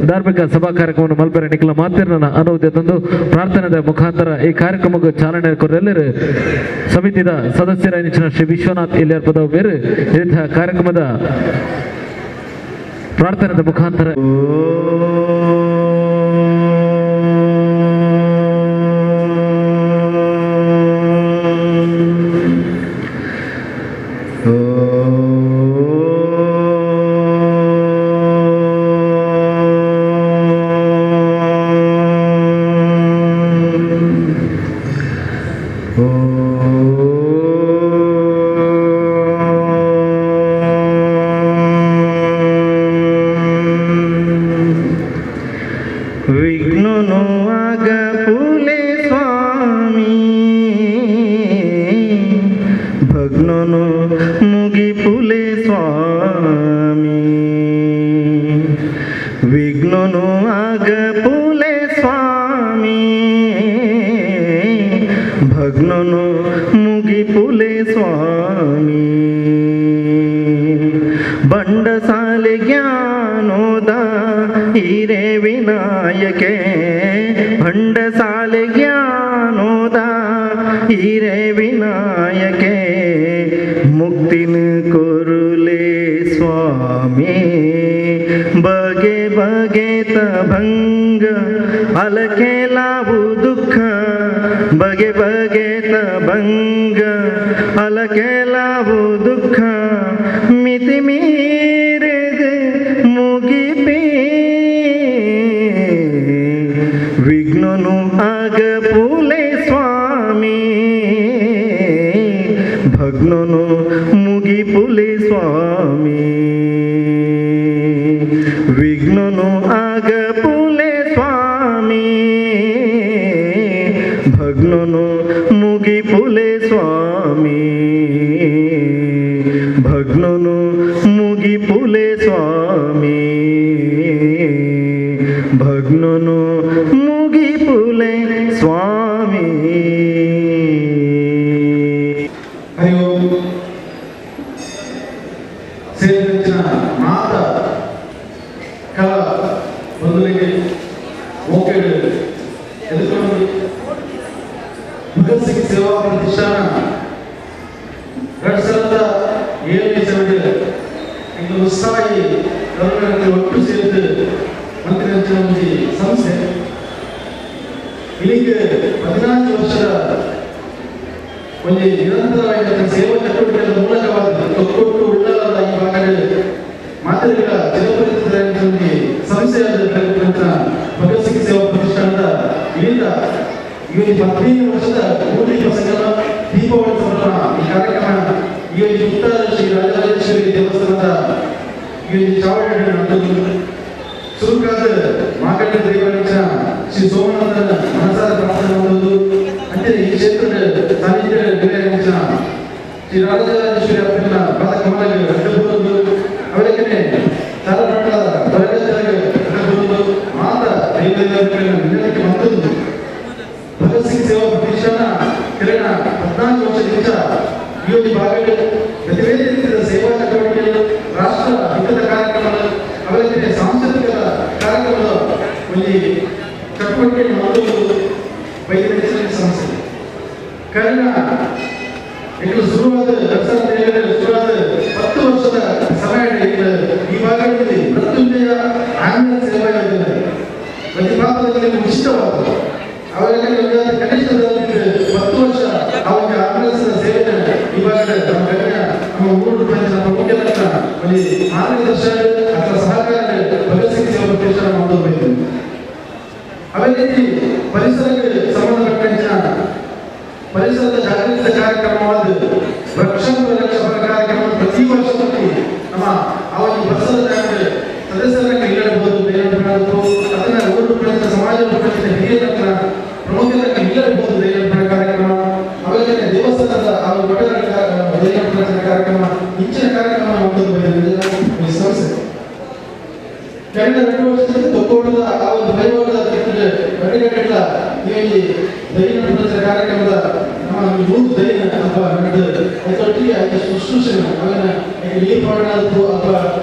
ಧಾರ್ಮಿಕ ಸಭಾ ಕಾರ್ಯಕ್ರಮವನ್ನು ಮಲ್ಪೆರೆ ನಿಖಲ ಮಾತಿರ್ನ ಅನುಮತಿ ತಂದು ಪ್ರಾರ್ಥನೆದ ಮುಖಾಂತರ ಈ ಕಾರ್ಯಕ್ರಮಕ್ಕೆ ಚಾಲನೆ ಕೊರಲೆಲ್ಲರೂ ಸಮಿತಿದ ಸದಸ್ಯರಾದ ಶ್ರೀ ವಿಶ್ವನಾಥ್ ಇಲ್ಲಿಯರ್ ಪದವು ಬೇರು ಇಂತಹ ಕಾರ್ಯಕ್ರಮದ ಪ್ರಾರ್ಥನೆದ ಮುಖಾಂತರ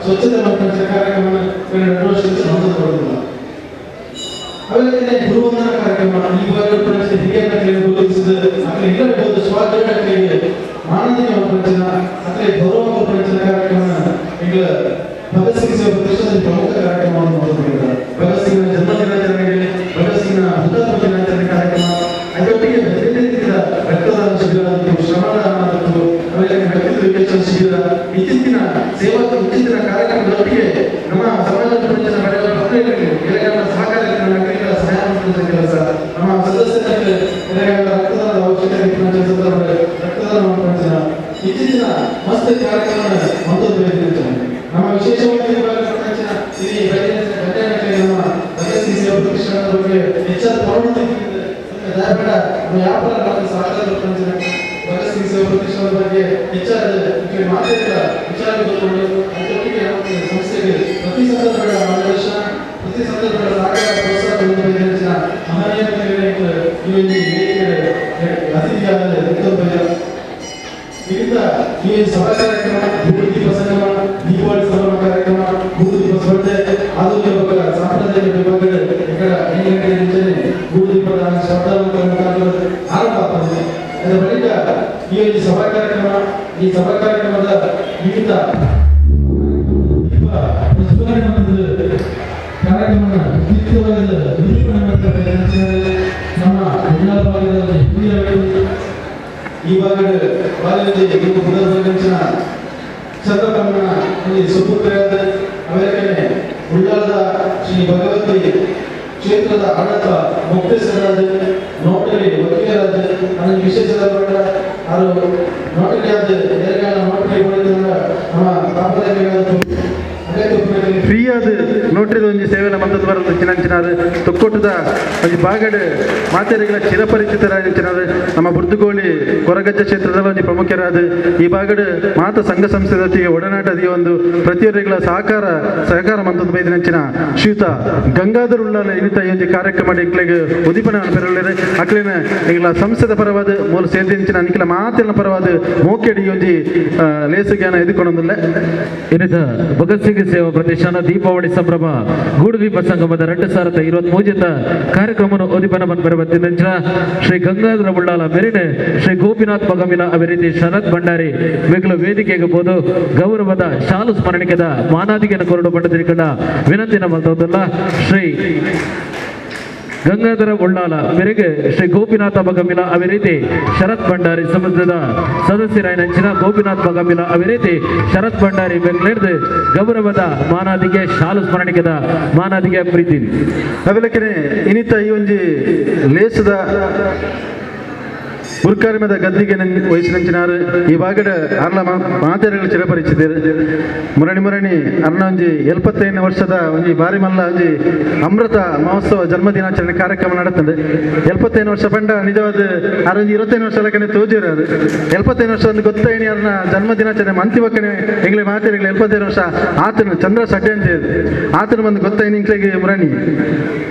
ಸ್ವಚ್ಛತೆ ಕಾರ್ಯಕ್ರಮ. ವರ್ಷ ಹೊಂದಿಕೊಳ್ಳುವುದಿಲ್ಲ. ಅವೆಲ್ಲ ಗುರುವಂದನ ಕಾರ್ಯಕ್ರಮ ಈ ಭಾಗದ ಹಿರಿಯ ಗುರುತಿಸಿದ ಅಕಲೆ ಸ್ವಾಗತ ಮಾನದಿಕ ಪ್ರಚನ ಅಕಲೆ ಗೌರವ ಪ್ರಚನ ಕಾರ್ಯಕ್ರಮ ಈಗ ಭಗತ್ ಸಿಂಗ್ ಸೇವಾ ಪ್ರತಿಷ್ಠಾನದ ಪ್ರಮುಖ ಕಾರ್ಯಕ್ರಮವನ್ನು ಹೊಂದಿದ್ದಾರೆ. ಭಗತ್ ಸಿಂಗ್ನ ಜನ್ಮ ದಿನಾಚರಣೆಗೆ, ಭಗತ್ ಸಿಂಗ್ನ ಹುತಾತ್ಮ ದಿನಾಚರಣೆ ಕಾರ್ಯಕ್ರಮ, ಅದರೊಟ್ಟಿಗೆ ಬೇರೆ ರೀತಿಯ ರಕ್ತದಾನ ಶಿಬಿರ ಆಗಿತ್ತು, ಶ್ರಮದಾನ ಆಗಿತ್ತು, ಆಮೇಲೆ ವ್ಯಕ್ತಿತ್ವ ವಿಕಸನ ಶಿಬಿರ, ಇತ್ತೀಚಿನ ಸೇವಾ ಇತ್ತೀಚಿನ ಕಾರ್ಯಕ್ರಮದೊಟ್ಟಿಗೆ ನಮ್ಮ ಸಮಾಜದ ಸಹಕಾರ ಸಹಾಯ ಕೆಲಸ ನಮ್ಮ ಸದಸ್ಯರಿಗೆ ರಕ್ತದಾನದ ಅವಶ್ಯಕತೆ ರಕ್ತದಾನ ಇತ್ತೀಚಿನ ಮಸ್ತ್ ಕಾರ್ಯಕ್ರಮ ಹೊಂದದ್ದು. ನಮ್ಮ ವಿಶೇಷವಾಗಿ ನಮ್ಮ ಭಗತ್ ಸಿಂಗ್ ಸೇವಾ ಪ್ರತಿಷ್ಠಾನದ ಬಗ್ಗೆ ಹೆಚ್ಚಾದ ಪರಿಣತಿ ವ್ಯಾಪಾರ ಸಹಕಾರ ಭಗತ್ ಸಿಂಗ್ ಸೇವಾ ಪ್ರತಿಷ್ಠಾನದ ಬಗ್ಗೆ ಹೆಚ್ಚಾದ ಮಾತಾಡಿದ ವಿಚಾರ ಅದರೊಟ್ಟಿಗೆ ಸಂಸ್ಥೆಗೆ ಪ್ರತಿ ಸಂದರ್ಭಗಳ ಮಾರ್ಗದರ್ಶನ, ಪ್ರತಿ ಸಂದರ್ಭಗಳ ಸಹಕಾರ ಪ್ರೋತ್ಸಾಹ ಮಹನೀಯ ಅತಿಥಿಯಾದ ಇದರಿಂದ ಈ ಸಭಾ ಕಾರ್ಯಕ್ರಮ, ಗೂಡುದೀಪ ಸಂಗಮ, ದೀಪಾವಳಿ ಸಂಭ್ರಮ ಕಾರ್ಯಕ್ರಮ, ಗೂಡುದೀಪ ಸ್ಪರ್ಧೆ, ಆಧುನಿಕ ವಿಭಾಗ, ಸಾಂಪ್ರದಾಯಿಕ ವಿಭಾಗಗಳು ఇక్కడ 5 ಗಂಟೆ ಮುಂಚೆನೆ ಗೂಡುದೀಪದ ಸ್ಪರ್ಧಾ ಆರಂಭ ಆಗ್ತದೆ. ಅದರ ಬಳಿಕ ಈ ಸಭಾ ಕಾರ್ಯಕ್ರಮ, ಈ ಸಭಾ ಕಾರ್ಯಕ್ರಮದ ನಿಮಿತ್ತ ದೀಪ ಪ್ರಜ್ವಲನೆ ಮತ್ತು ಕಾರ್ಯಕ್ರಮ ವಿದ್ಯುಕ್ತವಾದ ನಿರೂಪಣೆ ಮಾಡ್ತಾರೆ. ನಮ್ಮ ಎಲ್ಲ ಭಾಗದಲ್ಲಿ ಹಿರಿಯ ಈ ಭಾಗದ ಬಾಲ್ಯದಲ್ಲಿ ಪುನರ್ವರ್ಗಂಚಿನ ಚಂದ್ರಕಮ್ಮನ ಸುಪುತ್ರರಾದ ಅಮೆರಿಕನೆ ಉಳ್ಳಾಲದ ಶ್ರೀ ಭಗವತಿ ಕ್ಷೇತ್ರದ ಆಡಳಿತ ಮುಕ್ತೇಶ್ವರರಾಜ, ನೋಟರಿ ವಕೀಲರಾಜ, ಅದನ್ನು ವಿಶೇಷ ಅವರು ನೋಟರಿಯಾದ ನೇರಗಾಲ ನೋಟರಿ ನಮ್ಮ ಸಾಂಪ್ರದಾಯಿಕ ಫ್ರೀಯಾದ ನೋಟ್ರಿದ ಒಂಜಿ ಸೇವೆನ ಮಂದದ ಬರೋದು ಚಿನಂಚಿನಾರು ತೊಕ್ಕೊಟ್ಟದ ಒಂಜಿ ಬಾಗಡು ಮಾತೆರೆಗಳ ಚಿರಪರಿಚಿತರಾದ ನಮ್ಮ ಬುರ್ದುಗೋಳಿ ಕೊರಗಜ್ಜ ಕ್ಷೇತ್ರದಲ್ಲಿ ಒಂಜಿ ಪ್ರಮುಖರಾದ ಈ ಬಾಗಡು ಮಾತ ಸಂಘ ಸಂಸ್ಥೆದೊಟ್ಟಿಗೆ ಒಡನಾಟದ ಒಂದು ಪ್ರತಿಯೊರಿಗಳ ಸಹಕಾರ ಸಹಕಾರ ಮಂದದ ಬೈದಿನಂಚಿನ ಶ್ರೀಯುತ ಗಂಗಾಧರ್ ಉಳ್ಳಾಲ ಇನ್ನಿತ ಈ ಒಂಜಿ ಕಾರ್ಯಕ್ರಮ ಎಂಕ್ಲೆಗ್ ಉದೀಪನ ಪೆರೊಲ್ಲೆರ್. ಅಕ್ಲೆನ ಎಂಕ್ಲ ಸಂಸ್ಥೆದ ಪರವಾದ ಮೂಲ ಸೇರ್ದಿಂಚಿನ ನಿಕ್ಲ ಮಾತೆಲ್ಲ ಪರವಾದ ಮೋಕೆಡಿ ಒಂಜಿ ಲೇಸು ಜ್ಞಾನ ಎದುಕೊಂಡೊಂದುಲ್ಲೆ. ಇನ್ನಿತ ಭಗತ್ ಸಿಂಗ್ ಸೇವಾ ಪ್ರತಿಷ್ಠಾನ ದೀಪಾವಳಿ ಸಂಭ್ರಮ ಗೂಡುದೀಪ ಸಂಗಮದ 2023 ಕಾರ್ಯಕ್ರಮವನ್ನು ಉದ್ದೀಪನ ಬರಬತ್ತಿನ ಶ್ರೀ ಗಂಗಾಧರ ಉಳ್ಳಾಲ ಮೇರಿನ ಶ್ರೀ ಗೋಪಿನಾಥ್ ಬಗಮಿಲ ಅಭಿವೃದ್ಧಿ ಶರತ್ ಭಂಡಾರಿ ಮಿಗ್ಲು ವೇದಿಕೆಗೆ ಹೋದು ಗೌರವದ ಶಾಲು ಸ್ಮರಣಿಕೆದ ಮಾನಾದಿಗೆಯನ್ನು ಕೊರಡು ಪಡೆದಿರಿಕೊಂಡ ವಿನಂತಿನ ಮಲ್ತದಲ್ಲ. ಶ್ರೀ ಗಂಗಾಧರ ಉಳ್ಳಾಲ ಮೇರೆಗೆ ಶ್ರೀ ಗೋಪಿನಾಥ ಬಗಮಿಲ ಅವಿರೀತಿ ಶರತ್ ಭಂಡಾರಿ ಸಮುದ್ರದ ಸದಸ್ಯರಾಯನಂಚಿನ ಗೋಪಿನಾಥ್ ಬಗಮಿಲ ಅವಿರೀತಿ ಶರತ್ ಭಂಡಾರಿ ಬೆಂಗಳೂರು ಗೌರವದ ಮಾನಾದಿಗೆ ಶಾಲು ಸ್ಮರಣಿಕೆದ ಮಾನಾದಿಗೆ ಪ್ರೀತಿ. ಅವಿಲಕ್ಕನೆ ಇನ್ನಿತ ಈ ಒಂಜಿ ಲೇಸದ ಗುರುಕಾರ್ಯದ ಗದ್ದಿಗೆ ವಹಿಸಿನಂಚಿನಾರು ಈ ಭಾಗದ ಅರ್ಲ ಮಾತೆರೆಗಳು ಚಿರಪರಿಚಿತರು. ಮುರಣಿ ಮುರಣಿ ಅರ್ನ ಒಂಜಿ 75 ವರ್ಷದ ಒಂಜಿ ಬಾರಿ ಮಲ್ಲ ಒಂಜಿ ಅಮೃತ ಮಹೋತ್ಸವ ಜನ್ಮದಿನಾಚರಣೆ ಕಾರ್ಯಕ್ರಮ ನಡತದೆ. 75 ವರ್ಷ ಪಂಡ ನಿಜವಾದ ಅರೊಂಜಿ 25 ವರ್ಷ ಲಕ್ಕನೆ ತೋಜಿರಾರು. 75 ವರ್ಷ ಒಂದು ಗೊತ್ತೈನಿ ಅರ್ನ ಜನ್ಮದಿನಾಚರಣೆ ಮಂತಿವಕ್ಕನೆ ಎಂಗ್ಲೆ ಮಾತೆರೆಗಳು 75 ವರ್ಷ ಆತನು ಚಂದ್ರ ಸಡ್ಡೆ ಅಂತ ಆತನು ಬಂದು ಗೊತ್ತೈನಿ ಇಂಕ್ಲೆಗೆ ಮುರಣಿ.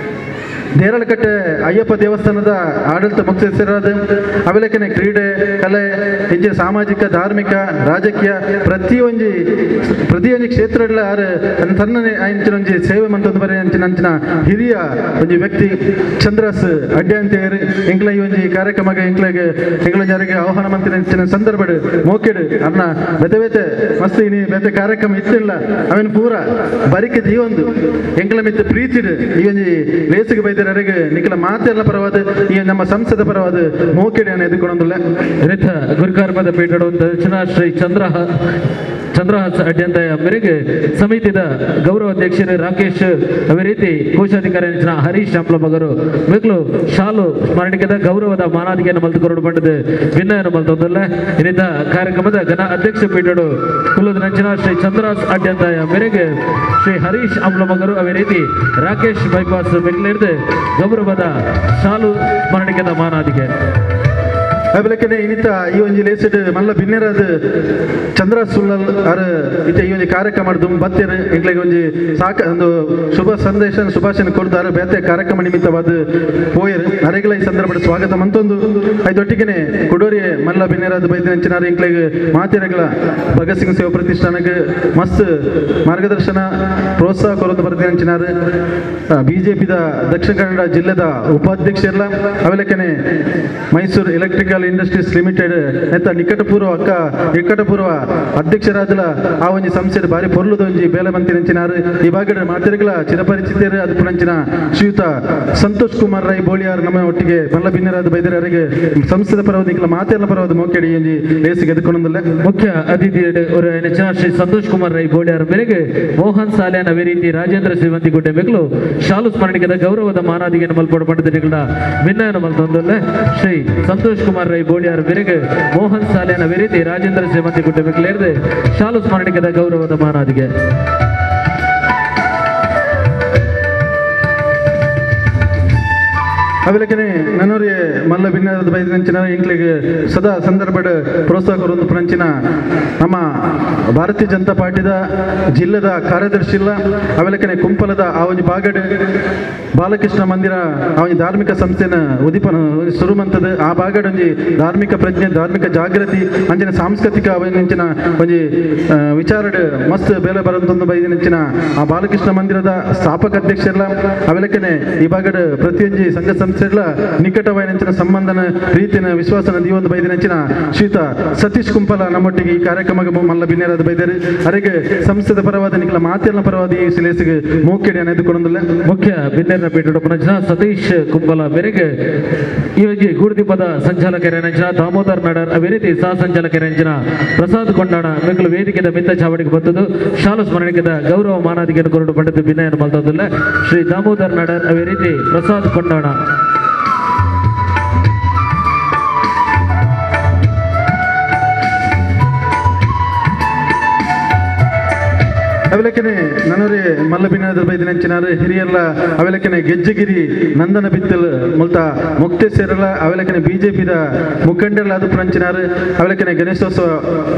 ನೇರಳಕಟ್ಟೆ ಅಯ್ಯಪ್ಪ ದೇವಸ್ಥಾನದ ಆಡಳಿತ ಮುಖ್ಯಸ್ಥರಾದ ಅವಿಲೇಖನೆ ಕ್ರೀಡೆ, ಕಲೆ, ಹೆಚ್ಚಿನ ಸಾಮಾಜಿಕ, ಧಾರ್ಮಿಕ, ರಾಜಕೀಯ ಪ್ರತಿಯೊಂಜಿ ಪ್ರತಿಯೊಂಜಿ ಕ್ಷೇತ್ರಗಳ ಆರು ತನ್ನನೇ ಅಂಚಿನ ಒಂಜಿ ಸೇವೆ ಮಂತೊಂದು ಬರೀ ಅಂಚಿನ ಅಂಚಿನ ಹಿರಿಯ ಒಂಜಿ ವ್ಯಕ್ತಿ ಚಂದ್ರಸ್ ಅಡ್ಡೆ ಅಂತೇರಿ ಎಂಕ್ಲ ಈ ಒಂಜಿ ಕಾರ್ಯಕ್ರಮಕ್ಕೆ ಎಂಕ್ಲೆಗೆ ಎಂಕ್ಲ ಜಾರಿಗೆ ಆಹ್ವಾನ ಮಂತಿನ ಅಂಚಿನ ಸಂದರ್ಭಡ್ ಮೋಕೆಡ್ ಅನ್ನ ಬೇತೆ ಬೇತೆ ಮಸ್ತ್ ಇನಿ ಬೇತೆ ಕಾರ್ಯಕ್ರಮ ಇತ್ತಿಲ್ಲ ಅವೇನು ಪೂರ ಬರಿಕೆ ಜೀವೊಂದು ಎಂಕ್ಲ ಮಿತ್ತ ಪ್ರೀತಿಡ್ ಈ ಒಂಜಿ ಲೇಸಿಗೆ ಬೈದ ನಿಖಲ ಮಾತೆಲ್ಲ ಪರವಾದ ಈ ನಮ್ಮ ಸಂಸದ ಪರವಾದ ಮೋಕೆಡೆ ಎದುಕೊಂಡಲ್ಲ. ರಥ ಗುರುಕಾರ್ಮದ ಪೀಠ ಶ್ರೀ ಚಂದ್ರಹಾಸ್ ಅಡ್ಯಂತಯ ಮೇರೆಗೆ ಸಮಿತಿದ ಗೌರವ ಅಧ್ಯಕ್ಷರು ರಾಕೇಶ್ ಅದೇ ರೀತಿ ಕೋಶಾಧಿಕಾರಿ ಹರೀಶ್ ಶಾಂಪ್ಲಮಗರು ಮಿಗ್ಲು ಶಾಲು ಸ್ಮರಣಿಕೆದ ಗೌರವದ ಮಾನಾದಿಗೆಯನ್ನು ಮಲ್ತು ಕೊರಡು ಬಂಡದ ವಿನಯನ್ನು ಮಲ್ತೊಂದಲ್ಲ. ಇನ್ನಿತ ಕಾರ್ಯಕ್ರಮದ ಘನ ಅಧ್ಯಕ್ಷ ಪೀಠಡು ಕುಲ್ಲದ ನಂಚಿನ ಶ್ರೀ ಚಂದ್ರಹಾಸ್ ಅಡ್ಯಂತಯ ಮೇರೆಗೆ ಶ್ರೀ ಹರೀಶ್ ಅಂಬ್ಲಮಗರು ಅದೇ ರೀತಿ ರಾಕೇಶ್ ಬೈಪಾಸ್ ಮಿಗ್ಲಿರ್ದು ಗೌರವದ ಶಾಲು ಸ್ಮರಣಿಕೆದ ಮಾನಾದಿಗೆ. ಅಬಿಲಕ್ಕನೆ ಇನ್ನಿತ ಈ ಒಂಜಿ ಲೇಸಿಡ್ ಮಲ್ಲ ಬಿನ್ನೆರಾದ ಚಂದ್ರ ಸುಳ್ಳಲ್ ಅರ್ ಇತ್ತೆ ಈ ಒಂಜಿ ಕಾರ್ಯಕ್ರಮ ಬತ್ತೆರ್ ಎಂಕ್ಲೆಗ್ ಒಂಜಿ ಸಾಕ ಒಂದು ಶುಭ ಸಂದೇಶ ಶುಭಾಶಯ ಕೊರ್ದಾರು ಬೇತೆ ಕಾರ್ಯಕ್ರಮ ನಿಮಿತ್ತವಾದ ಪೋಯೆರ್ ಅರೆಗ್ಲ ಈ ಸಂದರ್ಭದ ಸ್ವಾಗತ ಮಂತೊಂದು ಐದೊಟ್ಟಿಗೆನೆ ಕುಡೋರಿ ಮಲ್ಲ ಬಿನ್ನೆರಾದ ಬೈದಿನಂಚಿನಾರ್ ಎಂಕ್ಲೆಗ್ ಮಾತೆರೆಗ್ಲ ಭಗತ್ ಸಿಂಗ್ ಸೇವಾ ಪ್ರತಿಷ್ಠಾನಕ್ಕೆ ಮಸ್ತ್ ಮಾರ್ಗದರ್ಶನ ಪ್ರೋತ್ಸಾಹ ಕೊರೊಂದು ಬರ್ತಿನಂಚಿನಾರ್ ಬಿಜೆಪಿದ ದಕ್ಷಿಣ ಕನ್ನಡ ಜಿಲ್ಲೆದ ಉಪಾಧ್ಯಕ್ಷರ್ಲ ಅವೆಲಕ್ಕನೆ ಮೈಸೂರು ಎಲೆಕ್ಟ್ರಿಕಲ್ ಇಂಡಸ್ಟ್ರೀಸ್ ಲಿಮಿಟೆಡ್ ನೆತ್ತ ನಿಕಟಪೂರ್ವ ಅಕ್ಕ ನಿಕಟಪೂರ್ವ ಅಧ್ಯಕ್ಷರಾದಲ ಆ ಒಂಜಿ ಸಂಸ್ಥೆ ಬಾರಿ ಪೊರ್ಲುದ ಒಂಜಿ ಬೇಲೆ ಮಂತಿನಂಚಿನಾರ್ ಈ ಭಾಗದ ಮಾತೆರೆಗ್ಲ ಚಿರಪರಿಚಿತರು ಅದು ಪುನಂಚಿನ ಶ್ರೀಯುತ ಸಂತೋಷ್ ಕುಮಾರ್ ರೈ ಬೋಳಿಯಾರ್ ನಮ್ಮ ಒಟ್ಟಿಗೆ ಮಲ್ಲ ಬಿನ್ನರಾದ ಬೈದರರಿಗೆ ಸಂಸ್ಥೆದ ಪರವಾದ ಮಾತೆಲ್ಲ ಪರವಾದ ಮೋಕೆಡಿ ಒಂಜಿ ಲೇಸಿಗೆ ಎದುಕೊಂಡಲ್ಲ. ಮುಖ್ಯ ಅತಿಥಿ ಶ್ರೀ ಸಂತೋಷ್ ಕುಮಾರ್ ರೈ ಬೋಳಿಯಾರ್ ಮೇರೆಗೆ ಮೋಹನ್ ಸಾಲ್ಯಾನ್ ಅವೇ ರೀತಿ ರಾಜೇಂದ್ರ ಶ್ರೀವಂತಿ ಗುಡ್ಡೆ ಮೇಗಲು ಶಾಲು ಸ್ಮರಣಿಕದ ಗೌರವದ ಮಾನಾದಿಗೆಯನ್ನು ಮಲ್ಪೋಡು ಪಂಡಿತರಿಗಳ ಭಿನ್ನಯನ್ನು ಮಲ್ತೊಂದಲ್ಲ. ಶ್ರೀ ಸಂತೋಷ್ ಕುಮಾರ್ ರೈ ಬೋಳಿಯಾರ್ ಮೇರೆಗೆ ಮೋಹನ್ ಸಾಲ್ಯಾನ್ ಅವೇ ರೀತಿ ರಾಜೇಂದ್ರ ಶ್ರೀವಂತಿ ಗುಡ್ಡೆ ಮೇಗಲೇರಿದೆ ಶಾಲು ಸ್ಮರಣಿಕದ ಗೌರವದ ಮಾನಾದಿಗೆ. ಅವೆಲಕ್ಕನೆ ನನ್ನೋರಿಗೆ ಮಲ್ಲ ಭಿನ್ನದ ಬೈದಿನಂಚಿನ ಎಂಕ್ಲೆಗ್ ಸದಾ ಸಂದರ್ಭದ ಪ್ರೋತ್ಸಾಹ ಕೊರೊಂದು ಪುನಂಚಿನ ನಮ್ಮ ಭಾರತೀಯ ಜನತಾ ಪಾರ್ಟಿದ ಜಿಲ್ಲೆದ ಕಾರ್ಯದರ್ಶಿ ಇಲ್ಲ ಅವೆಲಕ್ಕನೆ ಕುಂಪಲದ ಆ ಒಂಜಿ ಬಾಗಡ್ ಬಾಲಕೃಷ್ಣ ಮಂದಿರ ಆ ಒಂಜಿ ಧಾರ್ಮಿಕ ಸಂಸ್ಥೆನ ಉದಿಪನ ಶುರು ಮಂತದ ಆ ಬಾಗಡ್ ಒಂಜಿ ಧಾರ್ಮಿಕ ಪ್ರಜ್ಞೆ ಧಾರ್ಮಿಕ ಜಾಗೃತಿ ಅಂಚಿನ ಸಾಂಸ್ಕೃತಿಕ ಅವಂಚಿನ ಒಂಜಿ ವಿಚಾರಡ್ ಮಸ್ತ್ ಬೇಲೆ ಬರಂತೊಂದು ಬೈದಿನಂಚಿನ ಆ ಬಾಲಕೃಷ್ಣ ಮಂದಿರದ ಸ್ಥಾಪಕ ಅಧ್ಯಕ್ಷರ್ಲ ಅವೆಲಕ್ಕನೆ ಈ ಬಾಗಡ್ ಪ್ರತಿಯೊಂಜಿ ಸಂಘ ಸಂಸ್ಥೆ ನಿಕಟವಾಯಿನಂಚಿನ ಸಂಬಂಧನ ಪ್ರೀತಿನ ವಿಶ್ವಾಸನ ದೀವೊಂದು ಬೈದಿನಂಚಿನ ಶ್ರೀತ ಸತೀಶ್ ಕುಂಪಲ ನಮ್ಮೊಟ್ಟಿಗೆ ಈ ಕಾರ್ಯಕ್ರಮಕ್ಕೆ ಮಲ್ಲ ಬಿನ್ನೆರಾದ ಬೈದರು ಅರೆಗೆ ಸಂಸ್ಥೆದ ಪರವಾದ ನಿಖಲ ಮಾತೆಲ್ಲ ಪರವಾದ ಈ ಸಿಲೇಸಿಗೆ ಮೋಕೆಡಿ ಎದುಕೊಂಡಲ್ಲ. ಮುಖ್ಯ ಬಿನ್ನೆರನ ಪೀಠದ ಪುನಂಚಿನ ಸತೀಶ್ ಕುಂಪಲ ಮೇರೆಗೆ ಈ ಒಂಜಿ ಗೂಡುದೀಪದ ಸಂಚಾಲಕರಂಚಿನ ದಾಮೋದರ್ ನಾಡರ್ ಅವೇ ರೀತಿ ಸಹ ಸಂಚಾಲಕರಂಚಿನ ಪ್ರಸಾದ್ ಕೊಂಡಾಣ ಮೆಕ್ಕಲು ವೇದಿಕೆದ ಮಿತ್ತ ಚಾವಡಿಗೆ ಬಂದದ್ದು ಶಾಲು ಸ್ಮರಣಿಕದ ಗೌರವ ಮಾನಾದಿಗೆಯನ್ನು ಕೊರಡು ಪಡೆದು ವಿನಯನ ಮಲ್ತದಲ್ಲ. ಶ್ರೀ ದಾಮೋದರ್ ನಾಡರ್ ಅವೇ ರೀತಿ ಪ್ರಸಾದ್ ಕೊಂಡಾಣ. ಅವೆಲಕ್ಕನೆ ನನ್ನೋರಿ ಮಲ್ಲ ಬಿನ್ನದ ಬೈದಿನಂಚಿನಾರು ಹಿರಿಯಲ್ಲ ಅವೆಲಕ್ಕನೆ ಗೆಜ್ಜೆಗಿರಿ ನಂದನ ಬಿತ್ತಲ್ ಮುಲ್ತ ಮುಕ್ತೇಶ್ವರಲ್ಲ ಅವೆಲಕ್ಕನೆ ಬಿಜೆಪಿದ ಮುಖಂಡರಲ್ಲ ಅದು ಪುನಂಚಿನಾರು ಅವೆಲಕ್ಕನೆ ಗಣೇಶೋತ್ಸವ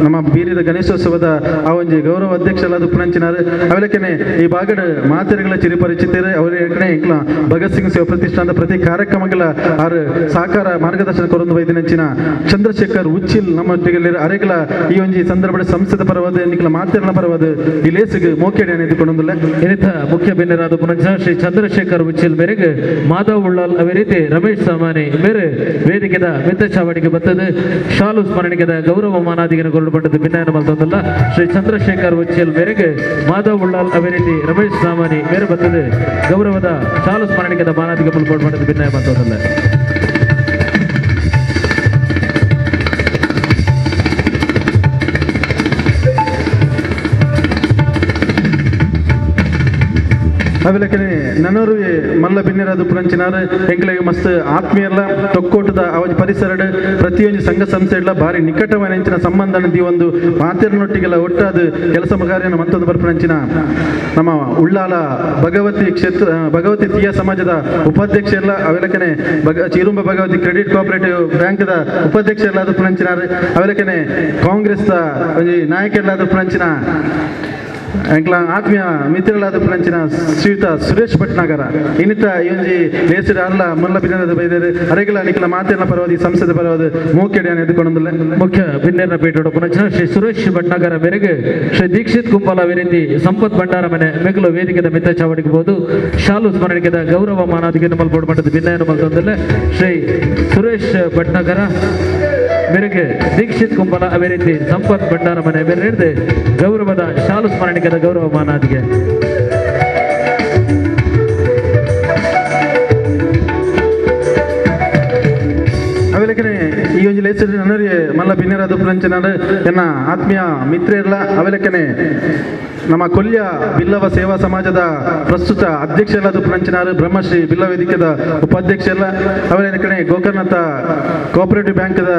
ನಮ್ಮ ಬೀರಿದ ಗಣೇಶೋತ್ಸವದ ಆ ಒಂಜಿ ಗೌರವ ಅಧ್ಯಕ್ಷರಲ್ಲ ಅದು ಪುನಂಚಿನಾರು ಅವೆಲಕ್ಕನೆ ಈ ಭಾಗದ ಮಾತೆರೆಗಳ ಚಿರಪರಿಚಿತರು ಅವರ ಇಂಕ್ಲ ಭಗತ್ ಸಿಂಗ್ ಸೇವಾ ಪ್ರತಿಷ್ಠಾನದ ಪ್ರತಿ ಕಾರ್ಯಕ್ರಮಗಳ ಆರು ಸಹಕಾರ ಮಾರ್ಗದರ್ಶನ ಕೊರೊಂದು ಬೈದಿನಂಚಿನ ಚಂದ್ರಶೇಖರ್ ಉಚ್ಚಿಲ್ ನಮ್ಮ ಅರೆಗಳ ಈ ಒಂಜಿ ಸಂದರ್ಭದ ಸಂಸ್ಥೆದ ಪರವಾದ ನಿಖಲ ಮಾತೆರನ ಪರವಾದ ಈ ಲೇಸಿಗೆ ಮೋಕೆಡಿ ಎದುಕೊಂಡಲ್ಲ. ಇನ್ನಿತ ಮುಖ್ಯ ಬಿನ್ನರಾದ ಪುನಂಚ ಶ್ರೀ ಚಂದ್ರಶೇಖರ್ ಉಚ್ಚಿಲ್ ಮೇರೆಗೆ ಮಾಧವ್ ಉಳ್ಳಾಲ್ ಅವೇ ರೀತಿ ರಮೇಶ್ ಸಾಮಾನಿ ಮೇರೆ ವೇದಿಕೆದ ಮಿತ್ತ ಚಾವಡಿಗೆ ಬರ್ತದೆ ಶಾಲು ಸ್ಮರಣಿಕೆದ ಗೌರವ ಮಾನಾದಿಗೆಯನ್ನು ಕೊರಡು ಪಡೆದು ಭಿನ್ನಯನ್ನು ಮಲ್ತದಲ್ಲ. ಶ್ರೀ ಚಂದ್ರಶೇಖರ್ ಉಚ್ಚಿಲ್ ಮೇರೆಗೆ ಮಾಧವ್ ಉಳ್ಳಾಲ್ ಅವೇ ರೀತಿ ರಮೇಶ್ ಸಾಮಾನಿ ಮೇರೆ ಬರ್ತದೆ ಗೌರವದ ಶಾಲು ಸ್ಮರಣಿಕೆದ ಮಾನಾದಿಗೆ ಮುಲ್ಪೋಡು ಪಡೆದು ಭಿನ್ನಯ ಮಲ್ತದಲ್ಲ. ಅವೆಲಕ್ಕನೆ ನನ್ನೋರು ಮಲ್ಲ ಬಿನ್ನೆರಾದ ಪುರಂಚಿನಾರು ಎಂಕ್ಲೆಗ್ ಮಸ್ತ್ ಆತ್ಮೀಯರ್ಲ ತೊಕ್ಕೋಟದ ಅವಜಿ ಪರಿಸರಡ್ ಪ್ರತಿಯೊಂದು ಸಂಘ ಸಂಸ್ಥೆಡ್ಲ ಭಾರಿ ನಿಕಟವಾಯಿನಂಚಿನ ಸಂಬಂಧನ ಒಂದು ಮಾತೆರ್ನೊಟ್ಟಿಗೆಲ್ಲ ಒಟ್ಟಾದ ಕೆಲಸ ಕಾರ್ಯನ ಮತ್ತೊಂದು ಬರ್ಪುನಂಚಿನ ನಮ್ಮ ಉಳ್ಳಾಲ ಭಗವತಿ ಕ್ಷೇತ್ರ ಭಗವತಿ ತೀಯ ಸಮಾಜದ ಉಪಾಧ್ಯಕ್ಷೆಲ್ಲ ಅವೆಲಕ್ಕನೆ ಚೀರುಂಬ ಭಗವತಿ ಕ್ರೆಡಿಟ್ ಕೋಆಪರೇಟಿವ್ ಬ್ಯಾಂಕ್ದ ಉಪಾಧ್ಯಕ್ಷೆಲ್ಲ ಅದು ಪುರಂಚಿನಾರು ಅವೆಲಕ್ಕನೆ ಕಾಂಗ್ರೆಸ್ ಒಂಜಿ ನಾಯಕರೆಲ್ಲ ಪುರಂಚಿನ ಎಂಕ್ಲ ಆತ್ಮೀಯ ಮಿತ್ರಗಳಾದ ಪುರಂಚಿನ ಶ್ರೀಯುತ ಸುರೇಶ್ ಭಟ್ನಾಗರ ಇನ್ನಿತ ಈ ಒಂಜಿ ಲೇಸಿಡ ಅಲ್ಲ ಮುಲ್ಲ ಬಿನ್ನದ ಬೈದರು ಅರೆಗಳ ನಿಖಲ ಮಾತೆಲ್ಲ ಪರವಾದ ಈ ಸಂಸದ ಪರವಾದ ಮೂಕೆಡಿಯನ್ನು ಎದುಕೊಂಡಲ್ಲ. ಮುಖ್ಯ ಬಿನ್ನೆರ್ನ ಪೀಠದ ಪುನಂಚಿನ ಶ್ರೀ ಸುರೇಶ್ ಭಟ್ನಾಗರ ಮೇರೆಗೆ ಶ್ರೀ ದೀಕ್ಷಿತ್ ಕುಂಬಾಲ ವಿರಿಂದಿ ಸಂಪತ್ ಭಂಡಾರ ಮನೆ ಮೆಗಲು ವೇದಿಕೆದ ಮಿತ್ತ ಚಾವಡಿಗೆ ಶಾಲು ಸ್ಮರಣಿಕೆದ ಗೌರವ ಮಾನಾದಿಗೆ ಮಲ್ಪೋಡು ಮಟ್ಟದ ಭಿನ್ನಯನ್ನು ಮಲ್ತೊಂದಲ್ಲ. ಶ್ರೀ ಸುರೇಶ್ ಭಟ್ನಾಗರ ಮೇರೆಗೆ ದೀಕ್ಷಿತ್ ಕುಂಬಾಲ ಅವೇ ರೀತಿ ಸಂಪತ್ ಭಂಡಾರ ಮನೆ ಮೇರೆ ಹಿಡಿದು ಗೌರವದ ಶಾಲು ಸ್ಮರಣಿಕದ ಗೌರವ ಮಾನಾದಿಗೆ. ಅವೆಲಕ್ಕನೆ ಈ ಒಂಜಿ ಲೇಸರಿ ನನ್ನರಿಗೆ ಮಲ್ಲ ಬಿನ್ನೆರಾದ ಪುರಂಚಿನಾರು ಎನ್ನ ಆತ್ಮೀಯ ಮಿತ್ರರ್ಲ ಅವೆಲಕ್ಕನೆ ನಮ್ಮ ಕೊಲ್ಯ ಬಿಲ್ಲವ ಸೇವಾ ಸಮಾಜದ ಪ್ರಸ್ತುತ ಅಧ್ಯಕ್ಷರಾದ ಪುನಂಚಿನಾರು ಬ್ರಹ್ಮಶ್ರೀ ಬಿಲ್ಲವ ವೇದಿಕೆದ ಉಪಾಧ್ಯಕ್ಷರೆಲ್ಲ ಅವರ ಕಡೆ ಗೋಕರ್ಣತ ಕೋಆಪರೇಟಿವ್ ಬ್ಯಾಂಕ್ದ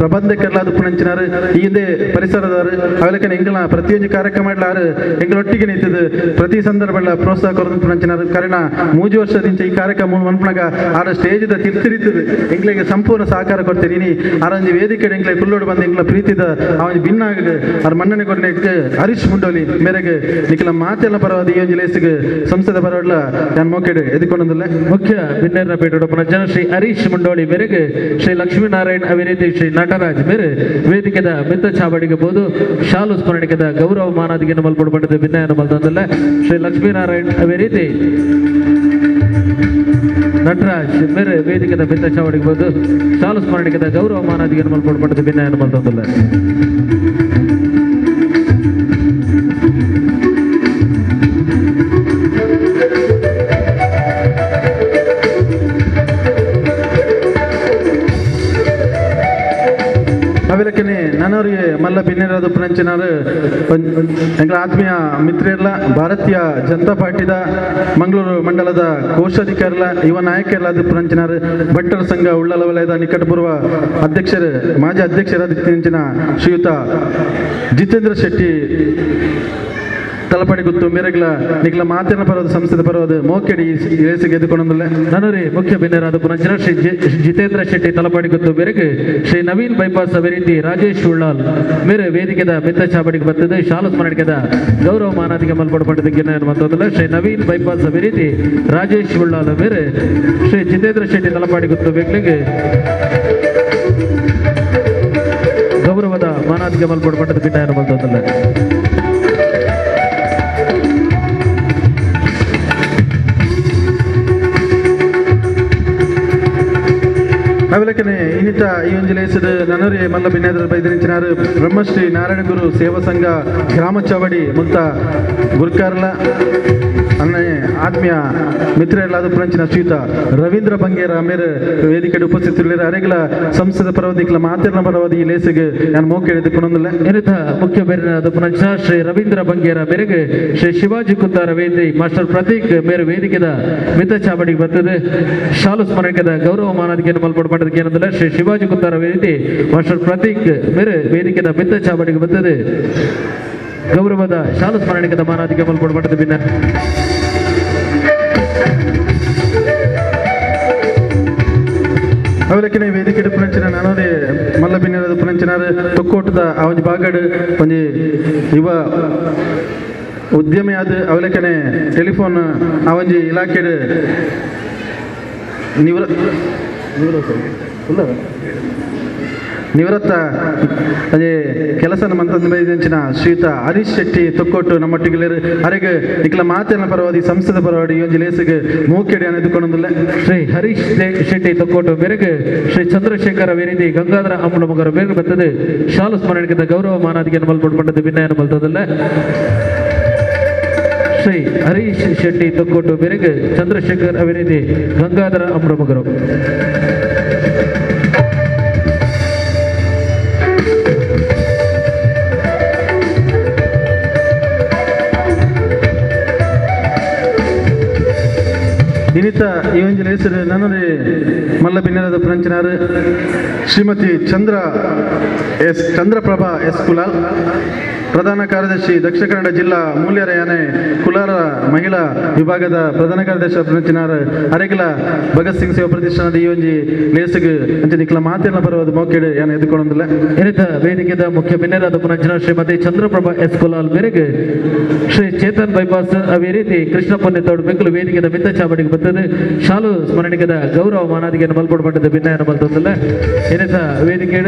ಪ್ರಬಂಧಕರೆಲ್ಲ ಪುನಂಚಿನಾರು ಈ ಹಿಂದೆ ಪರಿಸರದವರು ಅವರ ಕಡೆ ಎಂಗಳ ಪ್ರತಿಯೊಂದು ಕಾರ್ಯಕ್ರಮ ಆರು ಎಂಗಳೊಟ್ಟಿಗೆ ನಿಂತಿದ್ದು ಪ್ರತಿ ಸಂದರ್ಭ ಪ್ರೋತ್ಸಾಹ ಕೊರದು ಪುನಂಚಿನಾರು. ಕಾರಣ 3 ವರ್ಷದಿಂದ ಈ ಕಾರ್ಯಕ್ರಮ ಮನ್ಪನಾಗ ಆರ ಸ್ಟೇಜ್ದ ತಿರ್ತಿರಿತದೆ ಎಂಗಳಿಗೆ ಸಂಪೂರ್ಣ ಸಹಕಾರ ಕೊಡ್ತೇನೆ. ಇನಿ ಆರಂಜಿ ವೇದಿಕೆ ಎಂಗ್ಲೆ ಕುಲ್ಲೋಡು ಬಂದು ಎಂಗಳ ಪ್ರೀತಿದ ಅವನ ಭಿನ್ನ ಆಗಿದೆ ಅವ್ರ ಮನ್ನಣೆ ಕೊಡ್ಲಿಕ್ಕೆ ಹರೀಶ್ ಮುಂಡೋಲಿ ಮೇರೆಗೆ ನಿಖಲ ಮಾತೆಲ್ಲ ಪರವಾದ ಈ ಒಂದು ಲೇಸಿಗೆ ಸಂಸದ ಪರವಾಡ್ಲ ನಾನು ಮೋಕೆಡೆ ಎದುಕೊಂಡಲ್ಲ. ಮುಖ್ಯ ಬಿನ್ನೇರ್ನ ಪೇಟೋಡಪ್ಪನ ಜನ ಶ್ರೀ ಹರೀಶ್ ಮುಂಡೋಳಿ ಮೇರೆಗೆ ಶ್ರೀ ಲಕ್ಷ್ಮೀನಾರಾಯಣ್ ಅವಿರೇತಿ ಶ್ರೀ ನಟರಾಜ್ ಮೇರೆ ವೇದಿಕೆದ ಮಿತ್ತ ಚಾವಡಿಗೆ ಬೋದು ಶಾಲು ಸ್ಮರಣಿಕೆದ ಗೌರವ ಮಾನಾದಿಗೆ ಮಲ್ಪಡು ಪಡೆದ ಭಿನ್ನಯನ ಮಲ್ತಂದಲ್ಲ ಶ್ರೀ ಲಕ್ಷ್ಮೀನಾರಾಯಣ್ ಅವಿರೇತಿ ನಟರಾಜ್ ಮೇರೆ ವೇದಿಕೆದ ಮಿತ್ತ ಚಾವಡಿಗೆ ಬೋದು ಶಾಲು ಸ್ಮರಣಿಕೆದ ಗೌರವ ಮಾನಾದಿಗೆ ಮಲ್ಪಡು ಪಡೆದ ಭಿನ್ನಯನ ಮಲ್ತಂದಲ್ಲ. ಅವೆಲ್ಲಕ್ಕನೆ ನನ್ನವರಿಗೆ ಮಲ್ಲ ಬಿನ್ನೇರಾದ ಪುನಂಚಿನಾರು ಎಂಗಳ ಆತ್ಮೀಯ ಮಿತ್ರರೆಲ್ಲ ಭಾರತೀಯ ಜನತಾ ಪಾರ್ಟಿದ ಮಂಗಳೂರು ಮಂಡಲದ ಕೋಶಾಧಿಕಾರಿಲ್ಲ ಯುವ ನಾಯಕರೆಲ್ಲ ಅದು ಪುನಂಚಿನಾರು ಭಟ್ಟರ ಸಂಘ ಉಳ್ಳಲ ವಲಯದ ನಿಕಟಪೂರ್ವ ಅಧ್ಯಕ್ಷರು ಮಾಜಿ ಅಧ್ಯಕ್ಷರಾದ ಪುನಂಚಿನ ಶ್ರೀಯುತ ಜಿತೇಂದ್ರ ಶೆಟ್ಟಿ ತಲಪಾಡಿ ಗುತ್ತು ಮೇರೆಗಳ ನಿಖಲ ಮಾತಿನ ಪರವಾದ ಸಂಸ್ಥೆದ ಪರವಾದ ಮೋಕೆಡಿ ರೇಸಿಗೆ ಎದುಕೊಂಡಲ್ಲ. ನನರಿ ಮುಖ್ಯ ಬಿನ್ನೇರಾದ ಪುನಂಚಿನ ಶ್ರೀ ಜಿತೇಂದ್ರ ಶೆಟ್ಟಿ ತಲಪಾಡಿ ಗುತ್ತು ಮೇರೆಗೆ ಶ್ರೀ ನವೀನ್ ಬೈಪಾಸ್ ಅಭಿವೃದ್ಧಿ ರಾಜೇಶ್ ಉಳ್ಳಾಲ್ ಮೇರೆ ವೇದಿಕೆದ ಮಿತ್ತ ಚಾವಡಿಗೆ ಬರ್ತದೆ ಶಾಲು ಸ್ಮರಣಿಕೆದ ಗೌರವ ಮಾನಾದಿಗೆ ಮಲ್ಪಡು ಪಡೆದ ಮತ್ತೊಂದಲ್ಲ ಶ್ರೀ ನವೀನ್ ಬೈಪಾಸ್ ಅಭಿವೃದ್ಧಿ ರಾಜೇಶ್ ಉಳ್ಳಾಲ್ ಮೇರೆ ಶ್ರೀ ಜಿತೇಂದ್ರ ಶೆಟ್ಟಿ ತಲಪಾಡಿ ಗುತ್ತು ಬೇಕ್ಲಿಗೆ ಗೌರವದ ಮಾನಾದಿಗೆ ಮಲ್ಪಡು ಪಡೆದ ಭಿನ್ನ ಮತ್ತೊಂದಲ್ಲ. ಅವೆಲ್ಲಕ್ಕನೆ ಇನ್ನಿತ ಈ ಒಂದು ಲೇಸದ ನನರಿ ಮಲ್ಲ ಬಿನ್ನೇದ್ರ ಬೈದಿನಿಂಚಿನಾರು ಬ್ರಹ್ಮಶ್ರೀ ನಾರಾಯಣ ಗುರು ಸೇವಾ ಸಂಘ ಗ್ರಾಮ ಚಾವಡಿ ಮುಂತ ಗುರುಕಾರ್ಲ ಅನ್ನೇ ಆತ್ಮೀಯ ಮಿತ್ರರೆಲ್ಲಾದ ಪುರಂಚಿನ ಶ್ರೀಯುತ ರವೀಂದ್ರ ಬಂಗೇರ ಮೇರೆ ವೇದಿಕೆ ಉಪಸ್ಥಿತರಿಲ್ಲ ಅರೆಗಳ ಸಂಸದ ಪರವಾದಿಗಳ ಮಾತಿನ ಪರವಾದಿ ಈ ಲೇಸಿಗೆ ನಾನು ಮೋಕೆ ಹಿಡಿದುಕೊಂಡಲ್ಲ. ಇನ್ನಿತ ಮುಖ್ಯ ಬೇರಿನಾದ ಪುನಂಚ ಶ್ರೀ ರವೀಂದ್ರ ಬಂಗೇರ ಮೇರೆಗೆ ಶ್ರೀ ಶಿವಾಜಿ ಕುತ್ತಾರ ವೇದಿ ಮಾಸ್ಟರ್ ಪ್ರತೀಕ್ ಮೇರೆ ವೇದಿಕೆದ ಮಿತ ಚಾವಡಿಗೆ ಬರ್ತದೆ ಶಾಲು ಸ್ಮರಣಿಕೆದ ಗೌರವ ಮಾನಾದಿಕೆಯನ್ನು ಮಲ್ಪಡು ಪಡೆದಕ್ಕೆ ಏನಂದ್ರೆ ಶ್ರೀ ಶಿವಾಜಿ ಕುತ್ತಾರ ವೇದಿ ಮಾಸ್ಟರ್ ಪ್ರತೀಕ್ ಮೇರೆ ವೇದಿಕೆದ ಮಿತ ಚಾವಡಿಗೆ ಬರ್ತದೆ ಗೌರವದ ಶಾಲು ಸ್ಮರಣಿಕೆದ ಮಾನಾದಿಕೆ ಮಲ್ಪಡು ಪಡೆದ ಭಿನ್ನ. ಅವಲಕ್ಕಿನ ವೇದಿಕೆ ಪುನಂಚಿನ ನಾನೋದೇ ಮಲ್ಲ ಬಿನ್ನೇರದ ಪುನಂಚಿನಾರು ತೊಕ್ಕೋಟದ ಆ ಒಂಜಿ ಬಾಗಡು ಒಂಜಿ ಯುವ ಉದ್ಯಮಿಯಾದ ಅವಲಕ್ಕನೆ ಟೆಲಿಫೋನ್ ಆ ಒಂಜಿ ಇಲಾಖೆಡ್ ನಿವೃತ್ತ ಅದೇ ಕೆಲಸ ಮಂತಂದ ಬೈದಂಚಿನ ಶ್ರೀಯುತ ಹರೀಶ್ ಶೆಟ್ಟಿ ತೊಕ್ಕೊಟ್ಟು ನಮ್ಮೊಟ್ಟಿಗೆ ಅರೆಗೆ ನಿಖಲ ಮಾತಿನ ಪರವಾದಿ ಸಂಸ್ಥೆದ ಪರವಾದಿ ಈ ಒಂದು ಲೇಸಿಗೆ ಮೂಕೆಡಿ ಅನ್ನೋದುಕೊಂಡಲ್ಲ. ಶ್ರೀ ಹರೀಶ್ ಶೆಟ್ಟಿ ತೊಕ್ಕೋಟು ಮೇರೆಗೆ ಶ್ರೀ ಚಂದ್ರಶೇಖರ ವೇರಿದಿ ಗಂಗಾಧರ ಅಮ್ಮನ ಮಗರ ಮೇರೆಗೆ ಬರ್ತದೆ ಶಾಲು ಸ್ಮರಣಿಕೆದ ಗೌರವ ಮಾನಾದಿಗೆ ಮಲ್ಪಡ್ಪಟ್ಟದ್ದು ಭಿನ್ನಯನ್ನು ಮಲ್ತದಲ್ಲ. ಶ್ರೀ ಹರೀಶ್ ಶೆಟ್ಟಿ ತೊಕ್ಕೋಟು ಮೇರೆಗೆ ಚಂದ್ರಶೇಖರ್ ಅವಿರಿದಿ ಗಂಗಾಧರ ಅಮ್ಮನ ಮಗರು. ಇನ್ನಿತ ಈ ಒಂದು ಹೆಸರು ನನ್ನದೇ ಮಲ್ಲ ಬಿನ್ನೇರದ ಪುರಂಚಿನಾರು ಶ್ರೀಮತಿ ಚಂದ್ರಪ್ರಭಾ ಎಸ್ ಕುಲಾಲ್ ಪ್ರಧಾನ ಕಾರ್ಯದರ್ಶಿ ದಕ್ಷಿಣ ಕನ್ನಡ ಜಿಲ್ಲಾ ಮೂಲ್ಯರ ಯಾನೆ ಕುಲಾರ ಮಹಿಳಾ ವಿಭಾಗದ ಪ್ರಧಾನ ಕಾರ್ಯದರ್ಶಿ ಪುರಂಚಿನಾರು ಅರೆಗಿಲ ಭಗತ್ ಸಿಂಗ್ ಸೇವಾ ಪ್ರತಿಷ್ಠಾನದ ಈ ಒಂಜಿ ಲೇಸಿಗೆ ಅಂಚೆ ನಿಖಲ ಮಾತಿನ ಪರವಾದ ಮೋಕೆಡು ಯಾನೆ ಎದುಕೊಂಡಲ್ಲ. ಇನ್ನಿತ ವೇದಿಕೆದ ಮುಖ್ಯ ಬಿನ್ನೇರಾದ ಪುನಂಚಿನ ಶ್ರೀಮತಿ ಚಂದ್ರಪ್ರಭಾ ಎಸ್ ಕುಲಾಲ್ ಮೇರೆಗೆ ಶ್ರೀ ಚೇತನ್ ಬೈಪಾಸ್ ಅವೇ ರೀತಿ ಕೃಷ್ಣಪ್ಪ ತೋಡು ಬೆಂಗಳೂರು ವೇದಿಕೆದ ಮಿತ್ತ ಚಾವಡಿಗೆ ಬರ್ತದೆ ಶಾಲು ಸ್ಮರಣಿಕೆದ ಗೌರವ ಮಾನಾದಿಗೆಯನ್ನು ಮಲ್ಪಡು ಭಿನ್ನಯನ್ನು ಮಲ್ತಂದಲ್ಲ. ಇನ್ನಿತ ವೇದಿಕೆ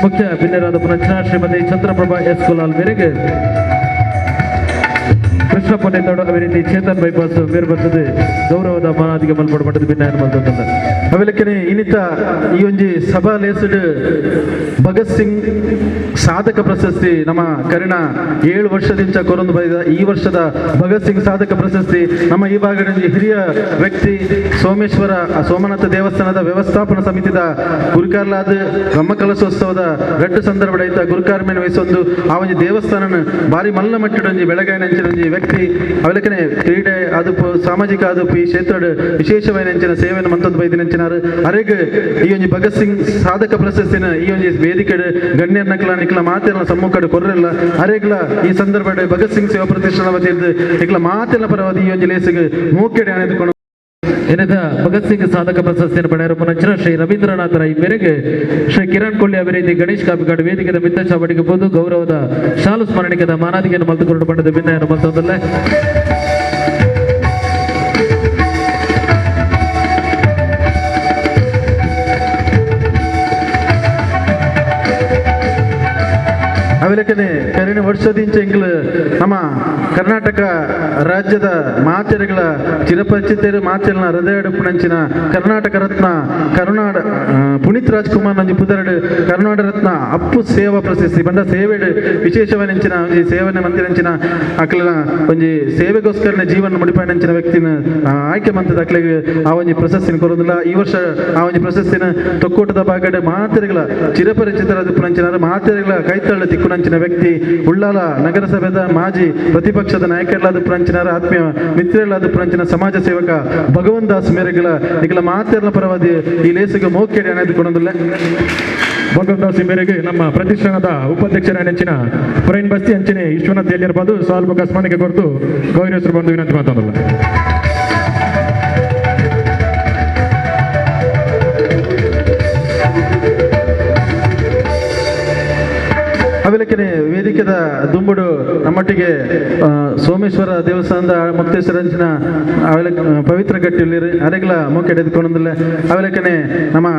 ಮುಖ್ಯ ಬಿನ್ನೇರಾದ ಪುನಂಚಿನ ಶ್ರೀಮತಿ ಚಂದ್ರಪ್ರಭಾ ಎಸ್ ಕುಲಾಲ್ ಮೇರೆಗೆ ಕೃಷ್ಣಪ್ಪ ತೋಡು ಅವೇ ರೀತಿ ಚೇತನ್ ಬೈಪಾಸ್ ಮೇರೆ ಬರ್ತದೆ ಗೌರವದ ಮಾನಾದಿಗೆ ಮಲ್ಪಡು ಭಿನ್ನಯನ್ನು ಮಲ್ತಂದಲ್ಲ. ಅವೆಲ್ಲಕ್ಕನೆ ಇನ್ನಿತ ಈ ಒಂಜಿ ಸಭಾ ಲೇಸುಡು ಭಗತ್ ಸಿಂಗ್ ಸಾಧಕ ಪ್ರಶಸ್ತಿ ನಮ್ಮ ಕರಿಣ 7 ವರ್ಷದಿಂದ ಕೊರೊಂದು ಬೈದ ಈ ವರ್ಷದ ಭಗತ್ ಸಿಂಗ್ ಸಾಧಕ ಪ್ರಶಸ್ತಿ ನಮ್ಮ ಈ ಭಾಗದ ಹಿರಿಯ ವ್ಯಕ್ತಿ ಸೋಮೇಶ್ವರ ಸೋಮನಾಥ ದೇವಸ್ಥಾನದ ವ್ಯವಸ್ಥಾಪನಾ ಸಮಿತಿದ ಗುರುಕಾರ್ಲಾದ ಬ್ರಹ್ಮಕಲಶೋತ್ಸವದ ರಡ್ಡು ಸಂದರ್ಭ ಐತ ಗುರುಕಾರ್ಮೇನ ವಹಿಸೊಂದು ಆ ಒಂಜಿ ದೇವಸ್ಥಾನನ ಭಾರಿ ಮಲ್ಲ ಮಟ್ಟದೊಂಜಿ ಬೆಳಗಾಯಿನಂಚಿನ ವ್ಯಕ್ತಿ ಅವಲಕನೆ ಕ್ರೀಡೆ ಅದು ಸಾಮಾಜಿಕ ಅದು ಈ ಕ್ಷೇತ್ರದ ವಿಶೇಷವಾದ ಅಂಚಿನ ಸೇವೆಯನ್ನು ಮಂತೊಂದು ಬೈದಿನಂಚಿನಾರು ಅರೆಗ್ ಈ ಒಂಜಿ ಭಗತ್ ಸಿಂಗ್ ಸಾಧಕ ಪ್ರಶಸ್ತಿನ ಈ ಒಂಜಿ ವೇದಿಕೆ ಗಣ್ಯರ ನಕಲ ನಿಕ್ಲ ಮಾತೆಲ್ಲ ಸಮ್ಮುಖ ಕೊರ್ರೆಲ್ಲ ಅರೆಗ್ಲ ಈ ಸಂದರ್ಭ ಭಗತ್ ಸಿಂಗ್ ಸೇವಾ ಪ್ರತಿಷ್ಠಾನ ವತಿಯಿಂದ ನಿಕ್ಲ ಮಾತೆಲ್ಲ ಪರವಾದ ಈ ಒಂಜಿ ಲೇಸಿಗೆ ಮೂಕೆಡೆ ಅಣೆದುಕೊಂಡು ಏನಿದ ಭಗತ್ ಸಿಂಗ್ ಸಾಧಕ ಪ್ರಶಸ್ತಿಯನ್ನು ಪಡೆಯಲು ಮುನಂಚಿನ ಶ್ರೀ ರವೀಂದ್ರನಾಥ್ ರೈ ಮೇರೆಗೆ ಶ್ರೀ ಕಿರಣ್ ಕೊಳ್ಳಿ ಅಭಿವೃದ್ಧಿ ಗಣೇಶ್ ಕಾಪಿಕಾಡು ವೇದಿಕೆದ ಮಿತ್ತ ಚಾವಡಿಗೆ ಪೋದು ಗೌರವದ ಶಾಲು ಸ್ಮರಣಿಕದ ಮಾನಾದಿಗೆಯನ್ನು ಮಲ್ತುಕೊಂಡು ಪಡೆದ ಭಿನ್ನಯನ್ನು ಮಲ್ತೊಂದಲ್ಲೇ ಅವೆಲಕನೆ ಕರಿನ ವರ್ಷದಿಂಚ ಎಂಗ್ಲು ನಮ್ಮ ಕರ್ನಾಟಕ ರಾಜ್ಯದ ಮಾತೆರೆಗಳ ಚಿರಪರಿಚಿತರು ಮಾತೆಲ್ನ ಹೃದಯ ನಂಚಿನ ಕರ್ನಾಟಕ ರತ್ನ ಕರುನಾಡ ಪುನೀತ್ ರಾಜ್ಕುಮಾರ್ ನಂಜಿ ಪುದರಡು ಕರ್ನಾಟಕ ರತ್ನ ಅಪ್ಪು ಸೇವಾ ಪ್ರಶಸ್ತಿ ಬಂದ ಸೇವೆಡು ವಿಶೇಷವಾದ ನಂಚಿನ ಒಂಜಿ ಸೇವನೆ ಮಂತಿನಂಚಿನ ಅಕ್ಲೆನ ಒಂಜಿ ಸೇವೆಗೋಸ್ಕರನೇ ಜೀವನ ಮುಡಿಪಾಯಿನಂಚಿನ ವ್ಯಕ್ತಿನ ಆಯ್ಕೆ ಮಂತದ ಅಕ್ಲೆಗೆ ಆ ಒಂಜಿ ಪ್ರಶಸ್ತಿನ ಕೊರೋದಿಲ್ಲ. ಈ ವರ್ಷ ಆ ಒಂಜಿ ಪ್ರಶಸ್ತಿನ ತೊಕ್ಕೋಟದ ಭಾಗಡೆ ಮಾತೆರೆಗಳ ಚಿರಪರಿಚಿತರಾದ ಪುನಂಚಿನ ಮಾತೆರೆಗಳ ಕೈತಳ್ಳ ತಿಕ್ಕುನಂಚಿನ ವ್ಯಕ್ತಿ ಉಳ್ಳಾಲ ನಗರಸಭೆದ ಮಾಜಿ ಪ್ರತಿಪಕ್ಷದ ನಾಯಕರಾದ ಪುರಂಚಿನರ ಆತ್ಮೀಯ ಮಿತ್ರರಾದ ಪುರಂಚಿನ ಸಮಾಜ ಸೇವಕ ಭಗವಂತ ದಾಸ್ ಮೇರೆಗಳ ನಿಖಲ ಮಾತೆರ್ನ ಪರವಾದಿ ಈ ಲೇಸಿಗೆ ಮೋಕೆಡೆ ಅಣೆದುಕೊಂಡಲ್ಲ. ಭಗವಂತ ದಾಸ್ ಮೇರೆಗೆ ನಮ್ಮ ಪ್ರತಿಷ್ಠಾನದ ಉಪಾಧ್ಯಕ್ಷರ ನೆಂಚಿನ ಪ್ರವೀಣ್ ಬಸ್ತಿ ಅಂಚನೆ ವಿಶ್ವನಾಥ್ ಎಲ್ಲಿರ್ಬೋದು ಸಾಲ್ಬುಕ ಸ್ಮರಣೆಗೆ ಕೊರತು ಗೌರವ ಬಂದು ವಿನಂತಿ ಮಾತಾಡಲ್ಲ. ಅವೆಲಕ್ಕನೆ ವೇದಿಕೆದ ದುಂಬುಡು ನಮ್ಮೊಟ್ಟಿಗೆ ಸೋಮೇಶ್ವರ ದೇವಸ್ಥಾನದ ಮುಕ್ತೇಶ್ವರಂಚಿನ ಅವೆಲ ಪವಿತ್ರ ಗಟ್ಟಿಯಲ್ಲಿ ಅರೆಗ್ಲ ಮೂಕೆ ಎಡೆದುಕೊಂಡಿಲ್ಲ. ಅವೆಲಕ್ಕನೆ ನಮ್ಮ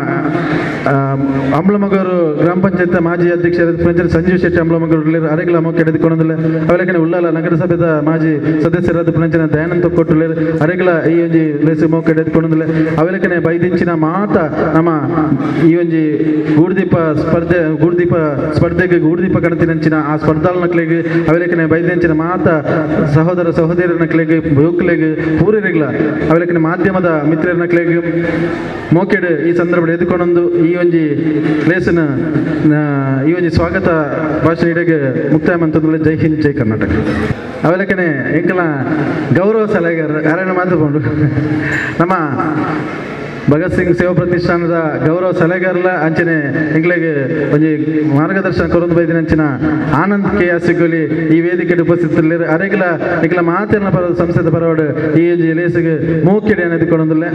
ಅಂಬ್ಲಮಗೂರು ಗ್ರಾಮ ಪಂಚಾಯತ್ ಮಾಜಿ ಅಧ್ಯಕ್ಷರ ಪಂಚಾಯತ್ ಸಂಜೀವ್ ಶೆಟ್ಟಿ ಅಂಬ್ಲಮಗೂರು ಅರೆಗ್ಲ ಮೂಕೆ ಎಡೆದುಕೊಂಡಿಲ್ಲ. ಅವೆಲಕ್ಕನೆ ಉಳ್ಳಾಲ ನಗರಸಭೆದ ಮಾಜಿ ಸದಸ್ಯರಾದ ಪಂಚಾಯತ್ ದಯಾನಂದ ಕೊಟ್ಟುಳ್ಳಿ ಅರೆಗ್ಲ ಈ ಒಂಜಿ ಲೇಸು ಮೂಕೆ ಎಡೆದುಕೊಂಡಿಲ್ಲ. ಅವೆಲಕ್ಕನೆ ಬೈದಿಂಚಿನ ಮಾತ ನಮ್ಮ ಈ ಒಂಜಿ ಗೂಡ್ದೀಪ ಸ್ಪರ್ಧೆ ಗೂಡ್ದೀಪ ಸ್ಪರ್ಧೆಗೆ ಗೂಡ್ದೀಪ ಕಣತಿನಂಚಿನ ಆ ಸ್ಪರ್ಧಾಳ ನಕ್ಲೆಗೆ ಅವೆಲಕ್ಕನೆ ಬೈದಂಚಿನ ಮಾತ ಸಹೋದರ ಸಹೋದರ ನಕ್ಲೆಗೆ ಯುವಕಲೆಗೆ ಪೂರರಿಗ್ಲ ಅವೆಲಕ್ಕನೆ ಮಾಧ್ಯಮದ ಮಿತ್ರರ ನಕ್ಲೆಗೆ ಮೋಕೆಡ್ ಈ ಸಂದರ್ಭ ಎದುಕೊಂಡೊಂದು ಈ ಒಂಜಿ ಲೇಸನ ಈ ಒಂಜಿ ಸ್ವಾಗತ ಭಾಷಣ ಇಡೆಗೆ ಮುಕ್ತಾಯ ಮಂತಂದ್ರೆ ಜೈ ಹಿಂದ್ ಜೈ ಕರ್ನಾಟಕ. ಅವೆಲಕ್ಕನೆ ಎಂಕಲ ಗೌರವ ಸಲಹೆಗಾರ ಯಾರನ್ನ ಮಾತಾಡ್ಕೊಂಡು ನಮ್ಮ ಭಗತ್ ಸಿಂಗ್ ಸೇವಾ ಪ್ರತಿಷ್ಠಾನದ ಗೌರವ ಸಲಹೆಗಾರಲ ಅಂಚನೆ ಎಂಗ್ಲೆಗೆ ಒಂಜಿ ಮಾರ್ಗದರ್ಶನ ಕೊರೊಂದು ಬೈದಿನ ಅಂಚಿನ ಆನಂದ್ ಕೆ ಆಸಿಗೋಲಿ ಈ ವೇದಿಕೆ ಉಪಸ್ಥಿತರಿಲ್ಲ. ಅರೆಗ್ಲ ಎಂಗ್ಲ ಮಾತೆರ್ನ ಪರ ಸಂಸ್ಥೆದ ಪರವಾಡು ಈ ಒಂಜಿ ಲೇಸಿಗೆ ಮೂಕೆಡೆ ಅನ್ನೋದು.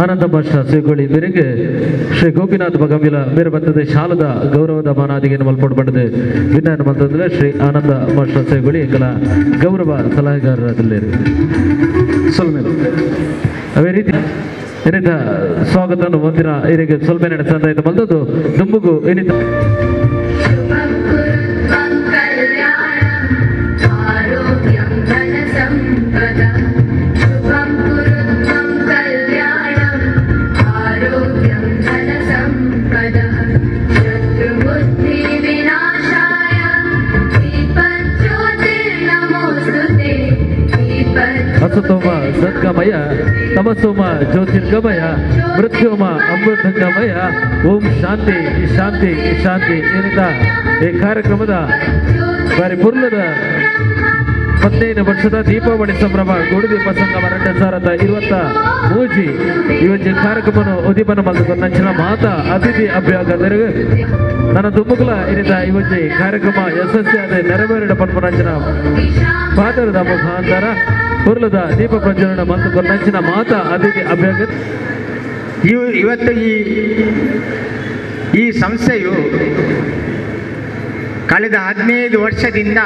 ಆನಂದ ಭಾಷಾ ಸಿಗೋಳಿ ಮೇರೆಗೆ ಶ್ರೀ ಗೋಪಿನಾಥ್ ಬಗಂಬಿಲ ಮೇರೆ ಬರ್ತದೆ ಶಾಲದ ಗೌರವದ ಮಾನಾದಿಗೆಯನ್ನು ಮಲ್ಪೊಡು ಬಂಡದೆ ವಿಜ್ಞಾನ ಮಂತಂದ್ರೆ ಶ್ರೀ ಆನಂದ ಭಾಷಾ ಸೇಗೊಳಿ ಎಂಗಲ ಗೌರವ ಸಲಹೆಗಾರರಲ್ಲಿ ಸೊಲ್ಮೇಲೆ ಅದೇ ರೀತಿ ಏನಿತ ಸ್ವಾಗತವನ್ನು ಮುಂದಿನ ಇರಿಗೆ ಸ್ವಲ್ಪ ನಡೆಸಂತ ಬಂದದ್ದು ದುಂಬುಗು ಏನಿತ ಅಸತೋಮ ಸದ್ಗಮಯ ತಮಸೋಮ ಜ್ಯೋತಿರ್ಗಮಯ ಮೃತ್ಯೋಮ ಅಮೃತಗಮಯ ಓಂ ಶಾಂತಿ ಶಾಂತಿ ಶಾಂತಿ ಏನಿದ ಈ ಕಾರ್ಯಕ್ರಮದ ಬಾರಿ ಪುರ್ಲದ 15 ವರ್ಷದ ದೀಪಾವಳಿ ಸಂಭ್ರಮ ಗುಡುದೀಪ ಸಂಗಮ 2023 ಈ ಒಂದು ಕಾರ್ಯಕ್ರಮವನ್ನು ಉದ್ದೀಪನ ಮಾಡಿದ ಮಾತಾ ಅತಿಥಿ ಅಭ್ಯಾಗತರಿಗೆ ನನ್ನ ದುಮ್ಮುಕಲ ಏನಿದ ಈ ಒಂದು ಕಾರ್ಯಕ್ರಮ ಯಶಸ್ವಿಯಾದ ನೆರವೇರಿದ ಪನ್ಪನಂಚಿನ ಪಾದರದ ಮುಖಾಂತರ ಪುರ್ಲದ ದೀಪ ಪ್ರಜ್ವಲನ ಮತ್ತು ಕೊನ್ನಂಚಿನ ಮಾತಾ ಅತಿಥಿ ಅಭ್ಯಾಗತ. ಇವತ್ತು ಈ ಸಂಸ್ಥೆಯು ಕಳೆದ 15 ವರ್ಷದಿಂದ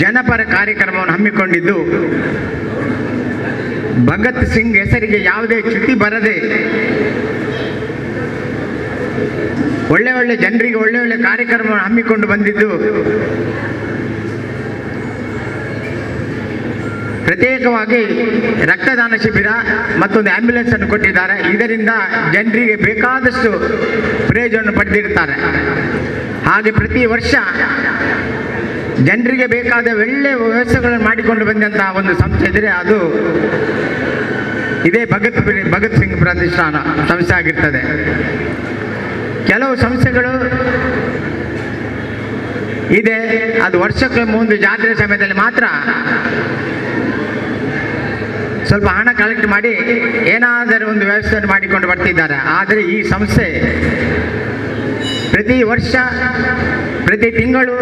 ಜನಪರ ಕಾರ್ಯಕ್ರಮವನ್ನು ಹಮ್ಮಿಕೊಂಡಿದ್ದು, ಭಗತ್ ಸಿಂಗ್ ಹೆಸರಿಗೆ ಯಾವುದೇ ಚ್ಯುತಿ ಬರದೆ ಒಳ್ಳೆ ಒಳ್ಳೆ ಜನರಿಗೆ ಒಳ್ಳೆ ಒಳ್ಳೆ ಕಾರ್ಯಕ್ರಮವನ್ನು ಹಮ್ಮಿಕೊಂಡು ಬಂದಿದ್ದು, ಪ್ರತ್ಯೇಕವಾಗಿ ರಕ್ತದಾನ ಶಿಬಿರ ಮತ್ತೊಂದು ಆ್ಯಂಬುಲೆನ್ಸನ್ನು ಕೊಟ್ಟಿದ್ದಾರೆ. ಇದರಿಂದ ಜನರಿಗೆ ಬೇಕಾದಷ್ಟು ಪ್ರಯೋಜನ ಪಡೆದಿರ್ತಾರೆ. ಹಾಗೆ ಪ್ರತಿ ವರ್ಷ ಜನರಿಗೆ ಬೇಕಾದ ಒಳ್ಳೆಯ ವ್ಯವಸ್ಥೆಗಳನ್ನು ಮಾಡಿಕೊಂಡು ಬಂದಂತಹ ಒಂದು ಸಂಸ್ಥೆ ಇದ್ದರೆ ಅದು ಇದೇ ಭಗತ್ ಸಿಂಗ್ ಪ್ರತಿಷ್ಠಾನ ಸಂಸ್ಥೆ ಆಗಿರ್ತದೆ. ಕೆಲವು ಸಂಸ್ಥೆಗಳು ಇದೆ, ಅದು ವರ್ಷಕ್ಕೆ ಒಂದು ಜಾತ್ರೆ ಸಮಯದಲ್ಲಿ ಮಾತ್ರ ಸ್ವಲ್ಪ ಹಣ ಕಲೆಕ್ಟ್ ಮಾಡಿ ಏನಾದರೂ ಒಂದು ವ್ಯವಸ್ಥೆಯನ್ನು ಮಾಡಿಕೊಂಡು ಬರ್ತಿದ್ದಾರೆ. ಆದರೆ ಈ ಸಂಸ್ಥೆ ಪ್ರತಿ ವರ್ಷ ಪ್ರತಿ ತಿಂಗಳು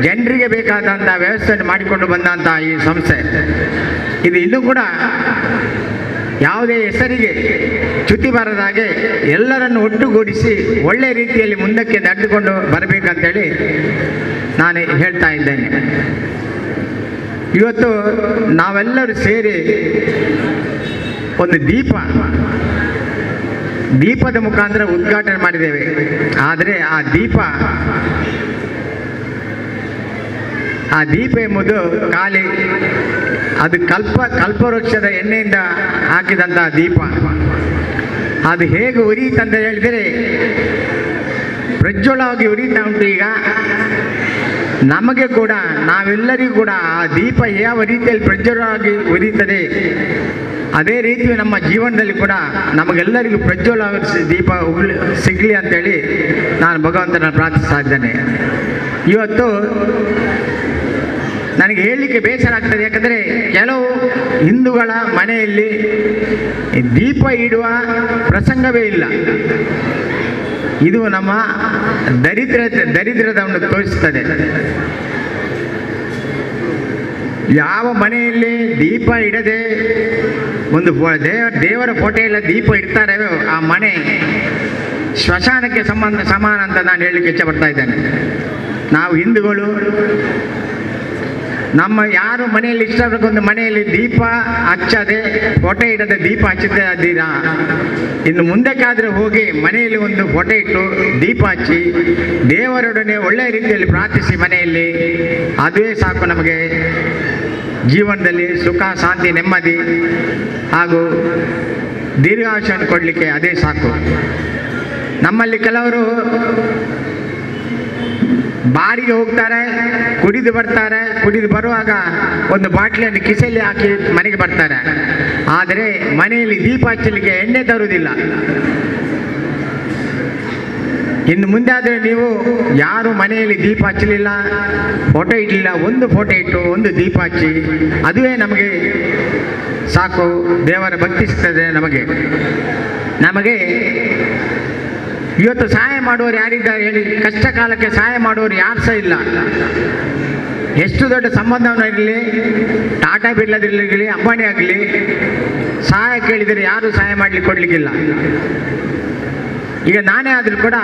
ಜನರಿಗೆ ಬೇಕಾದಂಥ ವ್ಯವಸ್ಥೆಯನ್ನು ಮಾಡಿಕೊಂಡು ಬಂದಂಥ ಈ ಸಂಸ್ಥೆ ಇದು ಇನ್ನೂ ಕೂಡ ಯಾವುದೇ ಹೆಸರಿಗೆ ಚ್ಯುತಿ ಬಾರದ ಹಾಗೆ ಎಲ್ಲರನ್ನು ಒಟ್ಟುಗೂಡಿಸಿ ಒಳ್ಳೆಯ ರೀತಿಯಲ್ಲಿ ಮುಂದಕ್ಕೆ ನಡೆದುಕೊಂಡು ಬರಬೇಕಂತೇಳಿ ನಾನು ಹೇಳ್ತಾ ಇದ್ದೇನೆ. ಇವತ್ತು ನಾವೆಲ್ಲರೂ ಸೇರಿ ಒಂದು ದೀಪದ ಮುಖಾಂತರ ಉದ್ಘಾಟನೆ ಮಾಡಿದ್ದೇವೆ. ಆದರೆ ಆ ದೀಪ ಎಂಬುದು ಖಾಲಿ, ಅದು ಕಲ್ಪವೃಕ್ಷದ ಎಣ್ಣೆಯಿಂದ ಹಾಕಿದಂಥ ದೀಪ. ಅದು ಹೇಗೆ ಉರಿಯಿತಂತ ಹೇಳಿದರೆ ಪ್ರಜ್ವಲವಾಗಿ ಉರಿತಾ ಉಂಟು. ಈಗ ನಮಗೆ ಕೂಡ, ನಾವೆಲ್ಲರಿಗೂ ಕೂಡ ಆ ದೀಪ ಯಾವ ರೀತಿಯಲ್ಲಿ ಪ್ರಜ್ವಲವಾಗಿ ಉರಿಯುತ್ತದೆ ಅದೇ ರೀತಿ ನಮ್ಮ ಜೀವನದಲ್ಲಿ ಕೂಡ ನಮಗೆಲ್ಲರಿಗೂ ಪ್ರಜ್ವಲ ದೀಪ ಸಿಗಲಿ ಅಂತೇಳಿ ನಾನು ಭಗವಂತನ ಪ್ರಾರ್ಥಿಸ್ತಾ ಇದ್ದೇನೆ. ಇವತ್ತು ನನಗೆ ಹೇಳಲಿಕ್ಕೆ ಬೇಸರ ಆಗ್ತದೆ, ಯಾಕಂದರೆ ಕೆಲವು ಹಿಂದೂಗಳ ಮನೆಯಲ್ಲಿ ದೀಪ ಇಡುವ ಪ್ರಸಂಗವೇ ಇಲ್ಲ. ಇದು ನಮ್ಮ ದರಿದ್ರದವನ್ನು ತೋರಿಸ್ತದೆ. ಯಾವ ಮನೆಯಲ್ಲಿ ದೀಪ ಇಡದೆ ಒಂದು ದೇವರ ಫೋಟೋ ಎಲ್ಲ ದೀಪ ಇಡ್ತಾರೆ, ಆ ಮನೆ ಶ್ಮಶಾನಕ್ಕೆ ಸಮಾನ ಅಂತ ನಾನು ಹೇಳಲಿಕ್ಕೆ ಇಚ್ಛೆ ಇದ್ದೇನೆ. ನಾವು ಹಿಂದೂಗಳು, ನಮ್ಮ ಯಾರು ಮನೆಯಲ್ಲಿ ಇಷ್ಟಪಡಕ್ಕೊಂದು ಮನೆಯಲ್ಲಿ ದೀಪ ಹಚ್ಚದೆ, ಫೋಟೋ ಇಡದೆ ದೀಪ ಹಚ್ಚದೆ ಅದ್ದೀರಾ, ಇನ್ನು ಮುಂದಕ್ಕಾದರೆ ಹೋಗಿ ಮನೆಯಲ್ಲಿ ಒಂದು ಫೋಟೋ ಇಟ್ಟು ದೀಪ ಹಚ್ಚಿ ದೇವರೊಡನೆ ಒಳ್ಳೆಯ ರೀತಿಯಲ್ಲಿ ಪ್ರಾರ್ಥಿಸಿ ಮನೆಯಲ್ಲಿ, ಅದುವೇ ಸಾಕು ನಮಗೆ ಜೀವನದಲ್ಲಿ ಸುಖ, ಶಾಂತಿ, ನೆಮ್ಮದಿ ಹಾಗೂ ದೀರ್ಘಾಯುಷ್ಯವನ್ನು ಕೊಡಲಿಕ್ಕೆ ಅದೇ ಸಾಕು. ನಮ್ಮಲ್ಲಿ ಕೆಲವರು ಬಾರಿಗೆ ಹೋಗ್ತಾರೆ, ಕುಡಿದು ಬರ್ತಾರೆ. ಕುಡಿದು ಬರುವಾಗ ಒಂದು ಬಾಟ್ಲಿಯನ್ನು ಕಿಸೆಯಲ್ಲಿ ಹಾಕಿ ಮನೆಗೆ ಬರ್ತಾರೆ. ಆದರೆ ಮನೆಯಲ್ಲಿ ದೀಪ ಹಚ್ಚಲಿಕ್ಕೆ ಎಣ್ಣೆ ತರುವುದಿಲ್ಲ. ಇನ್ನು ಮುಂದೆ ಆದರೆ ನೀವು ಯಾರು ಮನೆಯಲ್ಲಿ ದೀಪ ಹಚ್ಚಲಿಲ್ಲ, ಫೋಟೋ ಇಡಲಿಲ್ಲ, ಒಂದು ಫೋಟೋ ಇಟ್ಟು ಒಂದು ದೀಪ ಹಚ್ಚಿ, ಅದುವೇ ನಮಗೆ ಸಾಕು. ದೇವರ ಭಕ್ತಿ ಸಿಗ್ತದೆ ನಮಗೆ. ನಮಗೆ ಇವತ್ತು ಸಹಾಯ ಮಾಡುವವರು ಯಾರಿದ್ದಾರೆ ಹೇಳಿ? ಕಷ್ಟ ಕಾಲಕ್ಕೆ ಸಹಾಯ ಮಾಡುವವರು ಯಾರು ಸಹ ಇಲ್ಲ. ಎಷ್ಟು ದೊಡ್ಡ ಸಂಬಂಧವನ್ನು ಇರಲಿ, ಟಾಟಾ ಬಿರ್ಲಾದಿರಲಿ, ಅಂಬಾನಿ ಆಗಲಿ, ಸಹಾಯ ಕೇಳಿದರೆ ಯಾರೂ ಸಹಾಯ ಮಾಡಲಿಕ್ಕೆ ಕೊಡಲಿಕ್ಕಿಲ್ಲ. ಈಗ ನಾನೇ ಆದರೂ ಕೂಡ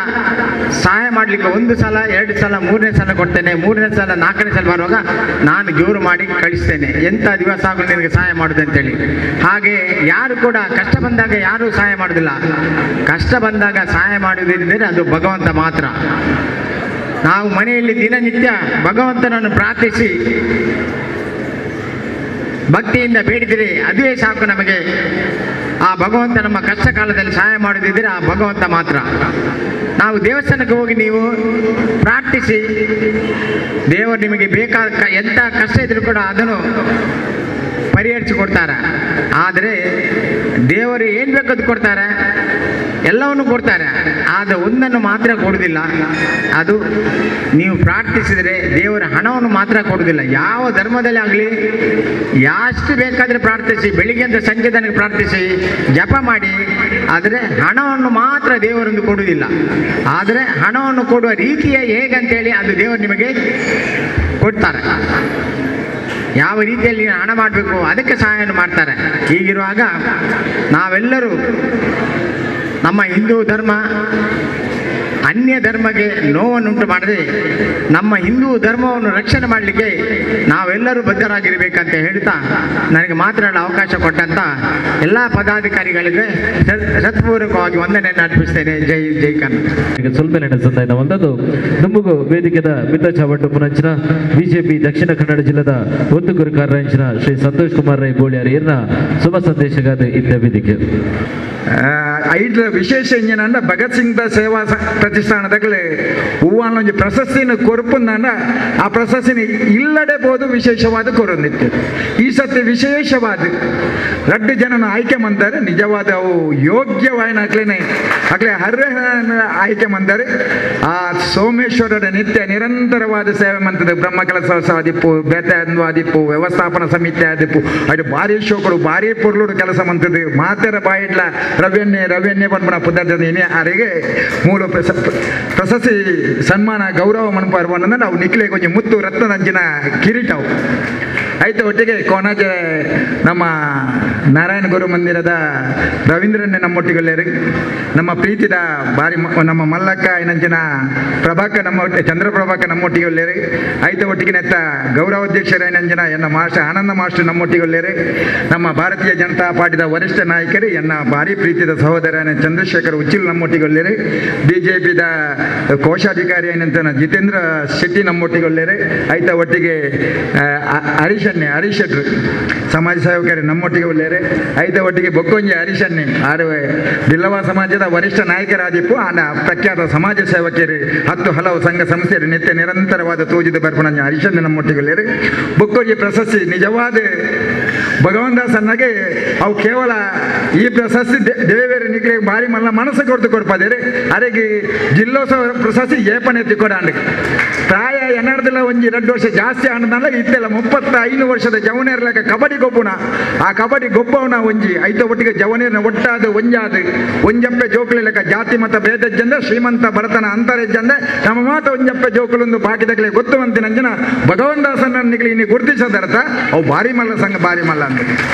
ಸಹಾಯ ಮಾಡಲಿಕ್ಕೆ ಒಂದು ಸಲ, ಎರಡು ಸಲ, ಮೂರನೇ ಸಲ ಕೊಡ್ತೇನೆ. ಮೂರನೇ ಸಲ, ನಾಲ್ಕನೇ ಸಲ ಬರುವಾಗ ನಾನು ಜೋರು ಮಾಡಿ ಕಳಿಸ್ತೇನೆ, ಎಂಥ ದಿವಸ ಆಗಲು ನಿನಗೆ ಸಹಾಯ ಮಾಡೋದು ಅಂತೇಳಿ. ಹಾಗೆ ಯಾರು ಕೂಡ ಕಷ್ಟ ಬಂದಾಗ ಯಾರೂ ಸಹಾಯ ಮಾಡೋದಿಲ್ಲ. ಕಷ್ಟ ಬಂದಾಗ ಸಹಾಯ ಮಾಡುವುದಿದ್ದರೆ ಅದು ಭಗವಂತ ಮಾತ್ರ. ನಾವು ಮನೆಯಲ್ಲಿ ದಿನನಿತ್ಯ ಭಗವಂತನನ್ನು ಪ್ರಾರ್ಥಿಸಿ ಭಕ್ತಿಯಿಂದ ಬೇಡಿದರೆ ಅದುವೇ ಸಾಕು ನಮಗೆ. ಆ ಭಗವಂತ ನಮ್ಮ ಕಷ್ಟ ಕಾಲದಲ್ಲಿ ಸಹಾಯ ಮಾಡದಿದ್ದರೆ ಆ ಭಗವಂತ ಮಾತ್ರ. ನಾವು ದೇವಸ್ಥಾನಕ್ಕೆ ಹೋಗಿ ನೀವು ಪ್ರಾರ್ಥಿಸಿ, ದೇವರು ನಿಮಗೆ ಬೇಕಾದ ಎಂಥ ಕಷ್ಟ ಇದ್ದರೂ ಕೂಡ ಅದನ್ನು ಪರಿಹರಿಸಿಕೊಡ್ತಾರೆ. ಆದರೆ ದೇವರು ಏನು ಬೇಕದು ಕೊಡ್ತಾರೆ, ಎಲ್ಲವನ್ನು ಕೊಡ್ತಾರೆ. ಆದರೆ ಒಂದನ್ನು ಮಾತ್ರ ಕೊಡುವುದಿಲ್ಲ, ಅದು ನೀವು ಪ್ರಾರ್ಥಿಸಿದರೆ ದೇವರ ಹಣವನ್ನು ಮಾತ್ರ ಕೊಡುವುದಿಲ್ಲ. ಯಾವ ಧರ್ಮದಲ್ಲಿ ಆಗಲಿ ಎಷ್ಟು ಬೇಕಾದರೆ ಪ್ರಾರ್ಥಿಸಿ, ಬೆಳಿಗ್ಗೆಯಿಂದ ಸಂಜೆ ತನಕ ಪ್ರಾರ್ಥಿಸಿ, ಜಪ ಮಾಡಿ, ಆದರೆ ಹಣವನ್ನು ಮಾತ್ರ ದೇವರೊಂದು ಕೊಡುವುದಿಲ್ಲ. ಆದರೆ ಹಣವನ್ನು ಕೊಡುವ ರೀತಿಯ ಹೇಗಂತೇಳಿ ಅದು ದೇವರು ನಿಮಗೆ ಕೊಡ್ತಾರೆ. ಯಾವ ರೀತಿಯಲ್ಲಿ ನೀನು ಹಣ ಮಾಡಬೇಕು ಅದಕ್ಕೆ ಸಹಾಯವನ್ನು ಮಾಡ್ತಾರೆ. ಹೀಗಿರುವಾಗ ನಾವೆಲ್ಲರೂ ನಮ್ಮ ಹಿಂದೂ ಧರ್ಮ ಅನ್ಯ ಧರ್ಮಕ್ಕೆ ನೋವನ್ನುಂಟು ಮಾಡದೆ ನಮ್ಮ ಹಿಂದೂ ಧರ್ಮವನ್ನು ರಕ್ಷಣೆ ಮಾಡಲಿಕ್ಕೆ ನಾವೆಲ್ಲರೂ ಬದ್ಧರಾಗಿರಬೇಕಂತ ಹೇಳ್ತಾ ನನಗೆ ಮಾತನಾಡಲು ಅವಕಾಶ ಕೊಟ್ಟಂತ ಎಲ್ಲ ಪದಾಧಿಕಾರಿಗಳಿಗೆ ಸತ್ಪೂರ್ವಕವಾಗಿ ವಂದನೆಯನ್ನು ಅರ್ಪಿಸ್ತೇನೆ. ಜೈ ಜೈ ಕರ್ನಾಟಕ. ಸ್ವಲ್ಪ ಸಂದಾಯನ ಒಂದೊಂದು ನಮಗೂ ವೇದಿಕೆದ ಮಿತ್ತ ಚಾವಟ್ಟು ಪುನಂಚಿನ ಬಿಜೆಪಿ ದಕ್ಷಿಣ ಕನ್ನಡ ಜಿಲ್ಲೆದ ಒತ್ತು ಗುರುಕಾರಂಚಿನ ಶ್ರೀ ಸಂತೋಷ್ ಕುಮಾರ್ ರೈ ಬೋಳಿಯಾರ್ ಇರ್ನ ಶುಭ ಸಂದೇಶಗಾದ ಇದ್ದ ವೇದಿಕೆ. ಐದು ವಿಶೇಷ ಇಂಜಿನ ಭಗತ್ ಸಿಂಗ್ the ಸೇವಾ ಪ್ರತಿಷ್ಠಾನದಾಗಲೇ ಹೂವನ್ನೊಂಜಿ ಪ್ರಶಸ್ತಿನ ಕೊರಪುಂದಾಂಡ ಆ ಪ್ರಶಸ್ತಿನ ಇಲ್ಲಡೆ ಬೋದು ವಿಶೇಷವಾದ ಕೊರೊಂದಿತ್ತು. ಈ ಸತಿ ವಿಶೇಷವಾದ ರಡ್ಡು ಜನನ ಆಯ್ಕೆ ಮಂತಾರೆ, ನಿಜವಾದ ಅವು ಯೋಗ್ಯವಾಯಿನ ಅಕ್ಲೇನೆ ಅಕ್ಲೆ ಅರ್ಹ ಆಯ್ಕೆ ಮಂತಾರೆ. ಆ ಸೋಮೇಶ್ವರರ ನಿತ್ಯ ನಿರಂತರವಾದ ಸೇವೆ ಮಂತದ ಬ್ರಹ್ಮ ಕೆಲಸ ಆದಿಪ್ಪು, ಬೇತೆ ಆದಿಪ್ಪು, ವ್ಯವಸ್ಥಾಪನಾ ಸಮಿತಿ ಆದಿಪ್ಪು, ಅದು ಭಾರಿ ಶೋಕಡು ಭಾರಿ ಪೊರ್ಲುಡು ಕೆಲಸ ಮಂತದ್ದು. ಮಾತೆರ ಬಾಯಿಡ್ಲ ರವ್ಯನ್ನೇ ರವ್ಯನ್ನೇ ಪನ್ಪುನ ಪುದರ್ದ ಅರಿಗೆ ಮೂಲ ಪ್ರಶಸ್ತಿ ಸನ್ಮಾನ ಗೌರವ ಮನ್ಪಾರು ನಾವು ನಿಕ್ಲೆ ಕೊಂಚ ಮುತ್ತು ರತ್ನದಂಚಿನ ಕಿರೀಟವು ಆಯ್ತು. ಒಟ್ಟಿಗೆ ಕೊನಗೆ ನಮ್ಮ ನಾರಾಯಣ ಗುರು ಮಂದಿರದ ರವೀಂದ್ರನ್ನೇ ನಮ್ಮೊಟ್ಟಿಗೆಲ್ಲೇರಿ, ನಮ್ಮ ಪ್ರೀತಿದ ಬಾರಿ ನಮ್ಮ ಮಲ್ಲಕ್ಕ ಏನಂಚಿನ ಪ್ರಭಾಕ ನಮ್ಮ ಚಂದ್ರಪ್ರಭಾಕ ನಮ್ಮೊಟ್ಟಿಗೆ ಒಲ್ಲೇರಿ. ಆಯ್ತು ಒಟ್ಟಿಗೆ ನೆತ್ತ ಗೌರವಾಧ್ಯಕ್ಷರ ಏನಂಚಿನ ಎನ್ನ ಮಾಸ್ಟರ್ ಆನಂದ ಮಾಸ್ಟರ್ ನಮ್ಮೊಟ್ಟಿಗೆ ಒಲ್ಲೇರಿ. ನಮ್ಮ ಭಾರತೀಯ ಜನತಾ ಪಾರ್ಟಿದ ವರಿಷ್ಠ ನಾಯಕರು ಎನ್ನ ಭಾರಿ ಪ್ರೀತಿದ ಸಹೋದರನ ಚಂದ್ರಶೇಖರ್ ಉಚ್ಚಿಲ್ ನಮ್ಮೊಟ್ಟಿಗೆ ಒಲ್ಲೇರಿ. ಬಿ ಜೆ ಪಿದ ಕೋಶಾಧಿಕಾರಿ ಏನಂತ ಜಿತೇಂದ್ರ ಶೆಟ್ಟಿ ನಮ್ಮೊಟ್ಟಿಗೆ ಒಲ್ಲೇರಿ. ಆಯ್ತಾ ಒಟ್ಟಿಗೆ ಹರೀಶನ್ನೇ ಹರೀಶ್ ಶೆಟ್ರು ಸಮಾಜ ಸೇವಕರು ನಮ್ಮೊಟ್ಟಿಗೆ ಒಲ್ಲೇರಿ. ಐತ ಒಟ್ಟಿಗೆ ಬೊಕ್ಕೊಂಜಿ ಹರೀಶನ್ನೇ ಆರು ಬಿಲ್ಲವ ಸಮಾಜದ ವರಿಷ್ಠ ನಾಯಕರಾದಿಪ್ಪು ಆನ ಪ್ರಖ್ಯಾತ ಸಮಾಜ ಸೇವಕಿಯರು 10 ಹಲವು ಸಂಘ ಸಂಸ್ಥೆಯರು ನಿತ್ಯ ನಿರಂತರವಾದ ತೋಜಿದ ಬರ್ಪಣ ಹರೀಶನ್ನೇ ನಮ್ಮೊಟ್ಟಿಗೆ ಒಲ್ಲೇರಿ. ಬೊಕ್ಕೊಂಜಿ ಪ್ರಶಸ್ತಿ ನಿಜವಾದ ಭಗವಂತದಾಸನ್ನಾಗೆ ಅವು ಕೇವಲ ಈ ಪ್ರಶಸ್ತಿ ದೇವೇರು ನಿಕ್ಲೆ ಭಾರಿ ಮಲ್ಲ ಮನಸ್ಸು ಕೊಡ್ತು ಕೊಡ್ಪದೇರಿ. ಅರೆಗೆ ಜಿಲ್ಲೋತ್ಸವ ಪ್ರಶಸ್ತಿ ಏಪನೆ ತಿಕ್ಕೊಡಾಂಡ್ ಪ್ರಾಯ ಎನ್ನಡ್ದಿಲ್ಲ ಒಂಜಿ 2 ವರ್ಷ ಜಾಸ್ತಿ ಆಂಡಲ್ಲ ಇತ್ತೆಲ್ಲ 35 ವರ್ಷದ ಜವನೇರ್ಲಕ ಕಬಡ್ಡಿ ಗೊಬ್ಬುನ ಆ ಕಬಡ್ಡಿ ಗೊಬ್ಬವನ ಒಂಜಿ ಐತ ಒಟ್ಟಿಗೆ ಜವನೇರ್ನ ಒಟ್ಟಾದ ಒಂಜಾದ ಒಂಜಪ್ಪೆ ಜೋಕುಲೆಕ ಜಾತಿ ಮತ ಭೇದಜ್ಜಂದ ಶ್ರೀಮಂತ ಭರತನ ಅಂತರೆಜ್ಜಂದ ನಮ್ಮ ಮಾತ ಒಂಜಪ್ಪೆ ಜೋಕುಲೊಂದು ಬಾಕಿದಕ್ಲೆ ಗೊತ್ತು ಮಂತಿನಂಜನ ಭಗವಂತದಾಸನ ನಿಕ್ಲೆ ಇನ್ನು ಗುರುತಿಸದರ್ಥ ಅವು ಭಾರಿ ಮಲ್ಲ ಸಂಘ ಭಾರಿ ಮಲ್ಲ ಅಂದ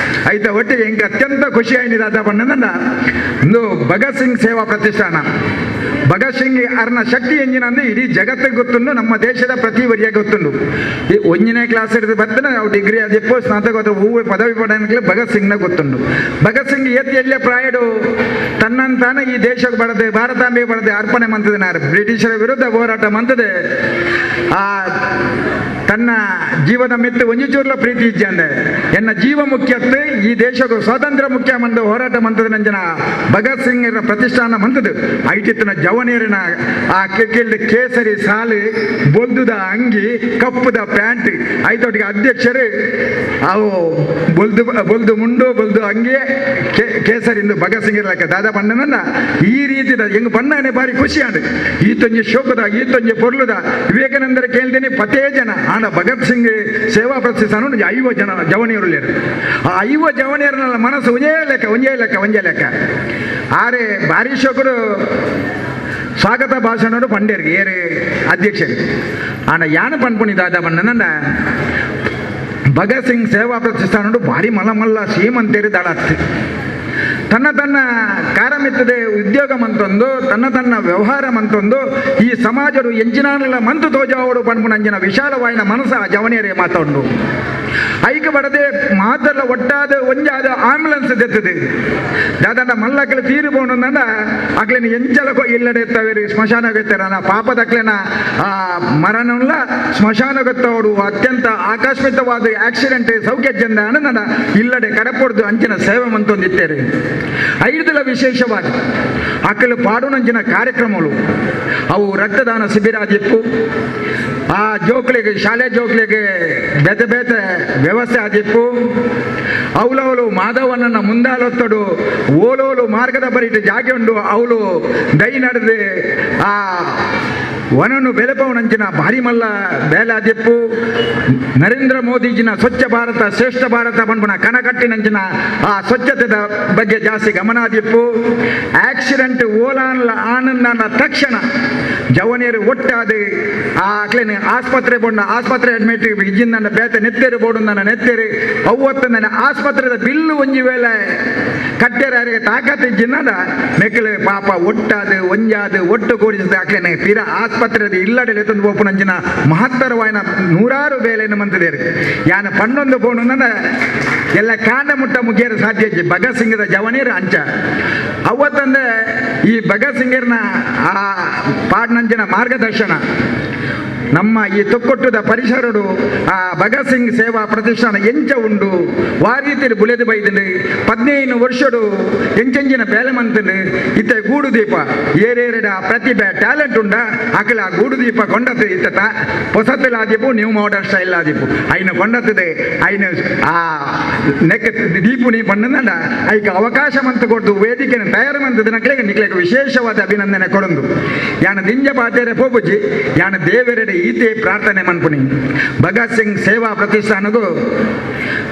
ಐತ ಒಟ್ಟಿಗೆ ಹಿಂಗೆ ಅತ್ಯಂತ ಖುಷಿ ಆಯ್ನಿದಾದ ಬಣ್ಣದ ಇಂದು ಭಗತ್ ಸಿಂಗ್ ಸೇವಾ ಪ್ರತಿಷ್ಠಾನ. ಭಗತ್ ಸಿಂಗ್ ಅರ್ನ ಶಕ್ತಿ ಎಂಜಿನ ಅಂದ್ರೆ ಇಡೀ ಜಗತ್ತಿಗೆ ಗೊತ್ತುಂಡು, ನಮ್ಮ ದೇಶದ ಪ್ರತಿ ವರಿಯ ಗೊತ್ತುಂಡು. ಈ 1ನೇ ಕ್ಲಾಸ್ ಹಿಡಿದು ಬರ್ತಾನೆ ಅವು ಡಿಗ್ರಿ ಅದಿಪ್ಪು ಸ್ನಾತಕೋತ್ತರ ಹೂವು ಪದವಿ ಪಡೆಯಕ್ಕೆ ಭಗತ್ ಸಿಂಗ್ನ ಗೊತ್ತುಂಡು. ಭಗತ್ ಸಿಂಗ್ ಏತಿ ಎಲ್ಲೇ ಪ್ರಾಯಡು ತನ್ನಂತಾನೆ ಈ ದೇಶಕ್ಕೆ ಬರದೆ ಭಾರತಾಂಬೆ ಬರದೆ ಅರ್ಪಣೆ ಮಂತದೆ, ಬ್ರಿಟಿಷರ ವಿರುದ್ಧ ಹೋರಾಟ ಮಂತದೆ. ಆ ತನ್ನ ಜೀವದ ಮೆತ್ತು ಒಂಜಿ ಚೂರ್ಲ ಪ್ರೀತಿ ಇಜ್ಜೆ ಅಂದೆ ಎನ್ನ ಜೀವ ಮುಖ್ಯತ್ತೆ ಈ ದೇಶಕ್ಕೂ ಸ್ವಾತಂತ್ರ್ಯ ಮುಖ್ಯ ಮಂದ ಹೋರಾಟ ಮಂತದ ನಂಜನ ಭಗತ್ ಸಿಂಗ್ ಪ್ರತಿಷ್ಠಾನ ಮಂತದ್ದು. ಐಟಿತ್ತಿನ ಜವನೇರಿನ ಆ ಕೇಳಿದ ಕೇಸರಿ ಸಾಲು ಬೊಲ್ದುದ ಅಂಗಿ ಕಪ್ಪುದ ಪ್ಯಾಂಟ್ ಐತೊಟ್ಟಿಗೆ ಅಧ್ಯಕ್ಷರು ಅವು ಬೊಲ್ದು ಬೊಲ್ದು ಮುಂಡು ಬೊಲ್ದು ಅಂಗಿ ಕೇಸರಿಂದು ಭಗತ್ ಸಿಂಗ್ ಇರ್ಲಕ್ಕ ದಾದಾ ಬಣ್ಣನನ್ನ ಈ ರೀತಿದ ಹೆಂಗ್ ಬಣ್ಣನೇ ಭಾರಿ ಖುಷಿ ಆಂಡ್. ಈತೊಂಜಿ ಶೋಕದ ಈತೊಂಜಿ ಪೊರ್ಲುದ ವಿವೇಕಾನಂದರ ಕೇಳ್ದೇನೆ ಪತೇ ಜನ ಆಂಡ ಭಗತ್ ಸಿಂಗ್ ಸೇವಾ ಪ್ರತಿಷ್ಠಾನ 50 ಜನ ಜವನಿಯರು. ಆ 50 ಜವನಿಯರನ್ನ ಮನಸ್ಸು ಒಂದೇ ಲೆಕ್ಕ ಒಂದೇ ಲೆಕ್ಕ ಒಂದೇ ಲೆಕ್ಕ. ಆರೆ ಭಾರಿ ಶೋಕರು ಸ್ವಾಗತ ಭಾಷಣರು ಪಂಡೇರಿಗೆ ಏರು ಅಧ್ಯಕ್ಷರು ಆಂಡ ಯಾನು ಪನ್ಪುಣಿ ದಾದಾ ಬಣ್ಣನ ಭಗತ್ ಸಿಂಗ್ ಸೇವಾ ಪ್ರತಿಷ್ಠಾನ ಭಾರಿ ಮಲ್ಲ ಮಲ್ಲ ಶ್ರೀಮಂತೇರಿ ದಳತ್ತು ತನ್ನ ತನ್ನ ಕಾರಮಿತ್ತದೆ ಉದ್ಯೋಗ ಮಂತೊಂದು ತನ್ನ ತನ್ನ ವ್ಯವಹಾರ ಮಂತೊಂದು ಈ ಸಮಾಜರು ಎಂಜಿನಾನೆಲ್ಲ ಮಂತು ತೋಜಾವಡು ಪನ್ಪುನಂಜಿನ ವಿಶಾಲವಾಯಿನ ಮನಸ್ಸು ಆ ಜವನಿಯರೇ ಮಾತೊಂಡು. ಐಕ ಬಡದೆ ಮಾತೆಲ್ಲ ಒಟ್ಟಾದ ಒಂಜಾದ ಆಂಬ್ಯುಲೆನ್ಸ್ ದೆತ್ತದೆ ದಾದಾಂಡ ಮಲ್ಲಕ್ಲೆ ತೀರು ಪೋಣಂದಂಡ ಅಕ್ಲೆನ ಎಂಚಲಕೋ ಇಲ್ಲಡೆ ಎತ್ತವೇರಿ ಸ್ಮಶಾನಗೊತ್ತರ ಪಾಪದಕ್ಲೆನ ಆ ಮರಣಲ್ಲ ಸ್ಮಶಾನಗೊತ್ತವರು ಅತ್ಯಂತ ಆಕಸ್ಮಿಕವಾದ ಆಕ್ಸಿಡೆಂಟ್ ಸೌಖ್ಯ ಜಂದ ಅನಂದ ಇಲ್ಲಡೆ ಕಡಪೊಡ್ದು ಅಂಚಿನ ಸೇವೆ ಮಂತೊಂದಿತ್ತೇರಿ. ಐದುಲ ವಿಶೇಷವಾದ ಅಕ್ಕಲು ಪಾಡುನಂಚಿನ ಕಾರ್ಯಕ್ರಮಗಳು ಅವು ರಕ್ತದಾನ ಶಿಬಿರ ಆದಿಪ್ಪು, ಆ ಜೋಕ್ಲಿಗೆ ಶಾಲೆ ಜೋಕ್ಲಿಗೆ ಬೇತೆ ಬೇತೆ ವ್ಯವಸ್ಥೆ ಆದಿಪ್ಪು, ಅವಲವಲು ಮಾಧವನನ್ನ ಮುಂದಾಲೊತ್ತಡು ಓಲೋಲು ಮಾರ್ಗದ ಬರಿಟ್ಟು ಜಾಗೆ ಉಂಡು ಅವಳು ದೈ ನಡೆದು ಆ ವನನು ಬೆಲೆಪವನಂಚಿನ ಭಾರಿ ಮಲ್ಲ ಬೇಲಾದಿಪ್ಪು ನರೇಂದ್ರ ಮೋದಿಜಿನ ಸ್ವಚ್ಛ ಭಾರತ ಶ್ರೇಷ್ಠ ಭಾರತ ಪನ್ಪುನ ಕನಕಟ್ಟಿನಂಚಿನ ಆ ಸ್ವಚ್ಛತೆದ ಬಗ್ಗೆ ಜಾಸ್ತಿ ಗಮನಾದಿಪ್ಪು. ಆಕ್ಸಿಡೆಂಟ್ ಓಲಾನ್ಲ ಆನಂದನ ತಕ್ಷಣ ಜವನಿಯರು ಒಟ್ಟಾದ ಆ ಅಕ್ಲೇನೆ ಆಸ್ಪತ್ರೆ ಬೋಂಡ ಆಸ್ಪತ್ರೆ ಅಡ್ಮಿಟ್ ಇಜ್ಜಿಂದ ಬೇತೆ ನೆತ್ತೇರು ಬೋಡು ನೆತ್ತೇರು ಅವತ್ತು ನನ್ನ ಆಸ್ಪತ್ರೆದ ಬಿಲ್ಲು ಒಂಜಿ ವೇಳೆ ಕಟ್ಟೆರ ತಾಕತ್ ಇಜ್ಜಿಂದ ಮೆಕ್ಕಲು ಪಾಪ ಒಟ್ಟಾದ ಒಂಜಾದ ಒಟ್ಟು ಕೂಡಿಸಿದ ಅಕ್ಲೇನೆ ತೀರ ಆಸ್ಪತ್ರೆ ಇಲ್ಲಡೆ ತಂದು ಓಪನಂಚಿನ ಮಹತ್ತರವಾಯಿನ ನೂರಾರು ಬೇಲೆಯನ್ನು ಮಂತಿದ್ದೇರು. ಯಾನ ಪನ್ನೊಂದು ಫೋನು ಎಲ್ಲ ಕಾಂಡ ಮುಟ್ಟ ಮುಗಿಯರು ಸಾಧ್ಯ ಇಜ್ಜಿ ಭಗತ್ ಸಿಂಗದ ಜವನೀರು ಅಂಚ ಅವತ್ತಂದ್ರೆ ಈ ಭಗತ್ ಸಿಂಗರ್ನ ಆ ಪಾಡ್ನಂಚಿನ ಮಾರ್ಗದರ್ಶನ ನಮ್ಮ ಈ ತೊಕ್ಕೊಟ್ಟದ ಪರಿಸರಡು ಆ ಭಗತ್ ಸಿಂಗ್ ಸೇವಾ ಪ್ರತಿಷ್ಠಾನ ಎಂಚ ಉಂಡು ವಾರೀತಿರು ಬುಲೆದು ಬೈದಿಂಡು 15 ವರ್ಷಡು ಎಂಚೆಂಚಿನ ಬೇಲೆ ಮಂತಂಡು ಇತ್ತ ಗೂಡು ದೀಪ ಏರೇರೆಡ ಪ್ರತಿಭೆ ಟ್ಯಾಲೆಂಟ್ ಉಂಡ ಅಕಲ ಆ ಗೂಡು ದೀಪ ಕೊಂಡತ್ತು ಇತ್ತ ಹೊಸತಲ್ ಆದೀಪು new modern style ಆದೀಪು ಐನ ಕೊಂಡತ್ತದೆ ಐನ ಆ ನೆಕ್ಕ ದೀಪು ನೀ ಪಣ್ಣಂದ ಐಕ ಅವಕಾಶ ಮಂತ ಕೊಡ್ದು ವೇದಿಕೆನ ತಯಾರು ಮಂತದ ನಕ್ಲೆಗೆ ನಿಕ್ಲೆಗೆ ವಿಶೇಷವಾದ ಅಭಿನಂದನೆ ಕೊಡೊಂದು. ಯಾನ ದಿಂಜ ಪಾತೇರೆ ಪೋಪುಜಿ ಯಾನ ದೇವರೆಡೆ ಈತೆ ಪ್ರಾರ್ಥನೆ ಮನ್ಪುನಿ ಭಗತ್ ಸಿಂಗ್ ಸೇವಾ ಪ್ರತಿಷ್ಠಾನಗೂ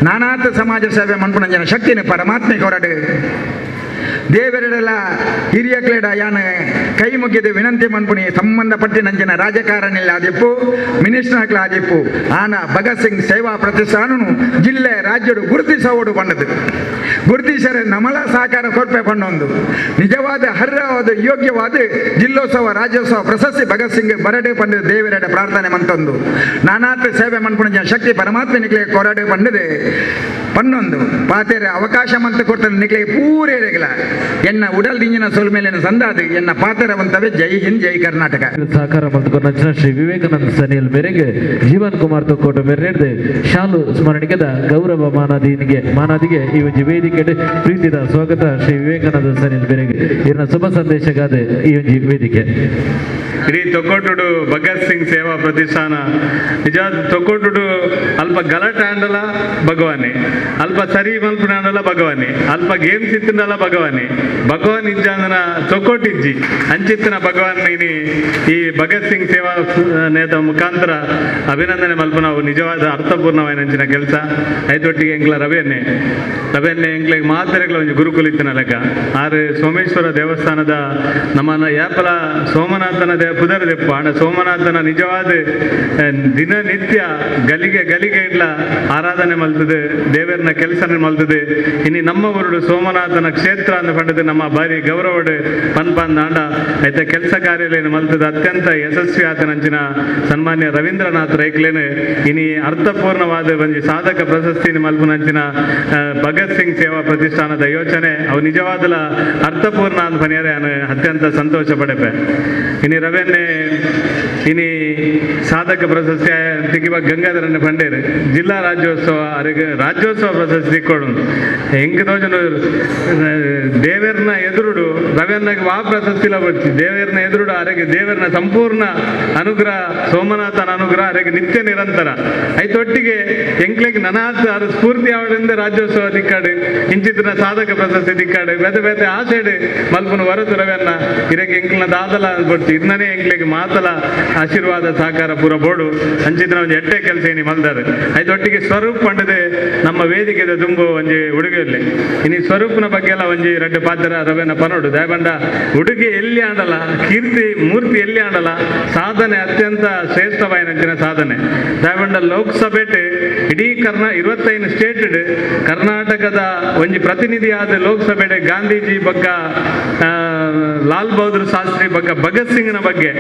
ನಾನಾತ ಸಮಾಜ ಸೇವೆ ಮನ್ಪುನ ಜನ ಶಕ್ತಿನ ಪರಮಾತ್ಮೆ ಕೊರಡು ದೇವರೆಡೆಲ್ಲ ಹಿರಿಯಕ್ಲೇಡ ಯಾನ ಕೈ ಮುಗಿದು ವಿನಂತಿ ಮನ್ಪುನಿ ಸಂಬಂಧಪಟ್ಟಿನಂಚಿನ ರಾಜಕಾರಣಿಲ್ಲ ಆದಿಪ್ಪು ಮಿನಿಸ್ಟರ್ಕ್ಲ ಆದಿಪ್ಪು ಆನ ಭಗತ್ ಸಿಂಗ್ ಸೇವಾ ಪ್ರತಿಷ್ಠಾನನು ಜಿಲ್ಲೆ ರಾಜ್ಯಡು ಗುರುತಿಸೋಡು ಬಣ್ಣದು ಗುರುತಿಸರೆ ನಮಲ ಸಹಕಾರ ಕೊರ್ಪೆ ಪಣ್ಣೊಂದು ನಿಜವಾದ ಹರ್ರವಾದ ಯೋಗ್ಯವಾದ ಜಿಲ್ಲೋತ್ಸವ ರಾಜ್ಯೋತ್ಸವ ಪ್ರಶಸ್ತಿ ಭಗತ್ ಸಿಂಗ್ ಬರಡೆ ಪಂಡ ದೇವರೆಡ ಪ್ರಾರ್ಥನೆ ಮಂತೊಂದು ನಾನಾತ ಸೇವೆ ಮನ್ಪುನ ಶಕ್ತಿ ಪರಮಾತ್ಮ ನಿಕ್ಲೆ ಕೊರಡೆ ಪಂಡದೆ ಪನ್ನೊಂದು ಪಾತೇರೆ ಅವಕಾಶ ಮಂತ ಕೊಡ್ತಾನೆ ನಿಕ್ಲೆ ಪೂರೇರೆಗಳ ಎನ್ನ ಉಡಲ್ ದಿಂಜಿನ ಸೋಲ್ ಮೇಲೆ ಸಂದಾದು ಎನ್ನ ಪಾತರವಂತವೇ. ಜೈ ಹಿಂದ್, ಜೈ ಕರ್ನಾಟಕ. ಸಹಕಾರ ಮಂತ್ಕೊಂಡ ಶ್ರೀ ವಿವೇಕಾನಂದ ಸನಿಯಲ್ ಮೇರೆಗೆ ಜೀವನ್ ಕುಮಾರ್ ತೊಕ್ಕೋಟ ಮೇರೆ ಶಾಲು ಸ್ಮರಣಿಕೆದ ಗೌರವ ಮಾನಾದಿಗೆ ಈ ಒಂಜಿ ವೇದಿಕೆ ಪ್ರೀತಿದ ಸ್ವಾಗತ ಶ್ರೀ ವಿವೇಕಾನಂದ ಸನಿಯಲ್ ಮೇರೆಗೆ ಇನ್ನ ಶುಭ ಸಂದೇಶಗಾದ ಈ ಒಂಜಿ ವೇದಿಕೆ. ಇಡೀ ತೊಕ್ಕೊಟ್ಟುಡು ಭಗತ್ ಸಿಂಗ್ ಸೇವಾ ಪ್ರತಿಷ್ಠಾನ ನಿಜ ತೊಕ್ಕೊಟ್ಟುಡು ಅಲ್ಪ ಗಲಾಟೆ ಆಂಡಲ ಭಗವಾನಿ, ಅಲ್ಪ ಸರಿ ಮಲ್ಪುನ ಆಂಡಲ ಭಗವಾನಿ, ಅಲ್ಪ ಗೇಮ್ಸ್ ಇತ್ತಿನಲ್ಲ ಭಗವಾನಿ, ಭಗವಾನ್ ಇಜ್ಜಾಂದನ ತೊಕ್ಕೊಟ್ಟಿಜ್ಜಿ ಅಂಚಿತ್ತಿನ ಭಗವಾನ್ ಈ ಭಗತ್ ಸಿಂಗ್ ಸೇವಾ ನೇತ ಮುಖಾಂತರ ಅಭಿನಂದನೆ ಮಲ್ಪುನವು ನಿಜವಾದ ಅರ್ಥಪೂರ್ಣವಾಯಿನಂಚಿನ ಕೆಲಸ. ಐತೊಟ್ಟಿಗೆ ಎಂಕ್ಲ ರವಿಯನ್ನೇ ರವಿಯನ್ನೇ ಎಂಕ್ಲೆಗ್ ಮಾತೆರೆಗ್ಲ ಒಂಜಿ ಗುರುಕುಲ ಇತ್ತಿನ ಲೆಕ್ಕ ಆರು ಸೋಮೇಶ್ವರ ದೇವಸ್ಥಾನದ ನಮ್ಮನ್ನ ಯಾಪಲ ಸೋಮನಾಥನ ಪುದರ್ ದೆಪ್ಪ ಆಂಡ ಸೋಮನಾಥನ ನಿಜವಾದ ದಿನನಿತ್ಯ ಗಲಿಗೆ ಗಲಿಗೆ ಇಡ್ಲ ಆರಾಧನೆ ಮಲ್ತದೆ, ದೇವರನ್ನ ಕೆಲಸನ ಮಲ್ತದೆ. ಇನ್ನು ನಮ್ಮ ಊರುಡು ಸೋಮನಾಥನ ಕ್ಷೇತ್ರ ಅಂದ ಪಂಡದು ನಮ್ಮ ಬಾರಿ ಗೌರವಡು ಪನ್ಪಂದ ಆಂಡ ಐತ ಕೆಲಸ ಕಾರ್ಯಲೇನು ಮಲ್ತದ ಅತ್ಯಂತ ಯಶಸ್ವಿ ಆತನಂಚಿನ ಸನ್ಮಾನ್ಯ ರವೀಂದ್ರನಾಥ್ ರೈಕ್ಲೇನು ಇನಿ ಅರ್ಥಪೂರ್ಣವಾದ ಒಂಜಿ ಸಾಧಕ ಪ್ರಶಸ್ತಿ ಮಲ್ಪುನಂಚಿನ ಭಗತ್ ಸಿಂಗ್ ಸೇವಾ ಪ್ರತಿಷ್ಠಾನದ ಯೋಚನೆ ಅವು ನಿಜವಾದಲ ಅರ್ಥಪೂರ್ಣ ಅಂದ ಪನಿಯರೆ ಅತ್ಯಂತ ಸಂತೋಷ ಪಡೆಪೆ. ಇನಿ ರವೆನ್ನೇ ಇನಿ ಸಾಧಕ ಪ್ರಶಸ್ತಿ ತಿಕ್ಕಿಬ ಗಂಗಾಧರನ್ನ ಪಂಡೇರು ಜಿಲ್ಲಾ ರಾಜ್ಯೋತ್ಸವ ಅರಿಗೆ ರಾಜ್ಯೋತ್ಸವ ಪ್ರಶಸ್ತಿ ತಿಕ್ಕೊಡು ಹೆಂಗೆ ತೋಜನ ದೇವೇರ್ನ ಎದುರುಡು ರವೆಯನ್ನಾಗಿ ವಾ ಪ್ರಶಸ್ತಿ ಬರ್ತಿ ದೇವೇರ್ನ ಎದುರುಡು ಅರೆಗೆ ದೇವೇರ್ನ ಸಂಪೂರ್ಣ ಅನುಗ್ರಹ ಸೋಮನಾಥನ ಅನುಗ್ರಹ ಅರೆಗೆ ನಿತ್ಯ ನಿರಂತರ ಐತೊಟ್ಟಿಗೆ ಎಂಕ್ಲೆಗ್ ನನಾಥ ಅದು ಸ್ಫೂರ್ತಿ ಅವಳಿಂದ ರಾಜ್ಯೋತ್ಸವ ತಿಕ್ಕಾಡು ಇಂಚಿತ್ತಿನ ಸಾಧಕ ಪ್ರಶಸ್ತಿ ತಿಕ್ಕಾಡು ಬೇತೆ ಬೇತೆ ಆಸೆಡು ಮಲ್ಪುನ ವರತು ರವೆಯನ್ನ ಇರಕ್ಕೆ ಎಂಕ್ಲನ ದಾದಲ ಕೊಡ್ತಿ ಇದನ್ನೇ ಎಂಕ್ಲೆಗ್ ಮಾತಲ ಆಶೀರ್ವಾದ ಸಹಕಾರ ಪೂರ ಬೋಡು ಅಂಚಿತ್ತಿನ ಒಂದು ಎಟ್ಟೆ ಕೆಲಸ ಏನಿ ಮಲ್ದಾರೆ ಐತೊಟ್ಟಿಗೆ ಸ್ವರೂಪ್ ಪಂಡದೆ ನಮ್ಮ ವೇದಿಕೆದ ತುಂಬು ಒಂಜಿ ಉಡುಗೆಯಲ್ಲಿ ಇನ್ನು ಸ್ವರೂಪನ ಬಗ್ಗೆ ಎಲ್ಲ ಒಂಜಿ ರಡ್ಡು ಪಾತ್ರ ರವೆನ ಪನೋಡು ದಯಬಂಡ ಉಡುಗೆ ಎಲ್ಲಿ ಆಡಲ್ಲ ಕೀರ್ತಿ ಮೂರ್ತಿ ಎಲ್ಲಿ ಆಡಲ್ಲ ಸಾಧನೆ ಅತ್ಯಂತ ಶ್ರೇಷ್ಠವಾಯಿನಂಚಿನ ಸಾಧನೆ ದಯಬಂಡ ಲೋಕಸಭೆ ಇಡೀ 25 ಸ್ಟೇಟ್ ಕರ್ನಾಟಕದ ಒಂಜಿ ಪ್ರತಿನಿಧಿಯಾದ ಲೋಕಸಭೆ ಗಾಂಧೀಜಿ ಬಗ್ಗೆ ಲಾಲ್ ಬಹದ್ದೂರ್ ಶಾಸ್ತ್ರಿ ಬಗ್ಗೆ ಭಗತ್ ಸಿಂಗ್ನ ಬಗ್ಗೆ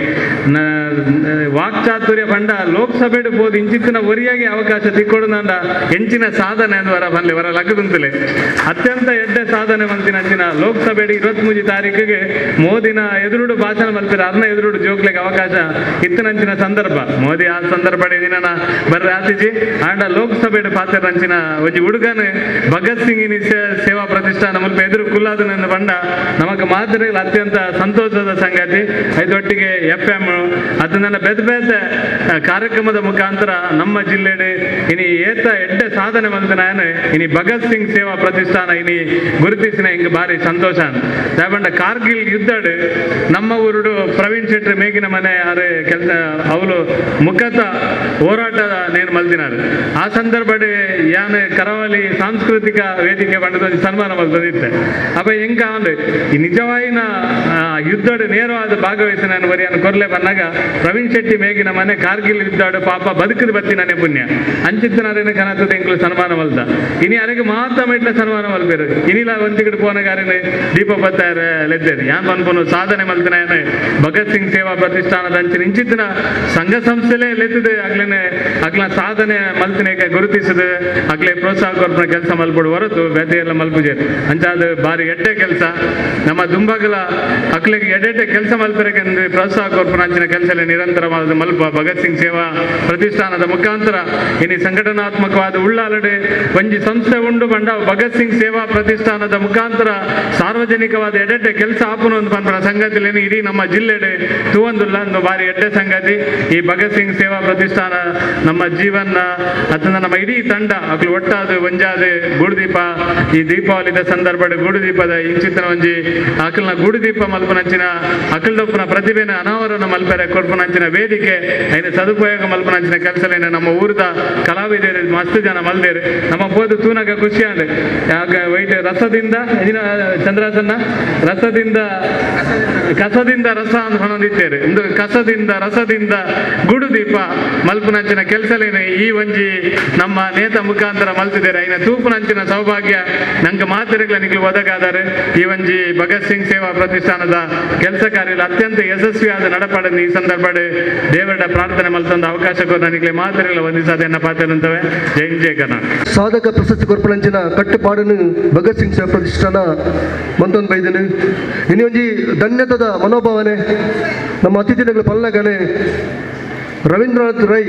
ವಾಕ್ಚಾತುರ್ಯ ಪಂಡ ಲೋಕಸಭೆ ಬೋದು ಇಂಚಿತ್ತಿನ ಒರಿಯಾಗಿ ಅವಕಾಶ ತಿಕ್ಕೊಡು ಎಂಚಿನ ಸಾಧನೆ ಅಂದ್ ವರ ಬನ್ಲಿ ವರ ಲಗ್ಗದುಂತಲೆ ಅತ್ಯಂತ ಎಡ್ಡೆ ಸಾಧನೆ ಮಂತಿನ ಅಂಚಿನ ಲೋಕಸಭೆ 23 ತಾರೀಕಿಗೆ ಮೋದಿನ ಎದುರುಡು ಭಾಷಣ ಮಲ್ಪಿರ ಅರ್ನ ಎದುರುಡು ಜೋಕ್ಲೆಗೆ ಅವಕಾಶ ಇತ್ತಿನಂಚಿನ ಸಂದರ್ಭ ಮೋದಿ ಆ ಸಂದರ್ಭ ದಿನ ಬರ್ರೆ ಆತಿಜಿ ಆಂಡ ಲೋಕಸಭೆ ಪಾತ್ರ ಅಂಚಿನ ಒಂಜಿ ಹುಡುಗನ ಭಗತ್ ಸಿಂಗ್ ಸೇವಾ ಪ್ರತಿಷ್ಠಾನ ಮುಲ್ಪ ಎದುರು ಕುಲ್ಲಾದನ ಬಂಡ ನಮಕ್ ಮಾತ್ರ ಅತ್ಯಂತ ಸಂತೋಷದ ಸಂಗತಿ. ಐದೊಟ್ಟಿಗೆ ಎಫ್ ಎಂ ಅದನ್ನೆಲ್ಲ ಬೇತೆ ಬೇತೆ ಕಾರ್ಯಕ್ರಮದ ಮುಖಾಂತರ ನಮ್ಮ ಜಿಲ್ಲೆಡೆ ಇನಿ ಏತ ಎಡ್ಡೆ ಸಾಧನೆ ಮಂತನಾಯನ ಇನಿ ಭಗತ್ ಸಿಂಗ್ ಸೇವಾ ಪ್ರತಿಷ್ಠಾನ ಇನಿ ಗುರುತಿಸಿನ ಹಿಂಗ್ ಭಾರಿ ಸಂತೋಷ. ದಯಬಂಡ ಅಪಂಡ ಕಾರ್ಗಿಲ್ ಯುದ್ಧಡ್ ನಮ್ಮ ಊರುಡು ಪ್ರವೀಣ್ ಶೆಟ್ಟಿ ಮೇಗಿನ ಮನೆ ಆರು ಕೆಲಸ ಅವಳು ಮುಖತ ಹೋರಾಟ ನೇನು ಮಲ್ದಿನಾರು. ಆ ಸಂದರ್ಭಡ್ ಯಾನ್ ಕರಾವಳಿ ಸಾಂಸ್ಕೃತಿಕ ವೇದಿಕೆ ಪಂಡದ ಸನ್ಮಾನ ಮಲ್ತದಿತ್ತೆ. ಅಪ್ಪ ಎಂಕ ಅಂದ್ರೆ ಈ ನಿಜವಾಯಿನ ಯುದ್ಧಡ್ ನೇರವಾದ ಭಾಗವಹಿಸಿ ನಾನು ಬರಿಯನ್ನು ಕೊರ್ಲೆ ಬಂದಾಗ ಪ್ರವೀಣ್ ಶೆಟ್ಟಿ ಮೇಗಿನ ಮನೆ ಕಾರ್ಗಿಲ್ ಯುದ್ಧಡ್ ಪಾಪ ಬದುಕದ ಬತ್ತಿ ನಾನೇ ಪುಣ್ಯ ಅಂಚಿತ್ತನಾರೇನು ಕನತದ ಎಂಕ್ಲು ಸನ್ಮಾನ ಮಲ್ದ. ಇನಿ ಅರೆಗೆ ಮಾತ್ರ ಮೆಟ್ಲ ಸನ್ಮಾನ ಮಲ್ಪೇರು ಇನಿಲ ಒಂತಿಗಡೆ ಪೋನಗಾರೇನು ದೀಪ ಬತ್ತಾರ ಲೆದ್ದೇರು ಯಾನ್ ಪನ್ಪುನು ಸಾಧನೆ ಮಲ್ತನ ಭಗತ್ ಸಿಂಗ್ ಸೇವಾ ಪ್ರತಿಷ್ಠಾನದ ಅಂಚಿನ ಇಂಚಿತ್ತಿನ ಸಂಘ ಸಂಸ್ಥೆಲೇ ಲೆತ್ತದೆ ಅಗ್ಲೇನೆ ಅಗ್ಲ ಸಾಧನೆ ಮಲ್ತನೇಕ ಗುರುತಿಸದ ಅಗ್ಲೆ ಪ್ರೋತ್ಸಾಹ ಕೊರ್ಪುನ ಕೆಲಸ ಮಲ್ಪಡು ಹೊರತು ಬೇತೆ ಎಲ್ಲ ಮಲ್ಪುಜೇರು. ಅಂಚಾದ ಬಾರಿ ಎಡ್ಡೆ ಕೆಲಸ ನಮ್ಮ ದುಂಬಗಲ ಅಕ್ಲೆಗೆ ಎಡೆಡ್ಡೆ ಕೆಲಸ ಮಲ್ಪರೆಕೆಂದು ಪ್ರೋತ್ಸಾಹ ಕೊರ್ಪುನ ಅಂಚಿನ ಕೆಲಸ ನಿರಂತರವಾದ ಮಲ್ಪ ಭಗತ್ ಸಿಂಗ್ ಸೇವಾ ಪ್ರತಿಷ್ಠಾನದ ಮುಖಾಂತರ ಇನಿ ಸಂಘಟನಾತ್ಮಕವಾದ ಉಳ್ಳಾಲಡೆ ಒಂಜಿ ಸಂಸ್ಥೆ ಉಂಡು ಬಂಡ ಭಗತ್ ಸಿಂಗ್ ಸೇವಾ ಪ್ರತಿಷ್ಠಾನದ ಮುಖಾಂತರ ಸಾರ್ವಜನಿಕವಾದ ಎಡೆಡ್ಡೆ ಕೆಲಸ ಆಪುನ ಒಂದು ಪನ್ಪುನ ಸಂಗತಿಲೇನು ಇಡೀ ನಮ್ಮ ಜಿಲ್ಲೆಡೆ ತೂವಂದುಲ್ಲ ಒಂದು ಬಾರಿ ಎಡ್ಡೆ ಸಂಗತಿ. ಈ ಭಗತ್ ಸಿಂಗ್ ಸೇವಾ ಪ್ರತಿಷ್ಠಾನ ನಮ್ಮ ಜೀವನ ಅಥವಾ ನಮ್ಮ ಇಡೀ ತಂಡ ಅಕ್ಲು ಒಟ್ಟಾದ ಒಂಜಾದ ಗೂಡುದೀಪ ಈ ದೀಪಾವಳಿದ ಸಂದರ್ಭದ ಗೂಡುದೀಪದ ಇಂಚಿತ್ತಿನ ಒಂಜಿ ಅಕಲ್ನ ಗೂಡುದೀಪ ಮಲ್ಪನಂಚಿನ ಅಕಲ್ದೊಪ್ಪನ ಪ್ರತಿಭೆನ ಅನಾವರಣ ಮಲ್ಪೆರೆ ಕೊರ್ಪುನಂಚಿನ ವೇದಿಕೆ ಐನ ಸದುಪಯೋಗ ಮಲ್ಪನಂಚಿನ ಕೆಲಸಲೇನ ನಮ್ಮ ಊರದ ಕಲಾವಿದರು ಮಸ್ತ್ ಜನ ಮಲ್ದೇರು ನಮ್ಮ ಪೋದು ತೂನಗ ಖುಷಿ ಅಂಡ್ ಆಗ ವೈಟ್ ರಸದಿಂದ ಚಂದ್ರಾಸನ್ನ ರಸದಿಂದ ಕಸದಿಂದ ರಸ ಅಂತ ಹೊಂದಿದ್ದೇವೆ ಇಂದು ಕಸದಿಂದ ರಸದಿಂದ ಗುಡುದೀಪ ಮಲ್ಪನಂಚಿನ ಕೆಲಸಲೇನೆ ಈ ಒಂಜಿ ನಮ್ಮ ನೇತ ಮುಖಾಂತರ ಮಲ್ತಿದ್ದಾರೆ. ಐನ ತೂಪುನಂಚಿನ ಸೌಭಾಗ್ಯ ನಂಗೆ ಮಾತಿರಗ್ಲ ನಿಗ್ಲು ಒದಗಾದರೆ ಈ ಒಂಜಿ ಭಗತ್ ಸಿಂಗ್ ಸೇವಾ ಪ್ರತಿಷ್ಠಾನದ ಕೆಲಸ ಕಾರ್ಯ ಅತ್ಯಂತ ಯಶಸ್ವಿಯಾದ ನಡಪಾಡನ್ನು ಈ ಸಂದರ್ಭ ದೇವರ ಪ್ರಾರ್ಥನೆ ಮಲ್ತಂದ ಅವಕಾಶ ನನಗೆ ಮಾತಿರಗ್ಲ ವಂದಿಸಾದೆಯನ್ನ ಪಾತ್ರರಂತವೆ. ಜೈ ಜಯ ಕರ್ನಾಟಕ. ಸಾಧಕ ಪ್ರಶಸ್ತಿ ಕೊರ್ಪುನಂಚಿನ ಕಟ್ಟುಪಾಡನ್ನು ಭಗತ್ ಸಿಂಗ್ ಸೇವಾ ಪ್ರತಿಷ್ಠಾನ ಮಂತೊಂದು ಬೈದನು. ಇನ್ನೊಂಜಿ ಧನ್ಯತದ ಮನೋಭಾವನೆ ನಮ್ಮ ಅತಿಥಿಗಳ ಪಲ್ಲಗನೆ ರವೀಂದ್ರನಾಥ್ ರೈ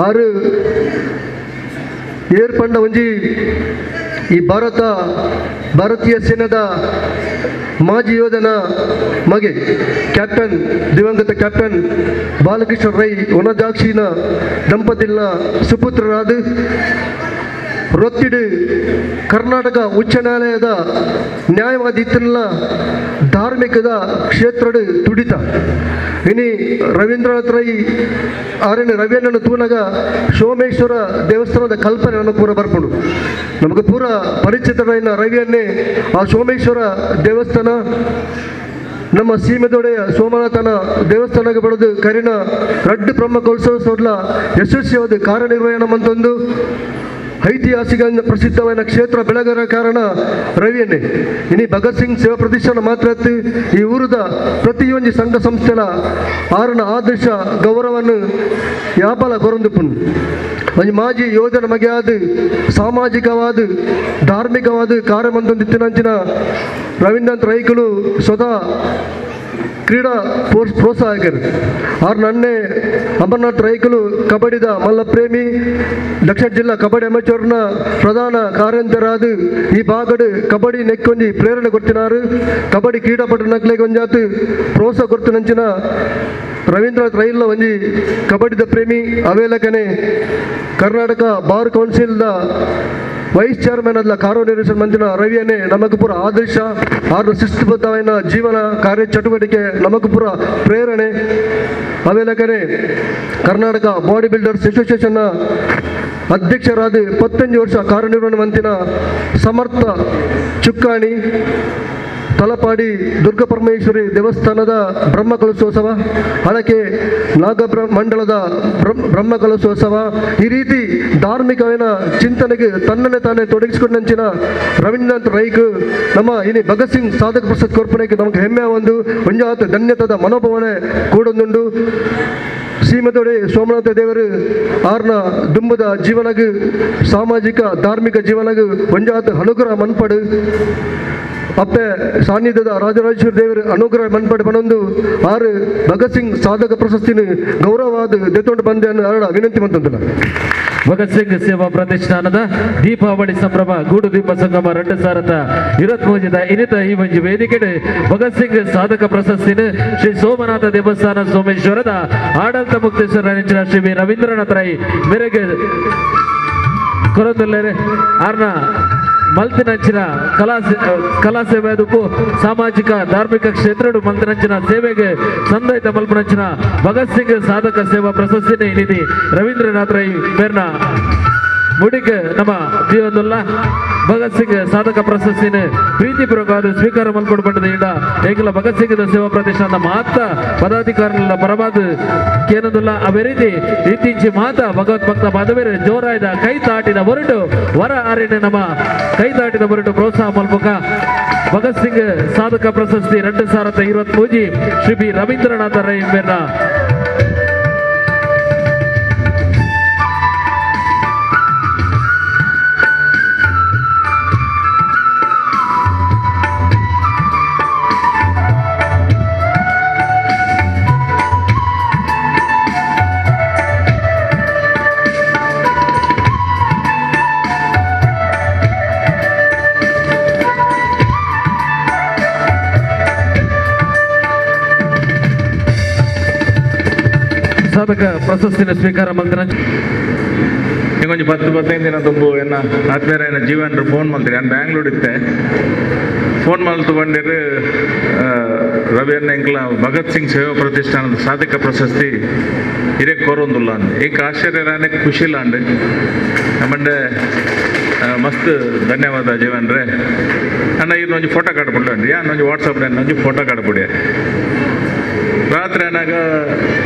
ಆರು ಏರ್ಪಂಡ ಒಂಜಿ ಈ ಭಾರತೀಯ ಸೇನಾದ ಮಾಜಿ ಯೋಧನ ಮಗೆ ಕ್ಯಾಪ್ಟನ್ ದಿವಂಗತ ಕ್ಯಾಪ್ಟನ್ ಬಾಲಕೃಷ್ಣ ರೈ ವನಜಾಕ್ಷಿನ ದಂಪತಿನ ಸುಪುತ್ರರಾದ ರೊತ್ತಿಡು ಕರ್ನಾಟಕ ಉಚ್ಚ ನ್ಯಾಯಾಲಯದ ನ್ಯಾಯವಾದಿ ಇತ್ತಿನ ಧಾರ್ಮಿಕದ ಕ್ಷೇತ್ರದ ತುಡಿತ. ಇನಿ ರವೀಂದ್ರನಾಥ್ ರೈ ಆರಣ್ಯ ರವಿಯಣ್ಣನ ತೂನಗ ಸೋಮೇಶ್ವರ ದೇವಸ್ಥಾನದ ಕಲ್ಪನೆ ನಮಗೆ ಪೂರ ಬರ್ಪುಂಡು. ನಮಗೆ ಪೂರ ಪರಿಚಿತರಾಯಿನ ರವಿಯನ್ನೇ ಆ ಸೋಮೇಶ್ವರ ದೇವಸ್ಥಾನ ನಮ್ಮ ಸೀಮೆದೊಡೆಯ ಸೋಮನಾಥನ ದೇವಸ್ಥಾನಕ್ಕೆ ಬಡದು ಕರಿನ ರಡ್ಡು ಬ್ರಹ್ಮ ಕೌತ್ಸವ ಯಶಸ್ವಿಯಾದ ಕಾರ್ಯನಿರ್ವಹಣೆ ಮಂತೊಂದು ಐತಿಹಾಸಿಕ ಪ್ರಸಿದ್ಧವಾದ ಕ್ಷೇತ್ರ ಬೆಳಗರ ಕಾರಣ ರವಿಯನ್ನೇ. ಇನಿ ಭಗತ್ ಸಿಂಗ್ ಸೇವಾ ಪ್ರತಿಷ್ಠಾನ ಮಾತ್ರ ಈ ಊರದ ಪ್ರತಿಯೊಂದು ಸಂಘ ಸಂಸ್ಥೆಲ ಆರನ ಆದರ್ಶ ಗೌರವವನ್ನು ಯಾಪಲ ಕೊರಂದುಪುನ್ ಒಂಜಿ ಮಾಜಿ ಯೋಧನ ಮಗೆಯಾದ ಸಾಮಾಜಿಕವಾದ ಧಾರ್ಮಿಕವಾದ ಕಾರ್ಯಮಂತೊಂದಿತ್ತಿನಂಚಿನ ರವೀಂದ್ರನಾಥ್ ರೈಕುಲು ಸ್ವತಃ ಕ್ರೀಡಾ ಪ್ರೋತ್ಸಾಹಕರು. ಆರ್ ನನ್ನೆ ಅಮರನಾಥ್ ರೈಕುಲು ಕಬಡ್ಡಿದ ಮಲ್ಲ ಪ್ರೇಮಿ, ದಕ್ಷಿಣ ಜಿಲ್ಲಾ ಕಬಡ್ಡಿ ಅಮೆಚೂರ್ನ ಪ್ರಧಾನ ಕಾರ್ಯಂತರಾದ ಈ ಭಾಗಡು ಕಬಡ್ಡಿ ನೆಕ್ಕೊಂಜಿ ಪ್ರೇರಣೆ ಕೊಡ್ತಿನಾರು. ಕಬಡ್ಡಿ ಕ್ರೀಡಾಪಟು ನಕ್ಲೆಗೆ ಒಂಜಾತು ಪ್ರೋತ್ಸಾಹ ಕೊಡ್ತಿನಂಚಿನ ರವೀಂದ್ರನಾಥ್ ರೈಲ್ ಒಂಜಿ ಕಬಡ್ಡಿದ ಪ್ರೇಮಿ. ಅವೇಲಕನೆ ಕರ್ನಾಟಕ ಬಾರ್ ಕೌನ್ಸಿಲ್ದ ವೈಸ್ ಚೇರ್ಮನ್ ಅಲ್ಲ ಕಾರ್ಯನಿರ್ವಹಿಸಿದ ಮಂದಿನ ರವಿಯನ್ನೇ ನಮಗೆ ಪೂರ ಆದರ್ಶ. ಆರು ಶಿಸ್ತುಬದ್ಧವಾದ ಜೀವನ ಕಾರ್ಯ ಚಟುವಟಿಕೆ ನಮಗೆ ಪೂರ ಪ್ರೇರಣೆ. ಅವೇಲಕನೆ ಕರ್ನಾಟಕ ಬಾಡಿ ಬಿಲ್ಡರ್ಸ್ ಅಸೋಸಿಯೇಷನ್ನ ಅಧ್ಯಕ್ಷರಾದ 15 ವರ್ಷ ಕಾರ್ಯನಿರ್ವಹಣೆ ಮಂತಿನ ಸಮರ್ಥ ಚುಕ್ಕಾಣಿ ತಲಪಾಡಿ ದುರ್ಗಾ ಪರಮೇಶ್ವರಿ ದೇವಸ್ಥಾನದ ಬ್ರಹ್ಮಕಲಶೋತ್ಸವ, ಹಳಕೆ ನಾಗಬ್ರ ಮಂಡಲದ ಬ್ರಹ್ಮಕಲಶೋತ್ಸವ, ಈ ರೀತಿ ಧಾರ್ಮಿಕವಿನ ಚಿಂತನೆಗೆ ತನ್ನನ್ನೇ ತಾನೇ ತೊಡಗಿಸಿಕೊಂಡಂಚಿನ ರವೀಂದ್ರನಾಥ್ ರೈಕ್ ನಮ್ಮ ಇನಿ ಭಗತ್ ಸಿಂಗ್ ಸಾಧಕ ಪ್ರಸಾದ್ ಕೊರ್ಪಣೆಗೆ ನಮಗೆ ಹೆಮ್ಮೆಯ ಒಂದು ಒಂಜಾತ ಧನ್ಯತದ ಮನೋಭಾವನೆ ಕೂಡೊಂದುಂಡು. ಶ್ರೀಮದೊಡೆ ಸೋಮನಾಥ ದೇವರು ಆರ್ನ ದುಂಬದ ಜೀವನಗ್ ಸಾಮಾಜಿಕ ಧಾರ್ಮಿಕ ಜೀವನಗ್ ಒಂಜಾತ ಅನುಗ್ರಹ ಮನ್ಪಡು ಅಪ್ಪೆ ಸಾನ್ನಿಧ್ಯದ ರಾಜರಾಜೇಶ್ವರ ದೇವರು ಅನುಗ್ರಹ ಮನ್ಪಡು ಬನೊಂದು ಆರು ಭಗತ್ ಸಿಂಗ್ ಸಾಧಕ ಪ್ರಶಸ್ತಿನ ಗೌರವವಾದ ದೆತ್ತೊಂಡು ಬಂದೆ ಅನ್ನು ಅರಡ ವಿನಂತಿ ಮಂತಂದಿಲ್ಲ. ಭಗತ್ ಸಿಂಗ್ ಸೇವಾ ಪ್ರತಿಷ್ಠಾನದ ದೀಪಾವಳಿ ಸಂಭ್ರಮ ಗೂಡು ದೀಪ ಸಂಗಮ 2023 ಇನ್ನಿತ ಈ ಒಂಜಿ ವೇದಿಕೆ ಭಗತ್ ಸಿಂಗ್ ಸಾಧಕ ಪ್ರಶಸ್ತಿನ ಶ್ರೀ ಸೋಮನಾಥ ದೇವಸ್ಥಾನ ಸೋಮೇಶ್ವರದ ಆಡಳಿತ ಮುಕ್ತೇಶ್ವರ ನೆಂಚಿನ ಶ್ರೀ ವಿ ರವೀಂದ್ರನಾಥ ರೈ ಮೇರೆಗೆ ಕೊರೊಂದುಲ್ಲೆರ್. ಆರ್ನ ಮಲ್ತಿನಂಚಿನ ಕಲಾ ಕಲಾ ಸೇವೆ ದುಪ್ಪು ಸಾಮಾಜಿಕ ಧಾರ್ಮಿಕ ಕ್ಷೇತ್ರಡು ಮಲ್ತಿನಂಚಿನ ಸೇವೆಗೆ ಸಂದೈತ ಮಲ್ಪನಂಚಿನ ಭಗತ್ ಸಿಂಗ್ ಸಾಧಕ ಸೇವಾ ಪ್ರಶಸ್ತಿನೇ ಇನಿದಿ ರವೀಂದ್ರನಾಥ್ ರೈ ಮೇರ್ನ ಮುಡಿಗೆ ನಮ್ಮ ಜೀವನದಲ್ಲ ಭಗತ್ ಸಿಂಗ್ ಸಾಧಕ ಪ್ರಶಸ್ತಿನ ಪ್ರೀತಿಪೂರ್ವಕವಾದ ಸ್ವೀಕಾರ ಮಲ್ಕೊಂಡು ಬಂದಿದೆ. ಇಂಡ ಏಕಲ ಭಗತ್ ಸಿಂಗ್ ಸೇವಾ ಪ್ರತಿಷ್ಠಾನದ ಮಾತ ಪದಾಧಿಕಾರಿಗಳ ಪರವಾದ ಕೇನದಲ್ಲ. ಅದೇ ರೀತಿ ಇತ್ತೀಚೆ ಮಾತ ಭಗವತ್ ಭಕ್ತ ಬಾಂಧವ್ಯರು ಜೋರಾಯ್ದ ಕೈ ತಾಟಿದ ಹೊರಟು ವರ ಆರಿನ ನಮ್ಮ ಕೈ ತಾಟಿದ ಹೊರಟು ಪ್ರೋತ್ಸಾಹ ಮಲ್ಪಕ ಭಗತ್ ಸಿಂಗ್ ಸಾಧಕ ಪ್ರಶಸ್ತಿ 2023 ಶ್ರೀ ಬಿ ರವೀಂದ್ರನಾಥ ರೈ ಮೇರ್ನ ಸಾಧಕ ಪ್ರಶಸ್ತಿನ ಸ್ವೀಕಾರ ಮಂತ್ರ ಇಂಗೊಂಜಿ 10-15 ದಿನ ತುಂಬು ಎನ್ನ ಆತ್ಮೀಯರ ಜೀವನರು ಫೋನ್ ಮಾಡ್ತೀರಿ. ನಾನು ಬ್ಯಾಂಗ್ಳೂರ್ ಇತ್ತೆ ಫೋನ್ ಮಾಡ್ತು ಬಂದಿರು ರವಿಯನ್ನ ಎಂಕ್ಲ ಭಗತ್ ಸಿಂಗ್ ಸೇವಾ ಪ್ರತಿಷ್ಠಾನದ ಸಾಧಕ ಪ್ರಶಸ್ತಿ ಹಿರೇ ಕೋರೊಂದುಲ್ಲ ಅಂದ್ ಏಕ ಆಶ್ಚರ್ಯ ಖುಷಿಲ್ಲ ಅಂಡ್ ನಮ್ಮಂಡೆ ಮಸ್ತ್ ಧನ್ಯವಾದ ಜೀವನ್ರೆ. ಅಣ್ಣ ಇದೊಂದು ಫೋಟೋ ಕಾರ್ಡ್ ಕೊಡ್ಲಂడి ಯಾನ್ ಒಂಜಿ ವಾಟ್ಸಪ್ ಒಂಜಿ ಫೋಟೋ ಕಾರ್ಡ್ ಕೊಡಿ. ರಾತ್ರಿ ಅನ್ನಾಗ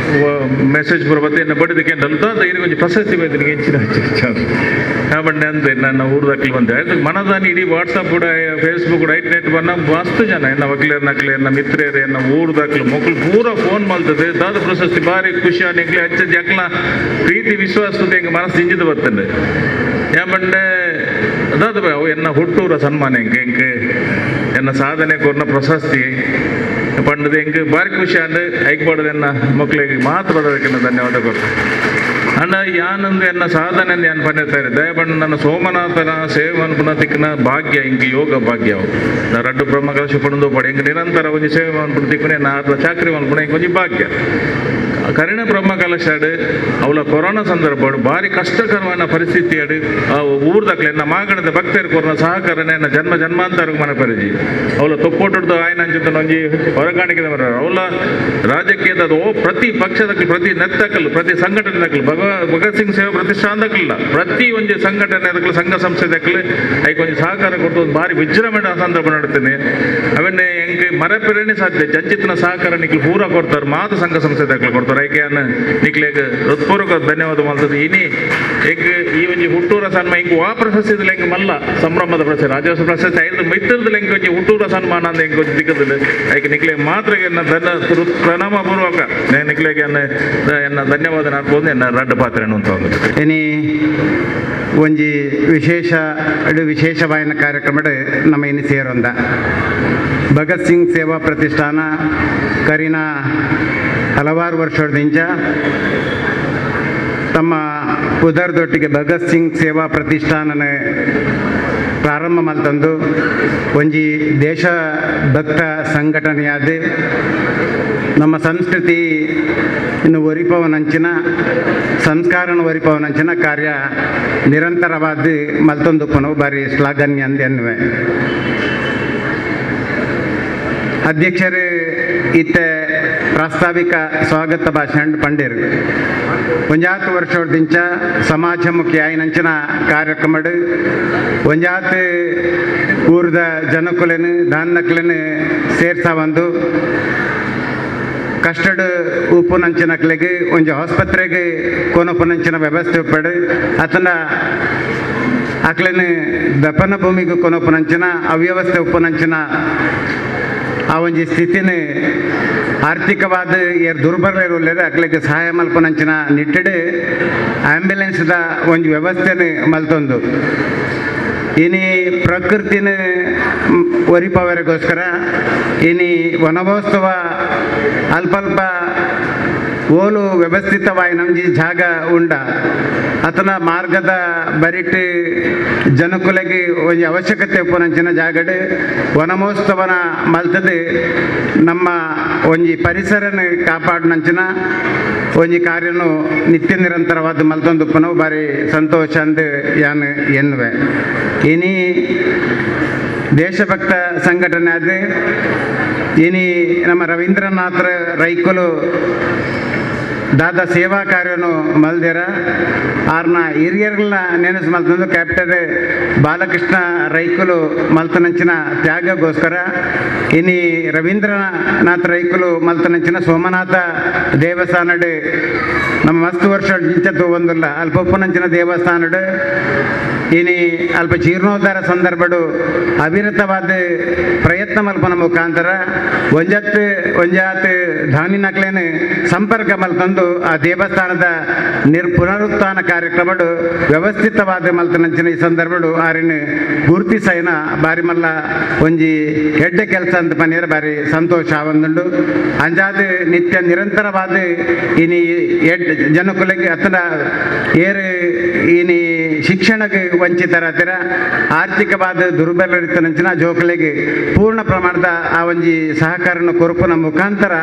ಮೆಸೇಜ್ ಪೂರ ಬತ್ತೆ ಎನ್ನ ಬಡಿದಕ್ಕೆ ಅಂತ ಇರಿಗೆ ಒಂಜಿ ಪ್ರಶಸ್ತಿ ಬೈದಿನಿಗೆ ಹೆಂಚಿನ ನಾ ಬಂಡೆ ಅಂದೆ ನನ್ನ ಊರ್ದಕ್ಲಿ ಬಂದೆ ಆಯ್ತು ಮನದಾನಿ ಇಡೀ ವಾಟ್ಸಪ್ ಕೂಡ ಫೇಸ್ಬುಕ್ ಕೂಡ ಐಟ್ ನೆಟ್ ಬನ್ನ ಮಸ್ತ್ ಜನ ಎನ್ನ ವಕೀಲರ್ ನಕ್ಲೆ ಎನ್ನ ಮಿತ್ರರು ಎನ್ನ ಊರ್ದಕ್ಲು ಮಕ್ಕಳು ಪೂರ ಫೋನ್ ಮಾಡ್ತದೆ ದಾದ ಪ್ರಶಸ್ತಿ ಭಾರಿ ಖುಷಿ ಅನ್ನಿಕ್ಲೆ ಹಚ್ಚ ಜಕ್ಲ ಪ್ರೀತಿ ವಿಶ್ವಾಸ ಹೆಂಗೆ ಮನಸ್ಸು ಇಂಜಿದ ಬರ್ತದೆ. ಯಾ ಬಂಡೆ ದಾದ ಅವು ಎನ್ನ ಹುಟ್ಟೂರ ಸನ್ಮಾನ ಹೆಂಗೆ ಹೆಂಗೆ ಎನ್ನ ಸಾಧನೆ ಕೊರ್ನ ಪ್ರಶಸ್ತಿ ಪಂಡದ ಹೆಂಗೆ ಭಾರಿ ಖುಷಿ ಅಂಡ್ ಐಕ್ಬಾರ್ದು ಎನ್ನ ಮಕ್ಕಳಿಗೆ ಮಾತ್ರ ಅದಕ್ಕೆ ಧನ್ಯವಾದ ಕೊಡ್ತು. ಅಣ್ಣ ಯಾನಂದು ಎನ್ನ ಸಾಧನೆ ಯಾನ್ ಪನ್ನಿರ್ತಾರೆ ದಯಪಂಡ ನನ್ನ ಸೋಮನಾಥನ ಸೇವೆ ಅನ್ಪುನ ತಿಕ್ಕನ ಭಾಗ್ಯ ಹಿಂಗೆ ಯೋಗ ಭಾಗ್ಯ ಅವು ರಡ್ಡು ಬ್ರಹ್ಮ ಕಲಶ ಪಡೆದು ಪಡೆ ಹಿಂಗೆ ನಿರಂತರ ಒಂಜಿ ಸೇವೆ ಅನ್ಪುನ ತಿಕ್ಕನೆ ನಾ ಚಾಕ್ರಿ ಅನ್ಪುನ ಹಿಂಗೆ ಒಂಜಿ ಭಾಗ್ಯ ಕರಿಣ ಬ್ರಹ್ಮ ಕಲಶಾಡು ಅವಳ ಕೊರೋನಾ ಸಂದರ್ಭ ಭಾರಿ ಕಷ್ಟಕರವಾದ ಪರಿಸ್ಥಿತಿ ಅಡು ಊರ್ದಕ್ಲೆ ಎನ್ನ ಮಾಗಣದ ಭಕ್ತರು ಕೊರೋನಾ ಸಹಕಾರನೆ ಎನ್ನ ಜನ್ಮ ಜನ್ಮಾಂತರ ಮನ ಪರಿಜಿ ಅವಳ ತೊಕ್ಕೋಟದ ಆಯ್ನಂಚಿತ ಒಂಜಿ ಹೊರಗಾಣಿಕೆ ಅವಳ ರಾಜಕೀಯದ ಪ್ರತಿ ಪಕ್ಷದಕ್ಕಲು ಪ್ರತಿ ನೆತ್ತಕಲು ಪ್ರತಿ ಸಂಘಟನೆ ದಕ್ಕಲು ಭಗತ್ ಸಿಂಗ್ ಸೇವಾ ಪ್ರತಿಷ್ಠಾನದಕ್ಕಲ್ಲ ಪ್ರತಿ ಒಂಜಿ ಸಂಘಟನೆ ಅದಕ್ಕಲು ಸಂಘ ಸಂಸ್ಥೆ ದಕ್ಕಲು ಐಕ್ ಒಂಜಿ ಸಹಕಾರ ಕೊಟ್ಟು ಒಂದು ಭಾರಿ ವಿಜೃಂಭಣೆ ಸಂದರ್ಭ ನಡ್ತೀನಿ. ಅವನ್ನೇ ಹೆಂಗೆ ಮರಪೆರಣೆ ಸಾಧ್ಯ ಜಂಚಿತನ ಸಹಕಾರ ನಿಕ್ಲು ಪೂರ ಕೊಡ್ತಾರೆ ಮಾತು ಸಂಘ ಸಂಸ್ಥೆ ದಕ್ಕಲು ಕೊಡ್ತಾರೆ. ಐಕೆಯನ್ನ ನಿಕ್ಲೆಗ್ ಹೃತ್ಪೂರ್ವಕ ಧನ್ಯವಾದ ಮಾಡ್ತದೆ. ಇನಿ ಏಕ್ ಈ ಒಂಜಿ ಹುಟ್ಟೂರ ಸನ್ಮಾನ ಹಿಂಗೆ ವಾ ಪ್ರಶಸ್ತಿ ಹೆಂಗೆ ಮಲ್ಲ ಸಂಭ್ರಮದ ಪ್ರಶಸ್ತಿ ರಾಜ್ಯೋತ್ಸವ ಪ್ರಶಸ್ತಿ ಐದು ಮಿತ್ರದಲ್ಲಿ ಹೆಂಗೆ ಒಂಜಿ ಹುಟ್ಟೂರ ಸನ್ಮಾನ ಅಂತ ಹೆಂಗೆ ಒಂಜಿ ದಿಕ್ಕದಿಲ್ಲ ಐಕೆ ನಿಕ್ಲೆ ಮಾತ್ರ ಎನ್ನ ಧನ್ಯ ಪ್ರಣಾಮ ಪೂರ್ವಕ ನಿಕ್ಲೆಗೆ ಎನ್ನ ಧನ್ಯವಾದ ನಾಡ್ಬೋದು ಎನ್ನ ರಡ್ಡ ಪಾತ್ರ ಅಂತ ಇನಿ ಒಂಜಿ ವಿಶೇಷ ವಿಶೇಷವಾಯಿನ ಕಾರ್ಯಕ್ರಮ ನಮ್ಮ ಇನಿ ಸೇರೊಂದ ಭಗತ್ ಸಿಂಗ್ ಸೇವಾ ಪ್ರತಿಷ್ಠಾನ ಕರಿನ ಹಲವಾರು ವರ್ಷದಿಂದ ತಮ್ಮ ಉದರದೊಟ್ಟಿಗೆ ಭಗತ್ ಸಿಂಗ್ ಸೇವಾ ಪ್ರತಿಷ್ಠಾನನ ಪ್ರಾರಂಭ ಮಲ್ತಂದು ಒಂಜಿ ದೇಶಭಕ್ತ ಸಂಘಟನೆಯಾದ ನಮ್ಮ ಸಂಸ್ಕೃತಿ ಇನ್ನು ಒರಿಪವನಂಚಿನ ಸಂಸ್ಕಾರನ ಒರಿಪವನಂಚಿನ ಕಾರ್ಯ ನಿರಂತರವಾದ ಮಲ್ತೊಂದುಪ್ಪನವು ಬಾರಿ ಶ್ಲಾಘನ್ಯ ಅಂದೆ ಅನ್ನುವೆ. ಅಧ್ಯಕ್ಷರು ಇತ್ತ ಪ್ರಾಸ್ತಾವಿಕ ಸ್ವಾಗತ ಭಾಷಣ ಪಂಡೇರು ಒಂಜಾತ್ ವರ್ಷದಿಂಚ ಸಮಾಜಮುಖಿ ಆಯಿನಂಚಿನ ಕಾರ್ಯಕ್ರಮ ಒಂಜಾತ್ ಊರದ ಜನಕುಲೆನು ದಾನ್ನಕ್ಲೆನು ಸೇರ್ಸ ಒಂದು ಕಷ್ಟಡ್ ಉಪ್ಪುನಂಚಿನಕ್ಲೆಗೆ ಒಂಜಿ ಆಸ್ಪತ್ರೆಗೆ ಕೊನೊಪುನಂಚಿನ ವ್ಯವಸ್ಥೆ ಉಪ್ಪಡು ಅತನ ಅಕ್ಲೆನು ದಪನ ಭೂಮಿಗೆ ಕೊನೊಪುನಂಚಿನ ಅವ್ಯವಸ್ಥೆ ಉಪ್ಪುನಂಚಿನ ಆ ಒಂಜಿ ಸ್ಥಿತಿನ ಆರ್ಥಿಕವಾದ ಏರ್ ದುರ್ಬಲ ಇರುವುದೇ ಅಕ್ಲೆಗೆ ಸಹಾಯ ಮಲ್ಪನಂಚಿನ ನಿಟ್ಟಿಡು ಆ್ಯಂಬ್ಯುಲೆನ್ಸ್ದ ಒಂಜಿ ವ್ಯವಸ್ಥೆನ ಮಲ್ತೊಂದು ಇನಿ ಪ್ರಕೃತಿನ ಒರಿಪವರಿಗೋಸ್ಕರ ಇನಿ ವನಮಹೋತ್ಸವ ಅಲ್ಪ ಅಲ್ಪ ಓಲು ವ್ಯವಸ್ಥಿತವಾಯಿನಂಜಿ ಜಾಗ ಉಂಡ ಅತನ ಮಾರ್ಗದ ಬರಿಟ್ ಜನಕುಲೆಗೆ ಒಂಜಿ ಅವಶ್ಯಕತೆ ಉಪ್ಪುನಂಚಿನ ಜಾಗಡ್ ವನಮಹೋತ್ಸವನ ಮಲ್ತದೆ ನಮ್ಮ ಒಂಜಿ ಪರಿಸರನ ಕಾಪಾಡುನಂಚಿನ ಒಂಜಿ ಕಾರ್ಯನು ನಿತ್ಯ ನಿರಂತರವಾದ ಮಲ್ತೊಂದುಪ್ಪುನವು ಬಾರಿ ಸಂತೋಷ ಅಂದ್ ಯಾನ್ ಎನ್ನುವೆ. ಇನಿ ದೇಶಭಕ್ತ ಸಂಘಟನೆ ಅದು ಇನಿ ನಮ್ಮ ರವೀಂದ್ರನಾಥ್ ರೈಕುಲು ದಾದ ಸೇವಾ ಕಾರ್ಯನು ಮಲ್ದಿರ ಆರ್ನ ಹಿರಿಯರ್ಗಳನ್ನ ನೆನೆಸು ಮಲ್ತಂದು ಕ್ಯಾಪ್ಟನ್ ಬಾಲಕೃಷ್ಣ ರೈಕುಲು ಮಲ್ತನಂಚಿನ ತ್ಯಾಗಗೋಸ್ಕರ ಇನಿ ರವೀಂದ್ರನಾಥ್ ರೈಕುಲು ಮಲ್ತನಂಚಿನ ಸೋಮನಾಥ ದೇವಸ್ಥಾನಡ್ ನಮ್ಮ ಮಸ್ತ್ ವರ್ಷ ಇಂಚ ಒಂದುಲ್ಲ ಅಲ್ಪ ಉಪ್ಪುನಂಚಿನ ದೇವಸ್ಥಾನಡ್ ಇನಿ ಅಲ್ಪ ಜೀರ್ಣೋದ್ಧಾರ ಸಂದರ್ಭಡು ಅವಿರತವಾದ ಪ್ರಯತ್ನ ಮಲ್ಪನ ಮುಖಾಂತರ ಒಂಜತ್ ಒಂಜಾತ್ ಧಾನಿನಕ್ಲೇನು ಸಂಪರ್ಕ ಮಲ್ತಂದು ಆ ದೇವಸ್ಥಾನದ ಪುನರುತ್ಥಾನ ಕಾರ್ಯಕ್ರಮಡು ವ್ಯವಸ್ಥಿತವಾದ ಮಲ್ತನಂಚಿನ ಈ ಸಂದರ್ಭಡು ಆರಿನ ಗುರುತಿಸೈನ ಬಾರಿ ಮಲ್ಲ ಒಂಜಿ ಎಡ್ಡೆ ಕೆಲಸ ಅಂತ ಪನಿಯರ ಬಾರಿ ಸಂತೋಷ ಆವಂದುಂಡು. ಅಂಜಾದ ನಿತ್ಯ ನಿರಂತರವಾದ ಇನಿ ಎಡ್ ಜನಕುಲೆಗೆ ಅತನ ಏರು ಇನಿ ಶಿಕ್ಷಣಕ್ಕೆ ವಂಚಿತರಾತಿರ ಆರ್ಥಿಕವಾದ ದುರ್ಬಲರಿತನಂಚಿನ ಜೋಕುಲೆಗೆ ಪೂರ್ಣ ಪ್ರಮಾಣದ ಆ ಒಂಜಿ ಸಹಕಾರನ ಕೊರಪುನ ಮುಖಾಂತರ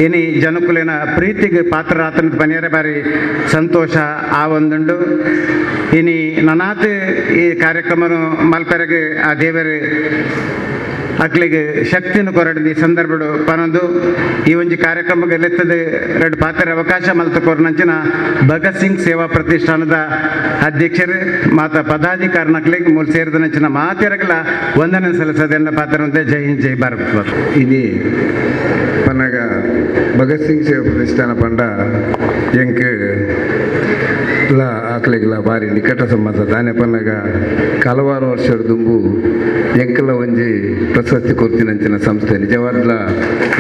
ಇನಿ ಜನಕುಲೆನ ಪ್ರೀತಿಗೆ ಪಾತ್ರರಾತನ ಪನಿಯರ ಬಾರಿ ಸಂತೋಷ ಆ ಒಂದುಂಡು. ಇನಿ ನನಾತ್ ಈ ಕಾರ್ಯಕ್ರಮನು ಮಲ್ಪೆರೆಗೆ ಆ ದೇವರು ಅಕ್ಲಿಗೆ ಶಕ್ತಿಯನ್ನು ಕೊರಡಿದ ಈ ಸಂದರ್ಭಡು ಪನೊಂದು ಈ ಒಂಜಿ ಕಾರ್ಯಕ್ರಮಕ್ಕೆ ಎಲೆತ್ತದೆ ಎರಡು ಪಾತ್ರ ಅವಕಾಶ ಮಲ್ತ ಕೊರನಂಚಿನ ಭಗತ್ ಸಿಂಗ್ ಸೇವಾ ಪ್ರತಿಷ್ಠಾನದ ಅಧ್ಯಕ್ಷರು ಮಾತ ಪದಾಧಿಕಾರನಕ್ಲಿಗೆ ಮೂಲ ಸೇರಿದ ಮಾತೆರಗಲ ವಂದನೆ ಸಲ್ಲಿಸೋದೆಲ್ಲ ಪಾತ್ರ. ಜೈ ಹಿಂದ್, ಜೈ ಭಾರತ್. ಇನಿ ಪನ್ನಗ ಭಗತ್ ಸಿಂಗ್ ಸೇವಾ ಪ್ರತಿಷ್ಠಾನ ಪಂಡ ಎಂಕ್ ಲ ಆಕಲಿಗೆಲ್ಲ ಭಾರಿ ನಿಕಟ ಸಂಬಂಧ. ದಾನೆ ಪನ್ನಗ ಹಲವಾರು ವರ್ಷದ ದುಂಬು ಎಂಕಲ ಒಂಜಿ ಪ್ರಶಸ್ತಿ ಕೊರ್ತಿನಂಚಿನ ಸಂಸ್ಥೆ ನಿಜವಾದ್ಲ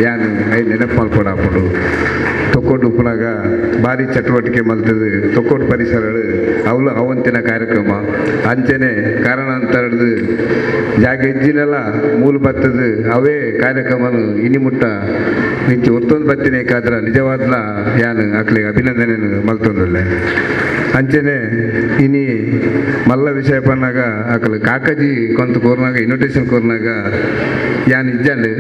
ಯಾನ್ I ನೆನಪು ಮಲ್ಪಡಾಪುಂಡು. ತೊಕ್ಕೊಟ್ಟು ಉಪ್ಪುನಾಗ ಭಾರಿ ಚಟುವಟಿಕೆ ಮಲ್ತದು ತೊಕ್ಕೊಟ್ಟು ಪರಿಸರ ಅವಳು ಅವಂತಿನ ಕಾರ್ಯಕ್ರಮ ಅಂಚನೆ ಕಾರಣ ಅಂತ ಹಿಡ್ದು ಜಾಗ ಹೆಜ್ಜಿನೆಲ್ಲ ಮೂಲ ಬತ್ತದು ಅವೇ ಕಾರ್ಯಕ್ರಮನು ಇನಿ ಮುಟ್ಟ ನಿಂಚೆ ಒತ್ತೊಂದು ಬತ್ತಿನ ಏಕಾದ್ರ ನಿಜವಾದ್ಲ ಯಾನ್ ಅಕ್ಲಿಗೆ ಅಭಿನಂದನೆ ಮಲ್ತೊಂದುಲ್ಲೆ. ಅಂಚನೆ ಇನಿ ಮಲ್ಲ ವಿಷಯ ಪನ್ನಾಗ ಅಕಲು ಕಾಕಜಿ ಕೊಂತ ಕೋರ್ನಾಗ ಇನ್ವಿಟೇಷನ್ ಕೋರ್ನಾಗ ಯಾನ್ ಇಜ್ಜಂಡು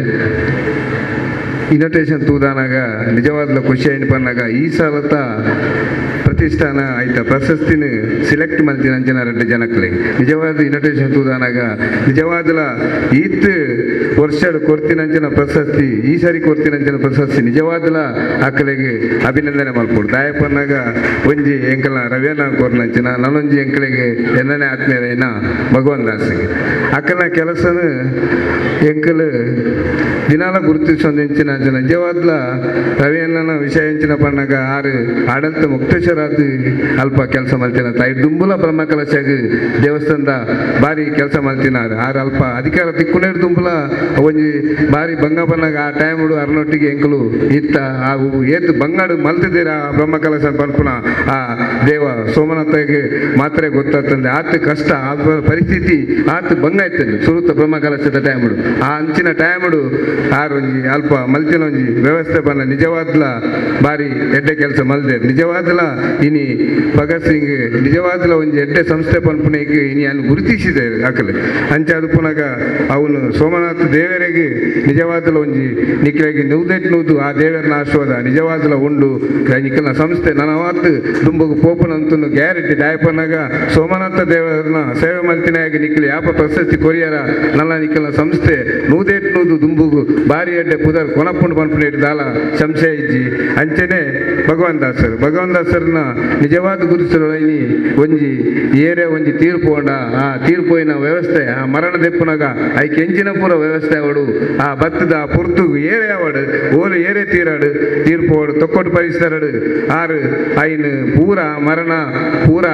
ಇನ್ವಿಟೇಷನ್ ತೂದಾನಾಗ ನಿಜವಾದ್ಲ ಖುಷಿ ಆಯ್ತು ಪನ್ನಾಗ ಈ ಸಲತ ಪ್ರತಿಷ್ಠಾನ ಆಯ್ತ ಪ್ರಶಸ್ತಿನ ಸಿಲೆಕ್ಟ್ ಮಲ್ತಿನ ಅಂಚಿನ ರೆಡ್ಡಿ ಜನಕ್ಲೆ ನಿಜವಾದ ಇನ್ವಿಟೇಷನ್ ತೂದಾನಾಗ ನಿಜವಾದ್ಲ ಈತ್ ವರ್ಷ ಕೊರ್ತಿನಂಚಿನ ಪ್ರಶಸ್ತಿ ಈ ಸಾರಿ ಕೊರ್ತಿನಂಚಿನ ಪ್ರಶಸ್ತಿ ನಿಜವಾದ್ಲ ಅಕ್ಕಲಿಗೆ ಅಭಿನಂದನೆ ಮಲ್ಪೊಡು. ದಾಯಪನ್ನಾಗ ಒಂಜಿ ಎಂಕಲ ರವಿಯನ್ನ ಕೋರ್ನಂಚಿನ ನಾನೊಂಜಿ ಎಂಕಲಿಗೆ ಎನ್ನನೇ ಆತ್ಮೀಯರೇನ ಭಗವಾನ್ ದಾಸಿಗೆ ಅಕ್ಕನ ಕೆಲಸನ ಎಂಕಲು ದಿನಾಲ ಗುರುತಿಸೊಂದಿಂಚಿನ ಅಂಚಿನ ನಿಜವಾದ್ಲ ರವಿಯಣ್ಣನ ವಿಷಯ ಎಂಚಿನ ಪಣ್ಣಾಗ ಆರು ಆಡಳಿತ ಮುಕ್ತೇಶ್ವರಾದ ಅಲ್ಪ ಕೆಲಸ ಮಲ್ತಿನ ತಾಯಿ ದುಂಬುಲ ಬ್ರಹ್ಮ ಕಲಶಾಗ ದೇವಸ್ಥಾನದ ಭಾರಿ ಕೆಲಸ ಮಲ್ತಿನಾರು ಆರು ಅಲ್ಪ ಅಧಿಕಾರ ತಿಕ್ಕುನೇರು ದುಂಬುಲ ಒಂಜಿ ಭಾರಿ ಬಂಗ ಪನ್ನಾಗ ಆ ಟೈಮುಡು ಅರ್ನೊಟ್ಟಿಗೆ ಎಂಕಲು ಇತ್ತ ಆ ಏತು ಬಂಗಾಡು ಮಲ್ತಿದ್ದೀರ ಆ ಬ್ರಹ್ಮ ಕಲಶ ಪನ್ಪುನ ಆ ದೇವ ಸೋಮನಾಥಗೆ ಮಾತ್ರ ಗೊತ್ತಾಗ್ತಂದೆ ಆತ ಕಷ್ಟ ಆ ಪರಿಸ್ಥಿತಿ ಆತ ಬಂಗ ಆಯ್ತಂದೆ ಸುರುತ ಬ್ರಹ್ಮ ಕಲಶದ ಟೈಮುಡು ಆ ಅಂಚಿನ ಟೈಮುಡು ಆರು ಒಂಜಿ ಅಲ್ಪ ಮಲ್ತಿನ ಒಂಜಿ ವ್ಯವಸ್ಥೆ ಪನ್ನ ನಿಜವಾದ್ಲ ಭಾರಿ ಎಡ್ಡೆ ಕೆಲಸ ಮಲ್ದೆ ನಿಜವಾದ್ಲ ಇನಿ ಭಗತ್ ಸಿಂಗ್ ನಿಜವಾದ್ಲ ಒಂಜಿ ಎಡ್ಡೆ ಸಂಸ್ಥೆ ಪನ್ಪುನೆಗ್ ಇನಿ ಅನ್ನು ಗುರುತಿಸಿದೆ ಅಕಲೆ ಅಂಚ ಅದು ಪುನಗ ಅವನು ಸೋಮನಾಥ ದೇವರಿಗೆ ನಿಜವಾದ್ಲ ಒಂಜಿ ನಿಕ್ಲೆಗೆ ನೂದೆಟ್ ನೂದು ಆ ದೇವರನ ಆಶೀರ್ವಾದ ನಿಜವಾದ್ಲ ಉಂಡು ನಿಕ್ಕಲ್ನ ಸಂಸ್ಥೆ ನನವಾತ್ ದುಂಬಗು ಪೋಪನಂತನು ಗ್ಯಾರಂಟಿ ದಾಯಪನಾಗ ಸೋಮನಾಥ ದೇವರನ ಸೇವೆ ಮಲ್ತಿನಾಗ ನಿಕ್ಲೆ ಯಾಪ ಪ್ರಶಸ್ತಿ ಕೊರಿಯರ ನನ್ನ ನಿಕ್ಕಲ್ನ ಸಂಸ್ಥೆ ನೂದೆಟ್ ನೂದು ದುಂಬುಗು ಭಾರಿ ಎಡ್ಡೆ ಪುದರ್ ಕೊನಪುಂಡು ಪನ್ಪುನೇಟ್ ದಾಲ ಸಂಶಯ ಇಜ್ಜಿ. ಅಂಚನೆ ಭಗವಾನ್ ದಾಸರು ಭಗವಾನ್ ದಾಸರನ್ನ ನಿಜವಾದ ಗುರುತಿಸಲು ಇನಿ ಒಂಜಿ ಏರೆ ಒಂಜಿ ತೀರ್ಪು ಹೊಂಡ ಆ ತೀರ್ಪೋಯಿನ ವ್ಯವಸ್ಥೆ ಆ ಮರಣ ದೆಪ್ಪುನಾಗ ಐಕೆ ಎಂಚಿನ ಪೂರ ವ್ಯವಸ್ಥೆ ಅವಡು ಆ ಬತ್ತದ ಆ ಪೊರ್ತುಗು ಏರೆ ಅವಡು ಓಲು ಏರೆ ತೀರಾಡು ತೀರ್ಪು ಅವಡು ತೊಕ್ಕೊಟ್ಟು ಪರಿಸರಡು ಆರು ಐನು ಪೂರ ಮರಣ ಪೂರ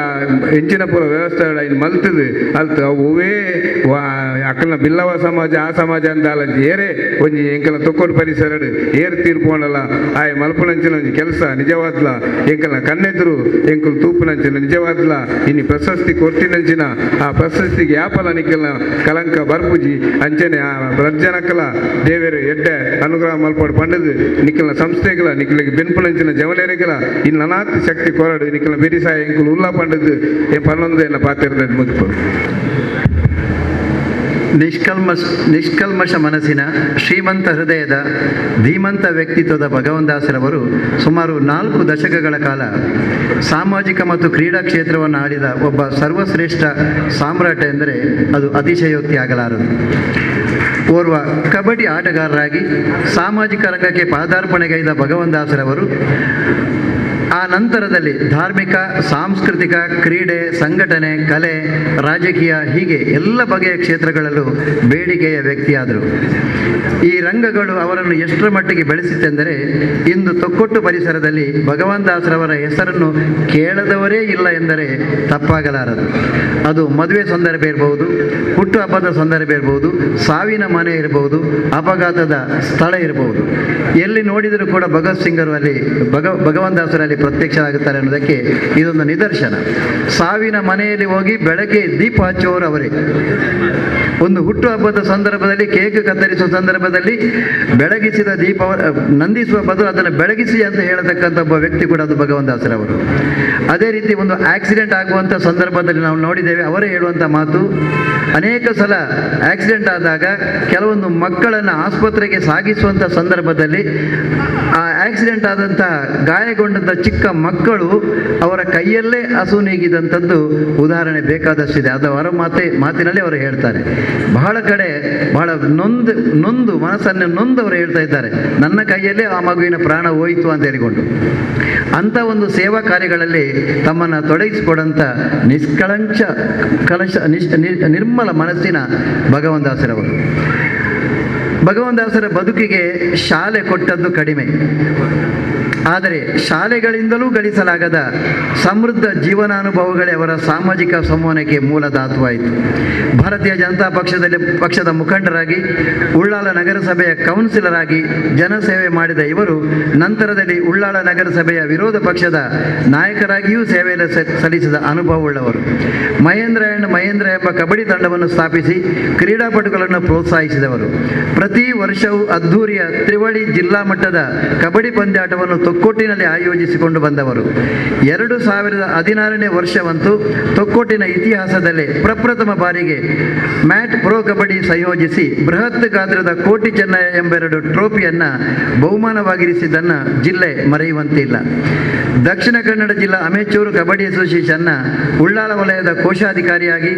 ಎಂಚಿನ ಪೂರ ವ್ಯವಸ್ಥೆ ಅವಡು ಐನು ಮಲ್ತದು ಅಲ್ತು ಅವು ಒವೇ ಅಕ್ಕಲ್ನ ಬಿಲ್ಲವ ಸಮಾಜ ಆ ಸಮಾಜ ಅಂತ ಅಲ್ಲ ಏರೆ ಒಂಜಿ ಎಂಕಲ್ನ ತೊಕ್ಕೊಟ್ಟು ಪರಿಸರಡು ಏರು ತೀರ್ಪು ಹೊಂಡಲ್ಲ ಆಯ್ ಮಲ್ಪುನಂಚಿನ ಒಂಜಿ ಕೆಲಸ ನಿಜವಾದ್ಲ ಎಂಕಲ್ನ ಕಣ್ಣೆದುರು ಎದುರು ಎಂಕುಲು ತೂಪುನಂಚಿನ ನಿಜವಾದ್ಲ ಇನಿ ಪ್ರಶಸ್ತಿ ಕೊರ್ತಿನಂಚಿನ ಆ ಪ್ರಶಸ್ತಿಗೆ ಯಾಪಲ ನಿಕ್ಕಲ್ನ ಕಲಂಕ ಬರ್ಪುಜಿ ಅಂಚನೆ ಆ ರಜ್ಜನಕಲ ದೇವರು ಎಡ್ಡೆ ಅನುಗ್ರಹ ಮಲ್ಪಾಡು ಪಂಡದು ನಿಕ್ಕಲ್ನ ಸಂಸ್ಥೆಗಳ ನಿಕ್ಕಲಿಗೆ ಬೆನ್ಪುನಂಚಿನ ಜವನೇರಿಗಳ ಇನ್ನು ಅನಾಥ ಶಕ್ತಿ ಕೊರಡು ನಿಕ್ಕಲ್ನ ಬೆರಿಸಾಯ ಎಂಕುಲು ಉಲ್ಲ ಪಂಡದು ಪನ್ನೊಂದು ಎನ್ನ ಪಾತಿರದ ಮುಗಿಪು. ನಿಷ್ಕಲ್ಮಶ ಮನಸ್ಸಿನ ಶ್ರೀಮಂತ ಹೃದಯದ ಧೀಮಂತ ವ್ಯಕ್ತಿತ್ವದ ಭಗವಂದಾಸರವರು ಸುಮಾರು 4 ದಶಕಗಳ ಕಾಲ ಸಾಮಾಜಿಕ ಮತ್ತು ಕ್ರೀಡಾ ಕ್ಷೇತ್ರವನ್ನು ಆಳಿದ ಒಬ್ಬ ಸರ್ವಶ್ರೇಷ್ಠ ಸಾಮ್ರಾಟ ಎಂದರೆ ಅದು ಅತಿಶಯೋಕ್ತಿ ಆಗಲಾರದು. ಓರ್ವ ಕಬಡ್ಡಿ ಆಟಗಾರರಾಗಿ ಸಾಮಾಜಿಕ ರಂಗಕ್ಕೆ ಪಾದಾರ್ಪಣೆಗೈದ ಭಗವಂದಾಸರವರು ಆ ನಂತರದಲ್ಲಿ ಧಾರ್ಮಿಕ, ಸಾಂಸ್ಕೃತಿಕ, ಕ್ರೀಡೆ, ಸಂಘಟನೆ, ಕಲೆ, ರಾಜಕೀಯ ಹೀಗೆ ಎಲ್ಲ ಬಗೆಯ ಕ್ಷೇತ್ರಗಳಲ್ಲೂ ಬೇಡಿಕೆಯ ವ್ಯಕ್ತಿಯಾದರು. ಈ ರಂಗಗಳು ಅವರನ್ನು ಎಷ್ಟರ ಮಟ್ಟಿಗೆ ಬೆಳೆಸಿತೆಂದರೆ ಇಂದು ತೊಕ್ಕೊಟ್ಟು ಪರಿಸರದಲ್ಲಿ ಭಗವಾನ್ ದಾಸರವರ ಹೆಸರನ್ನು ಕೇಳದವರೇ ಇಲ್ಲ ಎಂದರೆ ತಪ್ಪಾಗಲಾರದು. ಅದು ಮದುವೆ ಸಂದರ್ಭ ಇರಬಹುದು, ಹುಟ್ಟುಹಬ್ಬದ ಸಂದರ್ಭ ಇರಬಹುದು, ಸಾವಿನ ಮನೆ ಇರಬಹುದು, ಅಪಘಾತದ ಸ್ಥಳ ಇರಬಹುದು, ಎಲ್ಲಿ ನೋಡಿದರೂ ಕೂಡ ಭಗತ್ ಸಿಂಗರು ಅಲ್ಲಿ ಭಗವಾನ್ ದಾಸರಲ್ಲಿ ಪ್ರತ್ಯಕ್ಷರಾಗುತ್ತಾರೆ ಅನ್ನೋದಕ್ಕೆ ಇದೊಂದು ನಿದರ್ಶನ. ಸಾವಿನ ಮನೆಯಲ್ಲಿ ಹೋಗಿ ಬೆಳಗ್ಗೆ ದೀಪ ಹಚ್ಚುವವರು ಅವರೇ. ಒಂದು ಹುಟ್ಟುಹಬ್ಬದ ಸಂದರ್ಭದಲ್ಲಿ ಕೇಕ್ ಕತ್ತರಿಸುವ ಸಂದರ್ಭದಲ್ಲಿ ಬೆಳಗಿಸಿದ ದೀಪ ನಂದಿಸುವ ಬದಲು ಅದನ್ನು ಬೆಳಗಿಸಿ ಅಂತ ಹೇಳತಕ್ಕಂಥ ಒಬ್ಬ ವ್ಯಕ್ತಿ ಕೂಡ ಅದು ಭಗವಾನ್ ದಾಸರವರು. ಅದೇ ರೀತಿ ಒಂದು ಆಕ್ಸಿಡೆಂಟ್ ಆಗುವಂಥ ಸಂದರ್ಭದಲ್ಲಿ ನಾವು ನೋಡಿದ್ದೇವೆ, ಅವರೇ ಹೇಳುವಂಥ ಮಾತು, ಅನೇಕ ಸಲ ಆಕ್ಸಿಡೆಂಟ್ ಆದಾಗ ಕೆಲವೊಂದು ಮಕ್ಕಳನ್ನು ಆಸ್ಪತ್ರೆಗೆ ಸಾಗಿಸುವಂಥ ಸಂದರ್ಭದಲ್ಲಿ ಆ ಆಕ್ಸಿಡೆಂಟ್ ಆದಂಥ ಗಾಯಗೊಂಡಂಥ ಚಿಕ್ಕ ಮಕ್ಕಳು ಅವರ ಕೈಯಲ್ಲೇ ಹಸು ನೀಗಿದಂಥದ್ದು ಉದಾಹರಣೆ ಬೇಕಾದಷ್ಟಿದೆ. ಅದು ಅವರ ಮಾತಿನಲ್ಲಿ ಅವರು ಹೇಳ್ತಾರೆ. ಬಹಳ ಕಡೆ ಬಹಳ ನೊಂದು ಮನಸ್ಸನ್ನು ನೊಂದು ಅವರು ಹೇಳ್ತಾ ಇದ್ದಾರೆ, ನನ್ನ ಕೈಯಲ್ಲೇ ಆ ಮಗುವಿನ ಪ್ರಾಣ ಹೋಯಿತು ಅಂತ ಹೇಳಿಕೊಂಡು. ಅಂಥ ಒಂದು ಸೇವಾ ಕಾರ್ಯಗಳಲ್ಲಿ ತಮ್ಮನ್ನು ತೊಡಗಿಸಿಕೊಂಡಂಥ ನಿಷ್ಕಳಂಚ ಕಲಶ ನಿರ್ಮಲ ಮನಸ್ಸಿನ ಭಗವಾನ್ ದಾಸರವರು. ಭಗವಾನ್ ದಾಸರ ಬದುಕಿಗೆ ಶಾಲೆ ಕೊಟ್ಟದ್ದು ಕಡಿಮೆ, ಆದರೆ ಶಾಲೆಗಳಿಂದಲೂ ಗಳಿಸಲಾಗದ ಸಮೃದ್ಧ ಜೀವನಾನುಭವಗಳೇ ಅವರ ಸಾಮಾಜಿಕ ಸಂವಹನಕ್ಕೆ ಮೂಲ ಧಾತುವಾಯಿತು. ಭಾರತೀಯ ಜನತಾ ಪಕ್ಷದ ಮುಖಂಡರಾಗಿ, ಉಳ್ಳಾಲ ನಗರಸಭೆಯ ಕೌನ್ಸಿಲರ್ ಆಗಿ ಜನಸೇವೆ ಮಾಡಿದ ಇವರು ನಂತರದಲ್ಲಿ ಉಳ್ಳಾಲ ನಗರಸಭೆಯ ವಿರೋಧ ಪಕ್ಷದ ನಾಯಕರಾಗಿಯೂ ಸೇವೆಯನ್ನು ಸಲ್ಲಿಸಿದ ಅನುಭವವುಳ್ಳವರು. ಮಹೇಂದ್ರ ಆ್ಯಂಡ್ ಮಹೇಂದ್ರ ಎಂಬ ಕಬಡ್ಡಿ ತಂಡವನ್ನು ಸ್ಥಾಪಿಸಿ ಕ್ರೀಡಾಪಟುಗಳನ್ನು ಪ್ರೋತ್ಸಾಹಿಸಿದವರು. ಪ್ರತಿ ವರ್ಷವೂ ಅದ್ಧೂರಿಯ ತ್ರಿವಳಿ ಜಿಲ್ಲಾ ಮಟ್ಟದ ಕಬಡ್ಡಿ ಪಂದ್ಯಾಟವನ್ನು ತೊಕ್ಕೊಟ್ಟಿನಲ್ಲಿ ಆಯೋಜಿಸಿಕೊಂಡು ಬಂದವರು. 2016ನೇ ವರ್ಷವಂತೂ ತೊಕ್ಕೊಟ್ಟಿನ ಇತಿಹಾಸದಲ್ಲೇ ಪ್ರಪ್ರಥಮ ಬಾರಿಗೆ ಮ್ಯಾಟ್ ಪ್ರೋ ಕಬಡ್ಡಿ ಸಂಯೋಜಿಸಿ ಬೃಹತ್ ಗಾತ್ರದ ಕೋಟಿ ಚೆನ್ನಯ ಎಂಬೆರಡು ಟ್ರೋಫಿಯನ್ನು ಬಹುಮಾನವಾಗಿರಿಸಿದ್ದನ್ನು ಜಿಲ್ಲೆ ಮರೆಯುವಂತಿಲ್ಲ. ದಕ್ಷಿಣ ಕನ್ನಡ ಜಿಲ್ಲಾ ಅಮೆಚೂರು ಕಬಡ್ಡಿ ಅಸೋಸಿಯೇಷನ್ನ ಉಳ್ಳಾಲ ವಲಯದ ಕೋಶಾಧಿಕಾರಿಯಾಗಿ,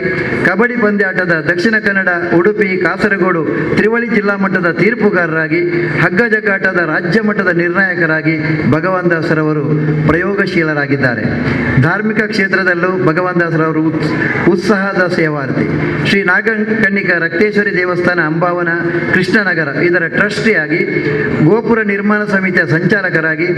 ಕಬಡ್ಡಿ ಪಂದ್ಯಾಟದ ದಕ್ಷಿಣ ಕನ್ನಡ, ಉಡುಪಿ, ಕಾಸರಗೋಡು ತ್ರಿವಳಿ ಜಿಲ್ಲಾ ಮಟ್ಟದ ತೀರ್ಪುಗಾರರಾಗಿ, ಹಗ್ಗ ಜಗ್ಗಾಟದ ರಾಜ್ಯ ಮಟ್ಟದ ನಿರ್ಣಾಯಕರಾಗಿ ಭಗವಾನ್ ದಾಸರವರು ಪ್ರಯೋಗಶೀಲರಾಗಿದ್ದಾರೆ. ಧಾರ್ಮಿಕ ಕ್ಷೇತ್ರದಲ್ಲೂ ಭಗವಾನ್ ದಾಸರವರು ಉತ್ಸಾಹದ ಸೇವಾರ್ಥಿ. ಶ್ರೀ ನಾಗಕನ್ನಿಕ ರಕ್ತೇಶ್ವರಿ ದೇವಸ್ಥಾನ ಅಂಬಾವನ ಕೃಷ್ಣನಗರ ಇದರ ಟ್ರಸ್ಟಿಯಾಗಿ, ಗೋಪುರ ನಿರ್ಮಾಣ ಸಮಿತಿಯ ಸಂಚಾಲಕರಾಗಿ,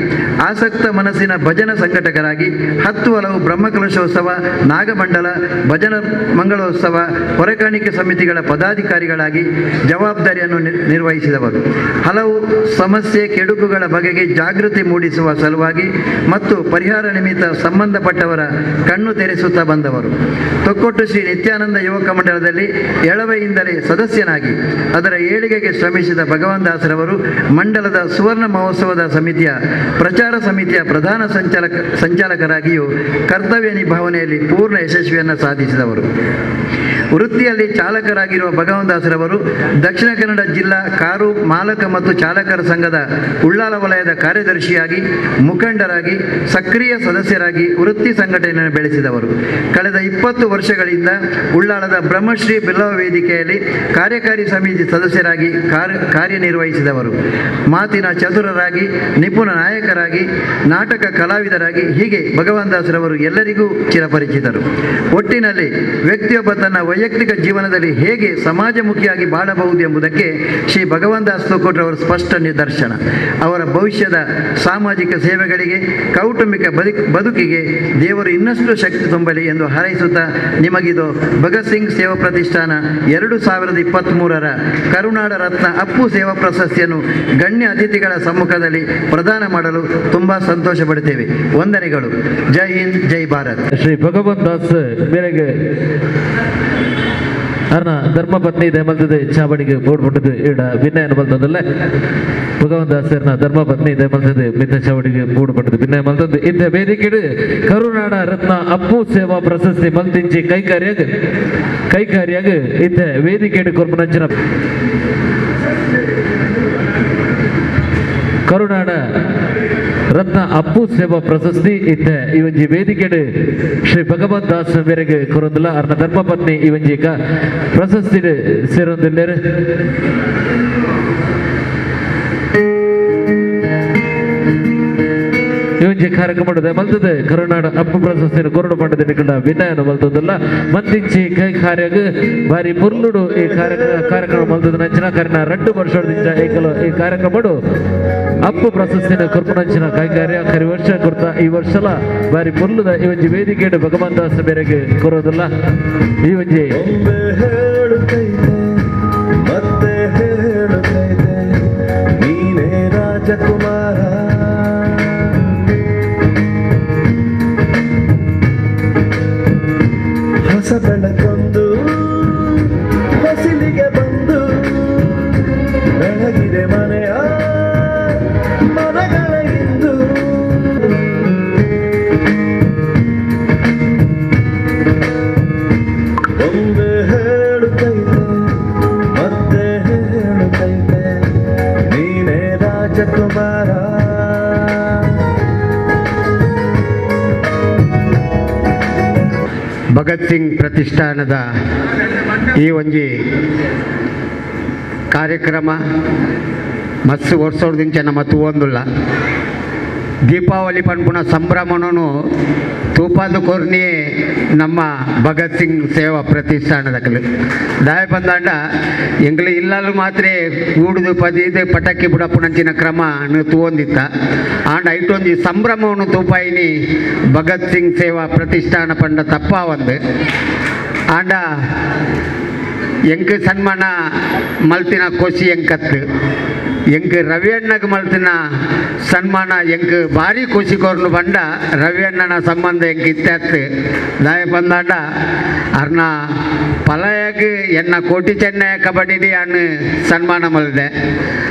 ಆಸಕ್ತ ಮನಸ್ಸಿನ ಭಜನಾ ಸಂಘಟಕರಾಗಿ 10 ಹಲವು ಬ್ರಹ್ಮಕಲಶೋತ್ಸವ, ನಾಗಮಂಡಲ, ಭಜನ ಮಂಗಳೋತ್ಸವ, ಹೊರೆಕಾಣಿಕೆ ಸಮಿತಿಗಳ ಪದಾಧಿಕಾರಿಗಳಾಗಿ ಜವಾಬ್ದಾರಿಯನ್ನು ನಿರ್ವಹಿಸಿದವರು. ಹಲವು ಸಮಸ್ಯೆ ಕೆಡುಕುಗಳ ಬಗೆಗೆ ಜಾಗೃತಿ ಮೂಡಿಸುವ ಸಲುವಾಗಿ ಮತ್ತು ಪರಿಹಾರ ನಿಮಿತ್ತ ಸಂಬಂಧಪಟ್ಟವರ ಕಣ್ಣು ತೆರೆಸುತ್ತಾ ಬಂದವರು. ತೊಕ್ಕೊಟ್ಟು ಶ್ರೀ ನಿತ್ಯಾನಂದ ಯುವಕ ಮಂಡಲದಲ್ಲಿ ಎಳವೆಯಿಂದಲೇ ಸದಸ್ಯನಾಗಿ ಅದರ ಏಳಿಗೆಗೆ ಶ್ರಮಿಸಿದ ಭಗವಾನ್ ದಾಸರವರು ಮಂಡಲದ ಸುವರ್ಣ ಮಹೋತ್ಸವದ ಸಮಿತಿಯ ಪ್ರಚಾರ ಸಮಿತಿಯ ಪ್ರಧಾನ ಸಂಚಾಲಕರಾಗಿಯೂ ಕರ್ತವ್ಯ ನಿಭಾವನೆಯಲ್ಲಿ ಪೂರ್ಣ ಯಶಸ್ವಿಯನ್ನು ಸಾಧಿಸಿದವರು. ವೃತ್ತಿಯಲ್ಲಿ ಚಾಲಕರಾಗಿರುವ ಭಗವಾನ್ ದಾಸರವರು ದಕ್ಷಿಣ ಕನ್ನಡ ಜಿಲ್ಲಾ ಕಾರು ಮಾಲಕ ಮತ್ತು ಚಾಲಕರ ಸಂಘದ ಉಳ್ಳಾಲ ವಲಯದ ಕಾರ್ಯದರ್ಶಿಯಾಗಿ, ಮುಖಂಡರಾಗಿ, ಸಕ್ರಿಯ ಸದಸ್ಯರಾಗಿ ವೃತ್ತಿ ಸಂಘಟನೆಯನ್ನು ಬೆಳೆಸಿದವರು. ಕಳೆದ 20 ವರ್ಷಗಳಿಂದ ಉಳ್ಳಾಲದ ಬ್ರಹ್ಮಶ್ರೀ ಬಿಲ್ಲವ ವೇದಿಕೆಯಲ್ಲಿ ಕಾರ್ಯಕಾರಿ ಸಮಿತಿ ಸದಸ್ಯರಾಗಿ ಕಾರ್ಯನಿರ್ವಹಿಸಿದವರು. ಮಾತಿನ ಚತುರರಾಗಿ, ನಿಪುಣ ನಾಯಕರಾಗಿ, ನಾಟಕ ಕಲಾವಿದರಾಗಿ ಹೀಗೆ ಭಗವಾನ್ ದಾಸರವರು ಎಲ್ಲರಿಗೂ ಚಿರಪರಿಚಿತರು. ಒಟ್ಟಿನಲ್ಲಿ ವ್ಯಕ್ತಿಯೊಬ್ಬ ತನ್ನ ವೈಯಕ್ತಿಕ ಜೀವನದಲ್ಲಿ ಹೇಗೆ ಸಮಾಜಮುಖಿಯಾಗಿ ಬಾಳಬಹುದು ಎಂಬುದಕ್ಕೆ ಶ್ರೀ ಭಗವಾನ್ ದಾಸ್ ತೊಕ್ಕೊಟ್ರವರ ಸ್ಪಷ್ಟ ನಿದರ್ಶನ. ಅವರ ಭವಿಷ್ಯದ ಸಾಮಾಜಿಕ ಸೇವೆಗಳಿಗೆ, ಕೌಟುಂಬಿಕ ಬದುಕಿಗೆ ದೇವರು ಇನ್ನಷ್ಟು ಶಕ್ತಿ ತುಂಬಲಿ ಎಂದು ಹಾರೈಸುತ್ತಾ ನಿಮಗಿದು ಭಗತ್ ಸಿಂಗ್ ಸೇವಾ ಪ್ರತಿಷ್ಠಾನ 2023ರ ಕರುನಾಡ ರತ್ನ ಅಪ್ಪು ಸೇವಾ ಪ್ರಶಸ್ತಿಯನ್ನು ಗಣ್ಯ ಅತಿಥಿಗಳ ಸಮ್ಮುಖದಲ್ಲಿ ಪ್ರದಾನ ಮಾಡಲು ತುಂಬ ಸಂತೋಷ ಪಡುತ್ತೇವೆ. ವಂದನೆಗಳು. ಜೈ ಹಿಂದ್, ಜೈ ಭಾರತ್. ಶ್ರೀ ಭಗವಂತ ದಾಸ್ ಮೇರೆಗೆ ಅರ್ನ ಧರ್ಮಪತ್ನಿ ದಯಮಲ್ತದೆ ಚಾವಡಿಗೆ ಬೋರ್ಡ್ ಬಿಟ್ಟದ್ದು ಇಡ ವಿನಯ ಮಲ್ತದಲ್ಲ. ಭಗವಂತ ದಾಸರ್ನ ಧರ್ಮಪತ್ನಿ ದಯಮಲ್ತದೆ ಮಿತ್ತ ಚಾವಡಿಗೆ ಬೋರ್ಡ್ ಪಟ್ಟದ್ದು ವಿನಯ ಮಲ್ತದ್ದು. ಇಂಥ ವೇದಿಕೆ ಕರುನಾಡ ರತ್ನ ಅಪ್ಪು ಸೇವಾ ಪ್ರಶಸ್ತಿ ಮಲ್ತಿಂಚಿ ಕೈಕಾರ್ಯಾಗ ಕೈಕಾರ್ಯಾಗ ಇಂಥ ವೇದಿಕೆ ಕೊರ್ಪನಂಚಿನ ಕರುನಾಡ ರತ್ನ ಅಪ್ಪು ಸೇವಾ ಪ್ರಶಸ್ತಿ ಇತ್ತ ಇವಂಜಿ ವೇದಿಕೆಡು ಶ್ರೀ ಭಗವಂತ ದಾಸ್ ಮೇರೆಗೆ ಕೊರೊಂದಿಲ್ಲ. ಅರ್ನ ಧರ್ಮಪತ್ನಿ ಇವಂಜಿ ಪ್ರಶಸ್ತಿ ಸೇರೊಂದಿಲ್ಲ. ಇವಂಜಿ ಕಾರ್ಯಕ್ರಮ ಮಲ್ತದೆ ಕರುನಾಡ ಅಪ್ಪು ಪ್ರಶಸ್ತಿಯನ್ನು ಕೊರಡು ಪಂಡದ ನಿಕಲ ವಿನಯನ ಮಲ್ತದಲ್ಲ. ಮಂತಿಂಚಿ ಕೈ ಕಾರ್ಯಾಗ ಬಾರಿ ಮುರ್ಲುಡು ಈ ಕಾರ್ಯಕ್ರಮ ಮಲ್ತದ ನಂಚಿನ ಕರ್ನ 2 ವರ್ಷದಿಂದ ಏಕಲ ಈ ಕಾರ್ಯಕ್ರಮ ಅಪ್ಪು ಪ್ರಶಸ್ತಿನ ಕೊರ್ಪುನಂಚಿನ ಕೈಕಾರ್ಯ ಕರಿ ವರ್ಷ ಕೊರ್ತ ಈ ವರ್ಷಲ ಬಾರಿ ಮುರ್ಲುದ ಈ ಒಂಜಿ ವೇದಿಕೆ ಭಗವಂತ ದಾಸ ಮೇರೆಗೆ ಕೊರೋದಿಲ್ಲ. ಈ ಒಂಜಿ ಮತ್ತೆ ಹೇಳುತ್ತೈತೆ ನೀನೇ ರಾಜಕುಮಾರ, ಹೊಸ ಬೆಳಕೊಂದು ಹೊಸಿಲಿಗೆ ಬಂದು ಬೆಳಗಿದೆ ಮನೆಯ ಮನಗಳ ಇಂದು. ಒಮ್ಮೆ ಹೇಳುತ್ತೈತೆ ಮತ್ತೆ ಹೇಳುತ್ತೈತೆ ನೀನೇ ರಾಜಕುಮಾರ. ಭಗತ್ ಸಿಂಗ್ ಪ್ರತಿಷ್ಠಾನದ ಈ ಒಂಜಿ ಕಾರ್ಯಕ್ರಮ ಮಸ್ತ್ ವರ್ಷದಿಂಚ ನಮ್ಮ ತೂವೊಂದುಲ್ಲ. ದೀಪಾವಳಿ ಪನ್ಪುನ ಸಂಭ್ರಮನೂ ತೂಪಾದ ಕೊರ್ನಿ ನಮ್ಮ ಭಗತ್ ಸಿಂಗ್ ಸೇವಾ ಪ್ರತಿಷ್ಠಾನದಕಲು ದಾಯ ಬಂದಾಂಡ ಎಂಗ್ಲು ಇಲ್ಲಲು ಮಾತ್ರ ಊಡುದು ಪದೀದು ಪಟಾಕಿ ಬುಡಪ್ಪುನಂಚಿನ ಕ್ರಮ ತೂವೊಂದಿತ್ತ. ಆಂಡ ಐಟೊಂಜಿ ಸಂಭ್ರಮವನ್ನು ತೂಪಾಯಿನಿ ಭಗತ್ ಸಿಂಗ್ ಸೇವಾ ಪ್ರತಿಷ್ಠಾನ ಪಂಡ ತಪ್ಪಾವಂದು. ಆಂಡ ಎಂಕ್ ಸನ್ಮಾನ ಮಲ್ತಿನ ಖುಷಿ ಎಂಕತ್ತು, ಎಂಕ್ ರವಿ ಅಣ್ಣಗೆ ಮಲ್ತಿನ ಸನ್ಮಾನ ಎಂಕ್ ಭಾರಿ ಖುಷಿ ಕೊರ್ನು ಬಂಡ ರವಿ ಅಣ್ಣನ ಸಂಬಂಧ ಎಂಕ್ ಇತ್ತತ್ತು. ದಾಯ ಬಂದಾಂಡ ಅರ್ನ ಪಲಯಗ್ ಎನ್ನ ಕೋಟಿ ಚೆನ್ನೈ ಕಬಡ್ಡಿ ಅನ್ನು ಸನ್ಮಾನ ಮಲ್ದೆ.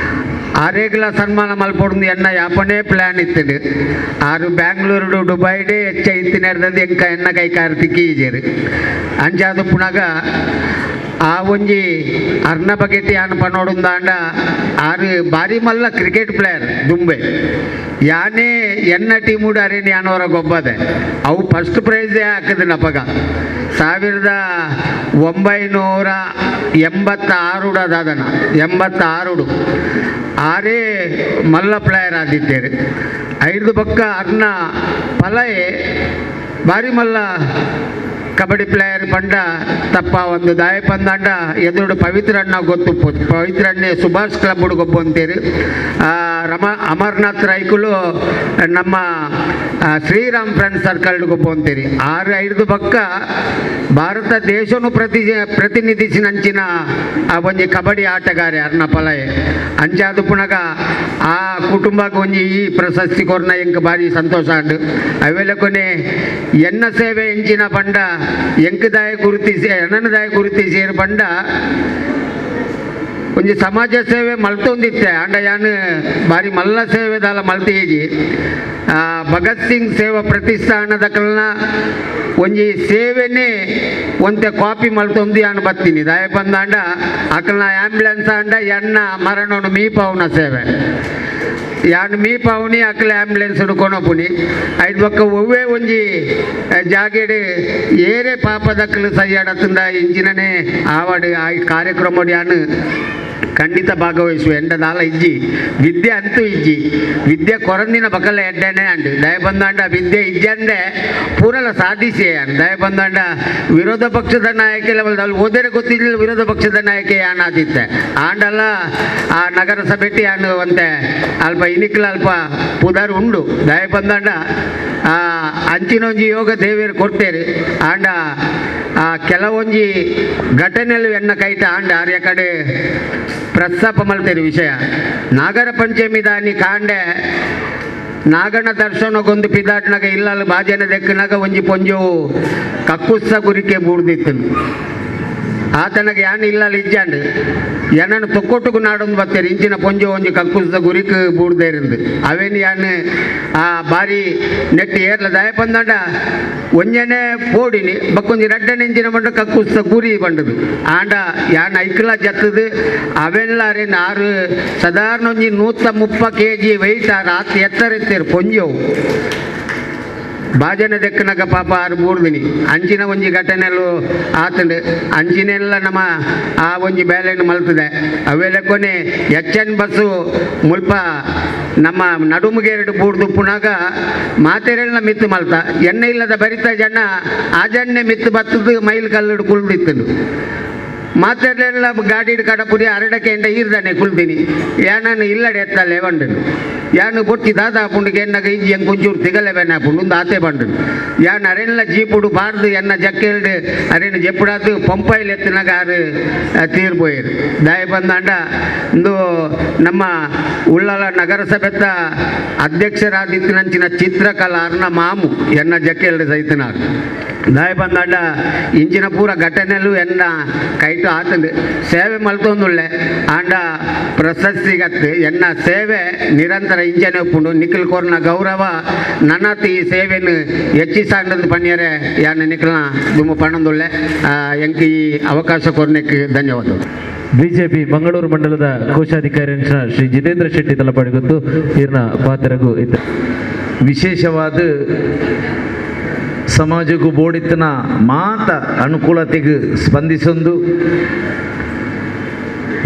ಆರೇಗ್ಲ ಸನ್ಮಾನ ಮಲ್ಪೊಡ್ದು ಎನ್ನ ಯಾಪನೇ ಪ್ಲ್ಯಾನ್ ಇತ್ತದು. ಆರು ಬ್ಯಾಂಗ್ಳೂರು ದುಬೈಡೇ ಹೆಚ್ಚ ಇತ್ತಿನರ್ದದ್ದು ಎಂಕ ಎನ್ನ ಕೈ ಕಾರ್ತಿಕ್ಕಿ ಈಜೇರು ಅಂಚಾದ ಪುನಗ ಆ ಒಂಜಿ ಅರ್ನ ಬಗೆಟಿ ಅನ್ ಪನೋಡುಂದಾಂಡ ಆರು ಬಾರಿ ಮಲ್ಲ ಕ್ರಿಕೆಟ್ ಪ್ಲೇಯರ್ ದುಂಬೆ ಯಾನೇ ಎನ್ನ ಟೀಮುಡು ಅರೇನಿ ಯಾನೋರ ಗೊಬ್ಬದೆ ಅವು ಫಸ್ಟ್ ಪ್ರೈಸೇ ಹಾಕಿದ ನಪಗ 1986 ದಾದನ 86 ಆರೇ ಮಲ್ಲ ಪ್ಲೇಯರ್ ಆದಿದ್ದೇರು. ಐದು ಪಕ್ಕ ಅರ್ನ ಪಲಯೆ ಬಾರಿ ಮಲ್ಲ ಕಬಡ್ಡಿ ಪ್ಲೇಯರ್ ಪಂಡ ತಪ್ಪ ಒಂದು ದಾಯ ಪಂದಾಂಡ ಎದುರು ಪವಿತ್ರ ಅಣ್ಣ ಗೊತ್ತು, ಪವಿತ್ರ ಅಣ್ಣೆ ಸುಭಾಷ್ ಕ್ಲಬ್ ಹುಡುಗೊಬ್ಬ ಅಂತೀರಿ. ಅಮರ್ನಾಥ್ ರೈಕುಲು ನಮ್ಮ ಶ್ರೀರಾಮ್ ಫ್ರೆಂಡ್ ಸರ್ಕಲ್ ಗೊಬ್ಬ ಅಂತೀರಿ. 6 5 ಪಕ್ಕ ಭಾರತ ದೇಶನು ಪ್ರತಿನಿಧಿಸಿನಂಚಿನ ಆ ಒಂಜಿ ಕಬಡ್ಡಿ ಆಟಗಾರೆ ಅರ್ನ ಪಲಯೆ. ಅಂಚಾದ ಪುನಗ ಆ ಕುಟುಂಬಕ್ಕೆ ಒಂಜಿ ಈ ಪ್ರಶಸ್ತಿ ಕೊರ್ನ ಎಂಕ್ ಭಾರಿ ಸಂತೋಷ ಅಂಡು. ಅವೆಲ್ಲ ಕೊನೆ ಎನ್ನ ಸೇವೆ ಎಂಚಿನ ಪಂಡ ಎಂಕದಾಯ ಗುರುತಿಸಿ ಎನ್ನದಾಯ ಗುರುತಿಸಿ ಪಂಡ ಒಂಜಿ ಸಮಾಜ ಸೇವೆ ಮಲ್ತೊಂದಿತ್ತೆ. ಅಂಡ ಯಾನು ಭಾರಿ ಮಲ್ಲ ಸೇವೆದಾಲ ಮಲ್ತೀಜಿ. ಭಗತ್ ಸಿಂಗ್ ಸೇವಾ ಪ್ರತಿಷ್ಠಾನದ ಕಲ್ನ ಒಂಜಿ ಸೇವೆನೇ ಒಂತೆ ಕಾಪಿ ಮಲ್ತೊಂದು ಯಾನು ಬತ್ತೀನಿ. ದಾಯ ಬಂದಾಂಡ ಅಕಲ್ನ ಆ್ಯಂಬುಲೆನ್ಸ್ ಆಂಡ ಎನ್ನ ಮರಣವನ್ನು ಮೀಪಾವುನ ಸೇವೆ ಯಾನು ಮೀಪಾವುನಿ ಅಕಲ ಆ್ಯಂಬುಲೆನ್ಸ್ ಕೊನಪುನಿ. ಐದು ಪಕ್ಕ ಒವ್ವೇ ಒಂಜಿ ಜಾಗೆಡ್ ಏರೆ ಪಾಪದಕ್ಕಲು ಸರಿಯಾಡತ್ತಂದ ಇಂಚಿನನೇ ಆವಾಡು ಆ ಕಾರ್ಯಕ್ರಮ ಯಾನು ಖಂಡಿತ ಭಾಗವಹಿಸುವ ಎಂಡದಾಲ ಇಜ್ಜಿ ವಿದ್ಯೆ ಅಂತೂ ಇಜ್ಜಿ ವಿದ್ಯೆ ಕೊರಂದಿನ ಬಕಲ ಎಡ್ಡನೆ ಅಂಡು ದಯ ಬಂದಾಂಡ ವಿದ್ಯೆ ಇಜ್ಜಂದೆ ಪೂರಲ ಸಾಧಿಸಿ ದಯ ಬಂದಾಂಡ ವಿರೋಧ ಪಕ್ಷದ ನಾಯಕ ಅಲ್ಲಿ ಓದರೆ ಗೊತ್ತಿಲ್ಲ ವಿರೋಧ ಪಕ್ಷದ ನಾಯಕ ಯಾನಾದಿತ್ತೆ ಆಂಡಲ್ಲ ಆ ನಗರಸಭೆಟಿ ಅನ್ನುವಂತೆ ಅಲ್ಪ ಇನಿಕ್ಲ ಅಲ್ಪ ಪುದರ್ ಉಂಡು ದಯ ಬಂದಾಂಡ ಅಂಚಿನೊಂಜಿ ಯೋಗ ದೇವಿಯರು ಕೊಡ್ತೇರಿ ಆಂಡ ಆ ಕೆಲವೊಂಜಿ ಘಟನೆಲು ಎನ್ನ ಕೈಟ ಆಂಡ ಆರ್ಯ ಕಡೆ ಪ್ರಸ್ತಾಪ ಮಲ್ತೇರಿ ವಿಷಯ ನಾಗರ ಪಂಚಮಿ ದಾನಿ ಕಾಂಡೆ ನಾಗನ ದರ್ಶನಕ್ಕೊಂದು ಪಿದಾಟ್ನಾಗ ಇಲ್ಲಲ್ಲ ಬಾಜನ ದೆಕ್ಕನಾಗ ಒಂಜಿ ಪೊಂಜವು ಕಕ್ಕುಸ್ಸ ಗುರಿಕೆ ಬೂಡ್ದಿತ್ತು ಆತನಗೆ ಯಾನ್ ಇಲ್ಲಲ್ಲ ಇಜ್ಜಾಂಡು ಏನನ್ನು ತೊಕ್ಕೊಟ್ಟುಕು ನಾಡೊಂದು ಬತ್ತೇರಿ ಇಂಚಿನ ಪೊಂಜು ಒಂಜಿ ಕಕ್ಕುಸ್ದ ಗುರಿಕ್ ಬೂಡ್ದೇರಿಂದು ಅವೇನು ಯಾನ್ ಆ ಬಾರಿ ನೆಟ್ ಏರ್ಲ ದಯ ಬಂದಾಂಡ ಒಂಜನೆ ಪೋಡಿನಿ ಬಕ್ಕೊಂಜಿ ರಡ್ಡನೆ ಇಂಚಿನ ಬಂಡ ಕಕ್ಕುಸ್ದ ಗುರಿ ಬಂಡದು ಆಂಡ ಯಾನ್ ಐಕ್ಲ ಜತ್ತದು ಅವೆಲ್ಲ ಅರೇನು ಆರು ಸಾಧಾರಣ ಒಂಜಿ 130 kg weight ಆರು ಆತ ಎತ್ತರ ಎತ್ತೇರು ಪೊಂಜವು ಬಾಜನ ದೆಕ್ಕನಗ ಪಾಪ ಆರು ಬೂರ್ದಿನಿ ಅಂಚಿನ ಒಂಜಿ ಘಟನೆಲು ಆತಂಡು ಅಂಚಿನೆಲ್ಲ ನಮ್ಮ ಆ ಒಂಜಿ ಬೇಲೆಯನ್ನು ಮಲ್ತದೆ ಅವೆಲ್ಲ ಕೊನೆ H N bus ಮುಲ್ಪ ನಮ್ಮ ನಡುಮುಗೇರಡು ಬೂರ್ದು ಪುನಾಗ ಮಾತೆರೆಲ್ಲ ಮಿತ್ತು ಮಲ್ತ ಎಣ್ಣೆ ಇಲ್ಲದ ಬರಿತ ಜನ ಆ ಜನ್ನೆ ಮಿತ್ತು ಬತ್ತದು ಮೈಲ್ ಕಲ್ಲುಡು ಕುಳ್ದಿತ್ತನು ಮಾತೆರೆಲ್ಲ ಗಾಡಿ ಕಡಪುರಿ ಅರಡಕ್ಕೆ ಎಂಡ ಈರ್ದಾನೆ ಕುಳ್ದಿನಿ ಯಾನನ್ನು ಇಲ್ಲಡೆ ಎತ್ತಲ್ಲೇ ಬಂಡನು ಯಾನು ಬೊಟ್ಟಿ ದಾದಾ ಪುಂಡಿಗೆ ಎನ್ನಗ ಇಂಜಿ ಹೆಂಗೆ ಒಂಚೂರು ತಿಗಲೆ ಬೇನೆ ಪುಂಡು ಒಂದು ಆತೆ ಬಂಡು ಯಾನ್ ಅರೆಲ್ಲ ಜೀಪುಡು ಬಾರ್ದು ಎನ್ನ ಜಕ್ಕೆಲ್ಡು ಅರೇನು ಜೆಪ್ಪುಡಾದು ಪಂಪಾಯಿಲ್ ಎತ್ತಿನಾಗ ಆರು ತೀರ್ ಪೋಯರು ದಯ ಬಂದಾಂಡ ಇಂದು ನಮ್ಮ ಉಳ್ಳಾಲ ನಗರಸಭೆತ ಅಧ್ಯಕ್ಷರಾದಿತ್ತಿನಂಚಿನ ಚಿತ್ರಕಲಾ ಅರ್ನ ಮಾಮು ಎನ್ನ ಜಕ್ಕೆಲ್ಡು ಸೈತನಾರು ದಯ ಬಂದಾಂಡ ಇಂಚಿನ ಪೂರ ಘಟನೆಲು ಎನ್ನ ಕೈಟು ಆತಂದು ಸೇವೆ ಮಲ್ತೊಂದುಳ್ಳೆ ಆಂಡ ಪ್ರಶಸ್ತಿಗತ್ತು ಎನ್ನ ಸೇವೆ ನಿರಂತರ ಇಂಚನೆ ಉಪ್ಪುಂಡು ನಿಖಿಲ್ ಕೋರ್ನ ಗೌರವ ನನ್ನತ್ ಈ ಸೇವೆಯನ್ನು ಹೆಚ್ಚಿಸಾಂಡಂದು ಪಣ್ಯರೆ ಯಾನ್ ನಿಖಲ್ನ ದುಮ್ಮ ಪಣ್ಣೊಂದುಳ್ಳೆ ಎಂಕ್ ಈ ಅವಕಾಶ ಕೊರ್ನೆಕ್ ಧನ್ಯವಾದಗಳು. ಬಿಜೆಪಿ ಮಂಗಳೂರು ಮಂಡಲದ ಕೋಶಾಧಿಕಾರಿ ಶ್ರೀ ಜಿತೇಂದ್ರ ಶೆಟ್ಟಿ ತಲಪಾಡಿಗೊಂದು ಇರ್ನ ಪಾತ್ರಗೂ ಇದ್ದ ವಿಶೇಷವಾದ ಸಮಾಜಕ್ಕೂ ಬೋಡಿತ್ತನ ಮಾತ ಅನುಕೂಲತೆಗೆ ಸ್ಪಂದಿಸೊಂದು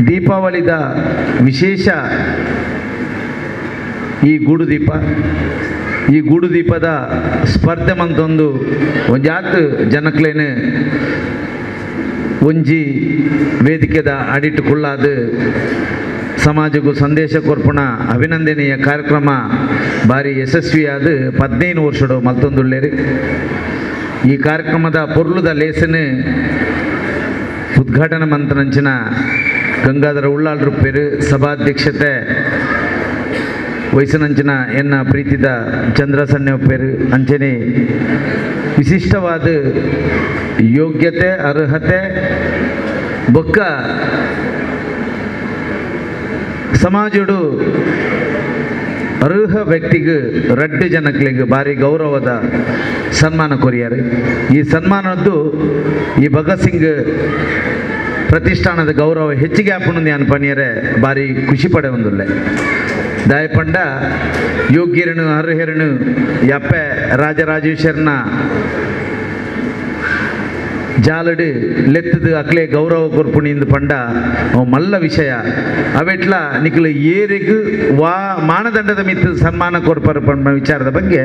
ದೀಪಾವಳಿದ ವಿಶೇಷ ಈ ಗೂಡುದೀಪ ಈ ಗೂಡುದೀಪದ ಸ್ಪರ್ಧೆ ಮಂತೊಂದು ಒಂಜಾತ್ ಜನಕ್ಲೇನು ಒಂಜಿ ವೇದಿಕೆದ ಅಡಿಟ್ಟುಕೊಳ್ಳಾದ ಸಮಾಜಕ್ಕೂ ಸಂದೇಶ ಕೊರ್ಪಣ ಅಭಿನಂದನೆಯ ಕಾರ್ಯಕ್ರಮ ಭಾರಿ ಯಶಸ್ವಿಯಾದ 15 ವರ್ಷಡು ಮಲ್ತೊಂದುಳ್ಳೇರಿ. ಈ ಕಾರ್ಯಕ್ರಮದ ಪೊರ್ಲುದ ಲೇಸನು ಉದ್ಘಾಟನಾ ಮಂತ್ರನಂಚಿನ ಗಂಗಾಧರ ಉಳ್ಳಾಲ್ರು ಪೇರು ಸಭಾಧ್ಯಕ್ಷತೆ ವಯಸ್ಸಿನಂಚಿನ ಎನ್ನ ಪ್ರೀತಿದ ಚಂದ್ರಸನ್ಯ ಪೇರು ಅಂಚನೆ ವಿಶಿಷ್ಟವಾದ ಯೋಗ್ಯತೆ ಅರ್ಹತೆ ಬೊಕ್ಕ ಸಮಾಜಡು ಅರ್ಹ ವ್ಯಕ್ತಿಗೆ ರಡ್ಡು ಜನಕ್ಲಿಗೆ ಭಾರಿ ಗೌರವದ ಸನ್ಮಾನ ಕೊರಿಯಾರೆ. ಈ ಸನ್ಮಾನದ್ದು ಈ ಭಗತ್ ಸಿಂಗ್ ಪ್ರತಿಷ್ಠಾನದ ಗೌರವ ಹೆಚ್ಚಿಗೆ ಆಪುಣಂದು ಯಾನ್ ಪಣಿಯರೆ ಭಾರಿ ಖುಷಿ ಪಡೆ ಒಂದುಲ್ಲೆ. ದಾಯಪಂಡ ಯೋಗ್ಯರನು ಅರ್ಹರನು ಯಪ್ಪೆ ರಾಜರಾಜೇಶ್ವರನ ಜಾಲಡು ಲೆತ್ತದು ಅಕ್ಲೆ ಗೌರವ ಕೊರ್ಪುಣಿಂದು ಪಂಡ ಮಲ್ಲ ವಿಷಯ ಅವೆಟ್ಲ ನಿಕ್ಲು ಏರಿಗು ವಾ ಮಾನದಂಡದ ಮಿತ್ತು ಸನ್ಮಾನ ಕೊರ್ಪರ ಪಂಡ ವಿಚಾರದ ಬಗ್ಗೆ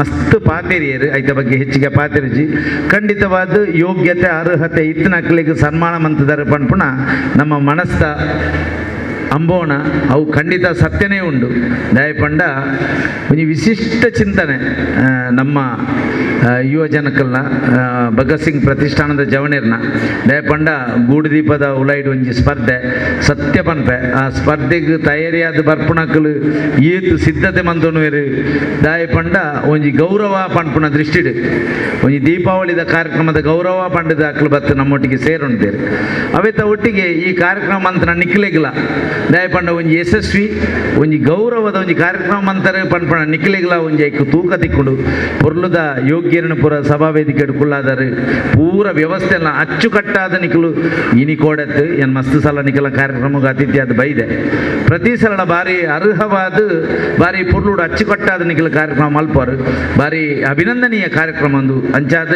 ಮಸ್ತ್ ಪಾತೇರಿಯರು ಐತ ಬಗ್ಗೆ ಹೆಚ್ಚಿಗೆ ಪಾತೇರಿಜಿ ಖಂಡಿತವಾದ ಯೋಗ್ಯತೆ ಅರ್ಹತೆ ಇತ್ತಿನ ಅಕ್ಲಿಗೆ ಸನ್ಮಾನ ಮಂತದಾರ ಪಂಪುಣ ನಮ್ಮ ಮನಸ್ತ ಅಂಬೋಣ ಅವು ಖಂಡಿತ ಸತ್ಯನೇ ಉಂಡು. ದಯಪಂಡ ಒಂಜಿ ವಿಶಿಷ್ಟ ಚಿಂತನೆ ನಮ್ಮ ಯುವ ಜನಕ್ಕಲ್ಲ ಭಗತ್ ಸಿಂಗ್ ಪ್ರತಿಷ್ಠಾನದ ಜವನಿರ್ನ ದಯಪಂಡ ಗೂಡುದೀಪದ ಉಲೈಡ್ ಒಂಜಿ ಸ್ಪರ್ಧೆ ಸತ್ಯ ಪನ್ಪೆ ಆ ಸ್ಪರ್ಧೆಗೆ ತಯಾರಿಯಾದ ಬರ್ಪುಣಕ್ಕಲು ಏತು ಸಿದ್ಧತೆ ಮಂತೊನುವೆರು ದಯಪಂಡ ಒಂಜಿ ಗೌರವ ಪನ್ಪುಣ ದೃಷ್ಟಿಡು ಒಂಜಿ ದೀಪಾವಳಿದ ಕಾರ್ಯಕ್ರಮದ ಗೌರವ ಪಂಡದ ಅಕ್ಲು ಬತ್ತು ನಮ್ಮೊಟ್ಟಿಗೆ ಸೇರುಂಟೇರು ಅವೆತ್ತ ಒಟ್ಟಿಗೆ ಈ ಕಾರ್ಯಕ್ರಮ ಅಂತ ನಿಕ್ಲೆಗಿಲ್ಲ ದಯಪಂಡ ಒಂಜಿ ಯಶಸ್ವಿ ಒಂಜಿ ಗೌರವದ ಒಂಜಿ ಕಾರ್ಯಕ್ರಮ ಅಂತಾರೆ ಪನ್ಪಣ ನಿಕ್ಲೆಗ್ಲ ಒಂಜಿ ಐಕ್ ತೂಕ ತಿಕ್ಕುಂಡು ಪೊರ್ಲುದ ಯೋಗ್ಯರನ್ನು ಪೂರ ಸಭಾವೇದಿಕೆ ಕುಳ್ಳಾದರು ಪೂರ ವ್ಯವಸ್ಥೆಲ್ಲ ಅಚ್ಚುಕಟ್ಟಾದ ನಿಕ್ಲು ಇನಿ ಕೋಡತ್ತು ಏನು ಮಸ್ತ್ ಸಲ ನಿಕಲ ಕಾರ್ಯಕ್ರಮಕ್ಕೆ ಅತಿಥಿ ಅದು ಬೈದೆ ಪ್ರತಿ ಸಲ ಬಾರಿ ಅರ್ಹವಾದ ಬಾರಿ ಪೊರ್ಲುಡು ಅಚ್ಚುಕಟ್ಟಾದ ನಿಖಲ ಕಾರ್ಯಕ್ರಮ ಮಲ್ಪರು ಬಾರಿ ಅಭಿನಂದನೀಯ ಕಾರ್ಯಕ್ರಮ ಒಂದು ಅಂಚಾದ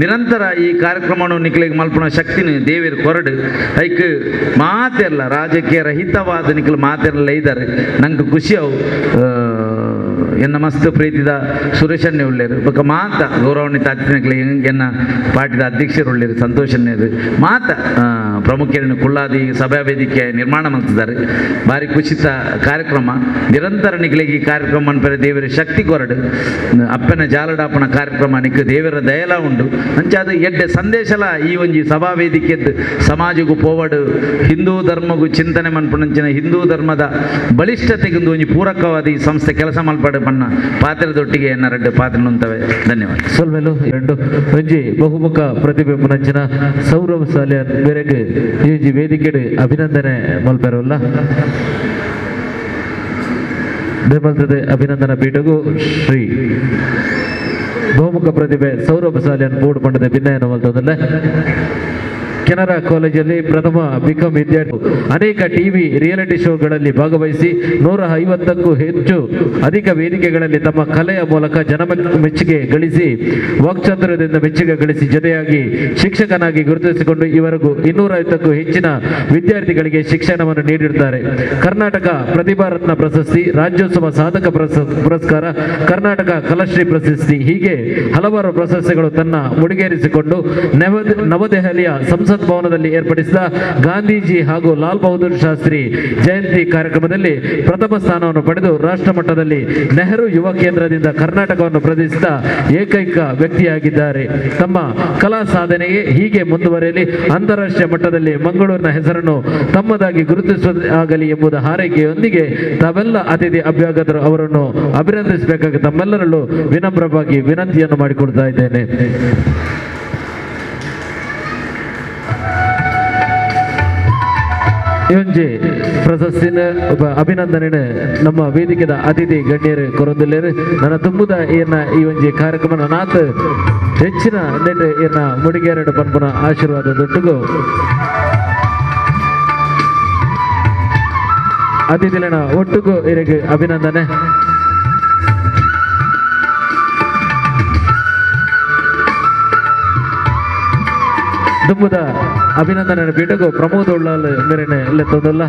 ನಿರಂತರ ಈ ಕಾರ್ಯಕ್ರಮವನ್ನು ನಿಖಲಿಗೆ ಮಲ್ಪನ ಶಕ್ತಿನ ದೇವಿಯರ್ ಕೊರಡು ಐಕ್ ಮಾತೆಲ್ಲ ರಾಜಕೀಯ ರಹಿತವಾದ ನಿಖಲು ಮಾತೆಲ್ಲ ಇದ್ದಾರೆ ನಂಗೆ ಖುಷಿ ಅವು ಎನ್ನ ಮಸ್ತ್ ಪ್ರೀತಿದ ಸುರೇಶನ್ನೇ ಉಳ್ಳೇರು ಬೊಕ್ಕ ಮಾತ ಗೌರವಾನ್ವಿತ ಅತಿಥಿನಕ್ಲೆ ಎನ್ನ ಪಾರ್ಟಿದ ಅಧ್ಯಕ್ಷರು ಉಳ್ಳೇರು ಸಂತೋಷನ್ನೇರು ಮಾತ ಪ್ರಮುಖರನ್ನು ಕುಳ್ಳಾದಿ ಸಭಾ ವೇದಿಕೆ ನಿರ್ಮಾಣ ಮಾಡ್ತಿದ್ದಾರೆ ಭಾರಿ ಖುಷಿತ ಕಾರ್ಯಕ್ರಮ ನಿರಂತರ ನಿಖಲಿಗೆ ಈ ಕಾರ್ಯಕ್ರಮ ಅನ್ಪರೆ ದೇವರ ಶಕ್ತಿ ಕೊರಡು ಅಪ್ಪನ ಜಾಲಡಾಪನ ಕಾರ್ಯಕ್ರಮ ನಿಕ್ ದೇವರ ದಯಲ ಉಂಡು ಅಂಚಾದ ಎಡ್ಡೆ ಸಂದೇಶಲ ಈ ಒಂಜಿ ಸಭಾ ವೇದಿಕೆದ್ದು ಸಮಾಜಕ್ಕೂ ಪೋವಡು ಹಿಂದೂ ಧರ್ಮಗೂ ಚಿಂತನೆ ಮನ್ಪುನಂಚಿನ ಹಿಂದೂ ಧರ್ಮದ ಬಲಿಷ್ಠತೆಗೊಂದು ಒಂಜಿ ಪೂರಕವಾದ ಈ ಸಂಸ್ಥೆ ಕೆಲಸ ಮಲ್ಪಡು ಬಣ್ಣ ಪಾತ್ರದೊಟ್ಟಿಗೆ ಎನ್ನ ಪಾತ್ರ ನುಂತವೆ. ಧನ್ಯವಾದ. ಸೊಲ್ಮೆಲು ಎರಡು ಒಂಜಿ ಬಹುಮುಖ ಪ್ರತಿಭೆ ಮುನಂಚಿನ ಸೌರವ್ ಸಾಲಿಯನ್ ಬೇರೆಗ್ ಈ ಒಂಜಿ ವೇದಿಕೆಡ್ ಅಭಿನಂದನೆ ಮಲ್ಪೆರಲ್ಲ ದೇಮಲ್ತದೆ ಅಭಿನಂದನಾ ಪೀಠಗೂ ಶ್ರೀ ಬಹುಮುಖ ಪ್ರತಿಭೆ ಸೌರಭ್ ಸಾಲಿಯನ್ ಬೋರ್ಡ್ ಪಂಡದ ಭಿನ್ನಯನ್ನು ಮಲ್ತದಲ್ಲ. ಕೆನರಾ ಕಾಲೇಜಲ್ಲಿ ಪ್ರಥಮ ಬಿಕಾಂ ವಿದ್ಯಾರ್ಥಿ ಅನೇಕ ಟಿವಿ ರಿಯಾಲಿಟಿ ಶೋಗಳಲ್ಲಿ ಭಾಗವಹಿಸಿ 150ಕ್ಕೂ ಹೆಚ್ಚು ಅಧಿಕ ವೇದಿಕೆಗಳಲ್ಲಿ ತಮ್ಮ ಕಲೆಯ ಮೂಲಕ ಜನ ಮೆಚ್ಚುಗೆ ಗಳಿಸಿ ವಾಕ್ಚಾತುರ್ಯದಿಂದ ಮೆಚ್ಚುಗೆ ಗಳಿಸಿ ಜೊತೆಯಾಗಿ ಶಿಕ್ಷಕನಾಗಿ ಗುರುತಿಸಿಕೊಂಡು ಇವರೆಗೂ 250ಕ್ಕೂ ಹೆಚ್ಚಿನ ವಿದ್ಯಾರ್ಥಿಗಳಿಗೆ ಶಿಕ್ಷಣವನ್ನು ನೀಡಿರುತ್ತಾರೆ. ಕರ್ನಾಟಕ ಪ್ರತಿಭಾರತ್ನ ಪ್ರಶಸ್ತಿ, ರಾಜ್ಯೋತ್ಸವ ಸಾಧಕ ಪುರಸ್ಕಾರ, ಕರ್ನಾಟಕ ಕಲಾಶ್ರೀ ಪ್ರಶಸ್ತಿ ಹೀಗೆ ಹಲವಾರು ಪ್ರಶಸ್ತಿಗಳು ತನ್ನ ಮುಡಿಗೇರಿಸಿಕೊಂಡು ನವದೆಹಲಿಯ ಸಂಸತ್ ಭವನದಲ್ಲಿ ಏರ್ಪಡಿಸಿದ ಗಾಂಧೀಜಿ ಹಾಗೂ ಲಾಲ್ ಬಹದ್ದೂರ್ ಶಾಸ್ತ್ರಿ ಜಯಂತಿ ಕಾರ್ಯಕ್ರಮದಲ್ಲಿ ಪ್ರಥಮ ಸ್ಥಾನವನ್ನು ಪಡೆದು ರಾಷ್ಟ್ರ ಮಟ್ಟದಲ್ಲಿ ನೆಹರು ಯುವ ಕೇಂದ್ರದಿಂದ ಕರ್ನಾಟಕವನ್ನು ಪ್ರತಿನಿಧಿಸಿದ ಏಕೈಕ ವ್ಯಕ್ತಿಯಾಗಿದ್ದಾರೆ. ತಮ್ಮ ಕಲಾ ಸಾಧನೆಗೆ ಹೀಗೆ ಮುಂದುವರೆಯಲಿ, ಅಂತಾರಾಷ್ಟ್ರೀಯ ಮಟ್ಟದಲ್ಲಿ ಮಂಗಳೂರಿನ ಹೆಸರನ್ನು ತಮ್ಮದಾಗಿ ಗುರುತಿಸುವ ಆಗಲಿ ಎಂಬುದ ಹಾರೈಕೆಯೊಂದಿಗೆ ತಾವೆಲ್ಲ ಅತಿಥಿ ಅಭ್ಯಾಗತರು ಅವರನ್ನು ಅಭಿನಂದಿಸಬೇಕಾಗಿ ತಮ್ಮೆಲ್ಲರಲ್ಲೂ ವಿನಮ್ರವಾಗಿ ವಿನಂತಿಯನ್ನು ಮಾಡಿಕೊಡ್ತಾ ಇದ್ದೇನೆ. ಒಂಜಿ ಪ್ರಶಸ್ತಿನ ಒಬ್ಬ ಅಭಿನಂದನೆ ನಮ್ಮ ವೇದಿಕೆದ ಅತಿಥಿ ಗಣ್ಯರು ಕೊರೊಂದುಲ್ಲೆರ್. ನನ್ನ ತುಂಬುದ ಏನ ಈ ಒಂಜಿ ಕಾರ್ಯಕ್ರಮ ನಾತ್ ಹೆಚ್ಚಿನ ನೆಟ್ ಏನ ಮುಡಿಗೇರಡು ಪನ್ಪುನ ಆಶೀರ್ವಾದ ದೊಟ್ಟುಗು ಅತಿಥಿಲೆನ ಒಟ್ಟುಗು ಇರೆಗ್ ಅಭಿನಂದನೆ. ದುಂಬುದ ಅಭಿನಂದನೆ ಪೀಠಗೂ ಪ್ರಮೋದ್ ಉಳ್ಳಾಲ್ ಮೇರೆನೆ ಲೆತ್ತದಲ್ಲ.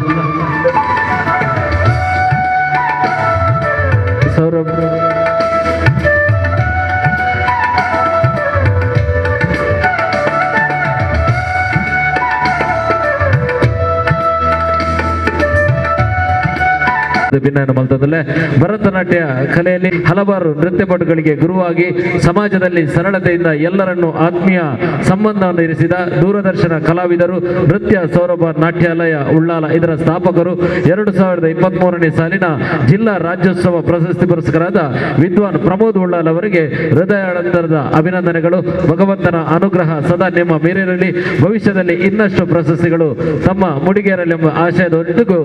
ಸೌರಭ್ ಭಿನ್ನಯನ್ನು ಮಲ್ತದಲ್ಲೇ ಭರತನಾಟ್ಯ ಕಲೆಯಲ್ಲಿ ಹಲವಾರು ನೃತ್ಯಪಟುಗಳಿಗೆ ಗುರುವಾಗಿ ಸಮಾಜದಲ್ಲಿ ಸರಳತೆಯಿಂದ ಎಲ್ಲರನ್ನೂ ಆತ್ಮೀಯ ಸಂಬಂಧವನ್ನು ಇರಿಸಿದ ದೂರದರ್ಶನ ಕಲಾವಿದರು, ನೃತ್ಯ ಸೌರಭ ನಾಟ್ಯಾಲಯ ಉಳ್ಳಾಲ ಇದರ ಸ್ಥಾಪಕರು, 2023ನೇ ಸಾಲಿನ ಜಿಲ್ಲಾ ರಾಜ್ಯೋತ್ಸವ ಪ್ರಶಸ್ತಿ ಪುರಸ್ಕರಾದ ವಿದ್ವಾನ್ ಪ್ರಮೋದ್ ಉಳ್ಳಾಲ್ ಅವರಿಗೆ ಹೃದಯಾಳಂತರದ ಅಭಿನಂದನೆಗಳು. ಭಗವಂತನ ಅನುಗ್ರಹ ಸದಾ ನಿಮ್ಮ ಮೇಲಿರಲಿ, ಭವಿಷ್ಯದಲ್ಲಿ ಇನ್ನಷ್ಟು ಪ್ರಶಸ್ತಿಗಳು ತಮ್ಮ ಮುಡಿಗೇರಲೆಂಬ ಆಶಯದೊಂದಿಗೂ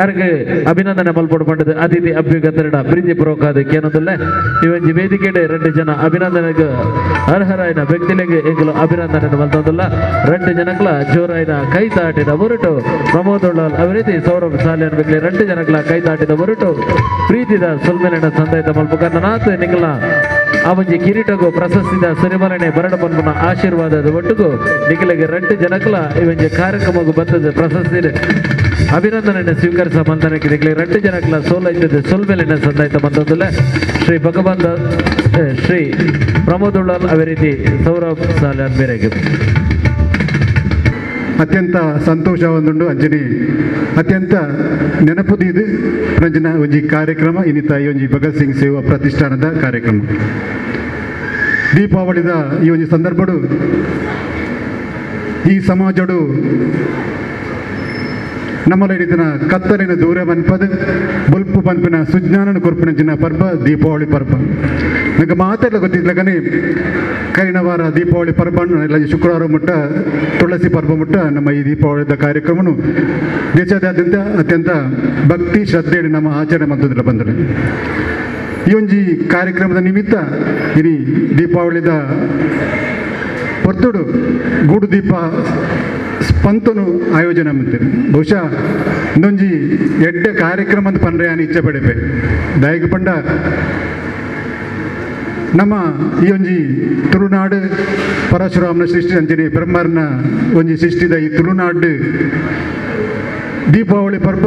ಯಾರಿಗೆ ಅಭಿನಂದನೆ ಮಲ್ಪಡು ಪಂಡದ ಅತಿಥಿ ಅಭ್ಯುಗತರಡ ಪ್ರೀತಿಪೂರ್ವಕ ಕೇನದಲ್ಲೇ ಇವೊಂಜಿ ವೇದಿಕೆಡೆ 2 ಜನ ಅಭಿನಂದನೆಗೆ ಅರ್ಹರಾಯನ ವ್ಯಕ್ತಿಲೆಗೆ ಎಂಕುಲು ಅಭಿನಂದನೆ ಮಲ್ತದಲ್ಲ. 2 ಜನಕ್ಲ ಜೋರಾಯನ ಕೈ ತಾಟಿದ ಹೊರಟು ಪ್ರಮೋದ್ ಉಳ್ಳಾಲ್ ಅಭಿವೃದ್ಧಿ ಸೌರಭ್ ಸಾಲಿಯನ್ ಬೆಕ್ಲೆ 2 ಜನಕ್ಲ ಕೈ ತಾಟಿದ ಹೊರಟು ಪ್ರೀತಿದ ಸೊಲ್ಮೆಲೆನ ಸಂದಾಯಿತ ಮಲ್ಪಕ ನಾತ್ ನಿಕಲ ಆ ಒಂಜಿ ಕಿರೀಟಗು ಪ್ರಶಸ್ತಿದ ಸುರಿಮಲನೆ ಬರಡ ಪನ್ಪುನ ಆಶೀರ್ವಾದದ ಒಟ್ಟುಗು ನಿಕಲೆಗೆ 2 ಜನಕ್ಲ ಈ ಒಂಜಿ ಕಾರ್ಯಕ್ರಮಕ್ಕೂ ಬರ್ತದೆ ಪ್ರಶಸ್ತಿ ಅಭಿನಂದನೆ ಸ್ವೀಕರಿಸ ಮಂದನಕ್ಕೆ ನಿಕಲೆ 2 ಜನಕ್ಲ ಸೋಲೈತದೆ ಸೊಲ್ಮೆಲೆನ ಸಂದಾಯಿತ ಮಂದದಲ್ಲ. ಶ್ರೀ ಭಗವಂತ ಶ್ರೀ ಪ್ರಮೋದ್ ಉಳ್ಳಾಲ್ ಅದೇ ರೀತಿ ಸೌರಭ್ ಸಾಲಿಯನ್ ಮೇರೆಗೆ ಅತ್ಯಂತ ಸಂತೋಷವೊಂದುಂಡು ಅಂಜನಿ ಅತ್ಯಂತ ನೆನಪುದೀದು ಪ್ರಂಜನ ಒಂಜಿ ಕಾರ್ಯಕ್ರಮ ಇನ್ನಿತ ಈ ಒಂಜಿ ಭಗತ್ ಸಿಂಗ್ ಸೇವಾ ಪ್ರತಿಷ್ಠಾನದ ಕಾರ್ಯಕ್ರಮ. ದೀಪಾವಳಿದ ಈ ಒಂಜಿ ಸಂದರ್ಭಡು ಈ ಸಮಾಜಡು ನಮ್ಮಲ್ಲಿಡಿದಿನ ಕತ್ತಲಿನ ದೂರ ಬನ್ಪದು ಬೊಲ್ಪು ಪನ್ಪಿನ ಸುಜ್ಞಾನನ ಕೊರ್ಪಿನಂಚಿನ ಪರ್ಬ ದೀಪಾವಳಿ ಪರ್ಬ. ನನಗೆ ಮಾತೆಲ್ಲ ಗೊತ್ತಿದ್ಲಕನೆ ಕರಿನ ವಾರ ದೀಪಾವಳಿ ಪರ್ಬ ಎಲ್ಲ ಶುಕ್ರವಾರ ಮುಟ್ಟ ತುಳಸಿ ಪರ್ಬ ಮುಟ್ಟ ನಮ್ಮ ಈ ದೀಪಾವಳಿದ ಕಾರ್ಯಕ್ರಮನು ದೇಶದಾದ್ಯಂತ ಅತ್ಯಂತ ಭಕ್ತಿ ಶ್ರದ್ಧೆಯಲ್ಲಿ ನಮ್ಮ ಆಚರಣೆ ಮಾಡ್ತದಿಲ್ಲ ಬಂದರೆ ಈ ಒಂಜಿ ಕಾರ್ಯಕ್ರಮದ ನಿಮಿತ್ತ ಇಡೀ ದೀಪಾವಳಿದ ಹೊರ್ತುಡು ಗೂಡು ದೀಪ ಸ್ಪಂತನು ಆಯೋಜನೆ ಮಾಡ್ತೇವೆ. ಬಹುಶಃ ಇನ್ನೊಂಜಿ ಎಡ್ಡೆ ಕಾರ್ಯಕ್ರಮ ಅಂತ ಪಂಡ್ರೆ ನಾನು ಇಚ್ಛೆ ಪಡೆಪೆ. ದಾಯಕ ಪಂಡ ನಮ್ಮ ಈ ಒಂಜಿ ತುಳುನಾಡು ಪರಶುರಾಮನ ಸೃಷ್ಟಿ ಅಂಚನೆ ಬ್ರಹ್ಮರ್ನ ಒಂಜಿ ಸೃಷ್ಟಿದ ಈ ತುಳುನಾಡು ದೀಪಾವಳಿ ಪರ್ಬ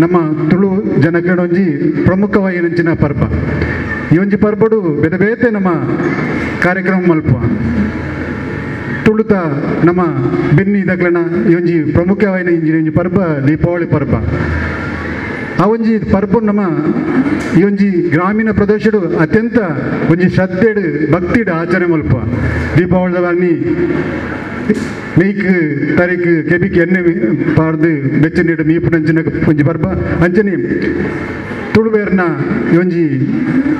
ನಮ್ಮ ತುಳು ಜನಕಣೊಂಜಿ ಪ್ರಮುಖವಾಗಿ ನಂಚಿನ ಪರ್ಬ. ಈ ಒಂಜಿ ಪರ್ಬಡು ಬೇತೆ ಬೇತೆ ನಮ್ಮ ಕಾರ್ಯಕ್ರಮ ಮಲ್ಪ ತುಳುತ ನಮ್ಮ ಬೆನ್ನಿ ದಕ್ಲನ ಈ ಒಂಜಿ ಪ್ರಮುಖವಾದ ಒಂಜಿ ಪರ್ಬ ದೀಪಾವಳಿ ಪರ್ಬ. ಆ ಒಂಜಿ ಪರ್ಬ ನಮ್ಮ ಈ ಒಂಜಿ ಗ್ರಾಮೀಣ ಪ್ರದೇಶಡು ಅತ್ಯಂತ ಒಂಜಿ ಶ್ರದ್ಧೆಡು ಭಕ್ತಿಡು ಆಚರಣೆ ಮಲ್ಪ. ದೀಪಾವಳಿದವನ್ನಿ ಮೇಯ್ಕ್ ತರೀಕ್ ಕೆಬಿಕ್ ಎಣ್ಣೆ ಪಾಡ್ದು ಬೆಚ್ಚ ನೀಡು ಮೀಪುನಂಚಿನ ಒಂಜಿ ಪರ್ಬ. ಅಂಚನೆ ತುಳುವೇರ್ನ ಒಂಜಿ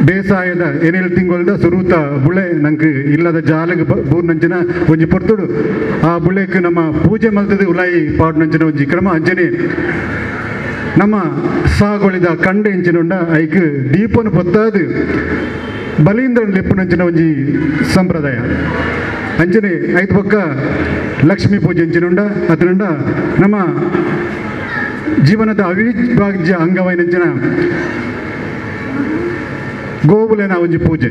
ಬೇಸಾಯದ ಏನೇಳು ತಿಂಗಳದ ಸುರೂತ ಬುಳೆ ನಂಗೆ ಇಲ್ಲದ ಜಾಲಗೆ ಬೂರ್ನಂಚಿನ ಒಂಜಿ ಪೊರ್ತುಡು ಆ ಬುಳೆಕ್ ನಮ್ಮ ಪೂಜೆ ಮಲ್ತದ ಉಲಾಯಿ ಪಾಡುನಂಚಿನ ಒಂಜಿ ಕ್ರಮ. ಅಂಚನೆ ನಮ್ಮ ಸಾಗೊಳಿದ ಕಂಡ ಎಂಚಿನುಂಡ ಐಕ್ ದೀಪನು ಪೊತ್ತಾದು ಬಲೀಂದ್ರನ ಲೆಪ್ಪುನಂಚಿನ ಒಂಜಿ ಸಂಪ್ರದಾಯ. ಅಂಚನೆ ಐದು ಪಕ್ಕ ಲಕ್ಷ್ಮೀ ಪೂಜೆ ಎಂಚಿನುಂಡ ಅದರಿಂದ ನಮ್ಮ ಜೀವನದ ಅವಿಭಾಜ್ಯ ಅಂಗವೈನಂಚಿನ ಗೋವುಲೇನ ಒಂಜಿ ಪೂಜೆ.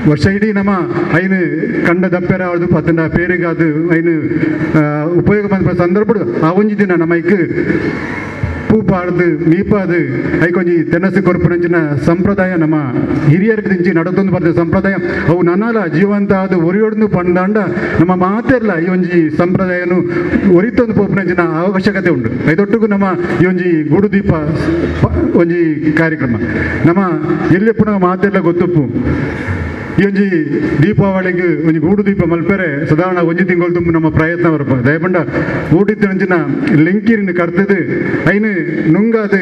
ವರ್ಷ ಇಡೀ ನಮ್ಮ ಐನು ಕಂಡ ದಪ್ಪೆರ ಅವ್ರದ್ದು ಪತ್ತಂಡ ಪೇರೆಗಾದು ಐನು ಉಪಯೋಗ ಬಂದ ಸಂದರ್ಭ ಆ ಒಂಜಿ ದಿನ ನಮ್ಮ ಐಕ್ ಪೂ ಪಾಡ್ದು ಮೀಪಾದು ಐಕೊಂಜಿ ತೆನಸು ಕೊರ್ಪುನಂಚಿನ ಸಂಪ್ರದಾಯ ನಮ್ಮ ಹಿರಿಯರಿಗೆ ದಿಂಚಿ ನಡತೊಂದು ಬರ್ತದೆ ಸಂಪ್ರದಾಯ. ಅವು ನನ್ನಲ ಜೀವಂತ ಅದು ಒರಿಯೊಡ್ದು ಪಂಡಾಂಡ ನಮ್ಮ ಮಾತೆಲ್ಲ ಈ ಒಂಜಿ ಸಂಪ್ರದಾಯನು ಒರಿತೊಂದು ಪೋಪುನಂಚಿನ ಅವಶ್ಯಕತೆ ಉಂಟು. ಐದೊಟ್ಟಿಗೂ ನಮ್ಮ ಈ ಒಂಜಿ ಗೂಡುದೀಪ ಒಂಜಿ ಕಾರ್ಯಕ್ರಮ ನಮ್ಮ ಎಲ್ಲಿ ಪುನಃ ಮಾತೆಲ್ಲ ಗೊತ್ತುಪ್ಪು. ಈ ಒಂಜಿ ದೀಪಾವಳಿಗೆ ಒಂಜಿ ಗೂಡು ದೀಪ ಮಲ್ಪೆರೆ ಸಾಧಾರಣ ಒಂಜಿ ತಿಂಗಳು ತುಂಬ ನಮ್ಮ ಪ್ರಯತ್ನ ಬರಪ. ದಯಪಂಡ ಊಟಿತ್ತಿನಂಚಿನ ಲಿಂಕಿರಿನ ಕರ್ತದು ಐನು ನುಂಗಾದು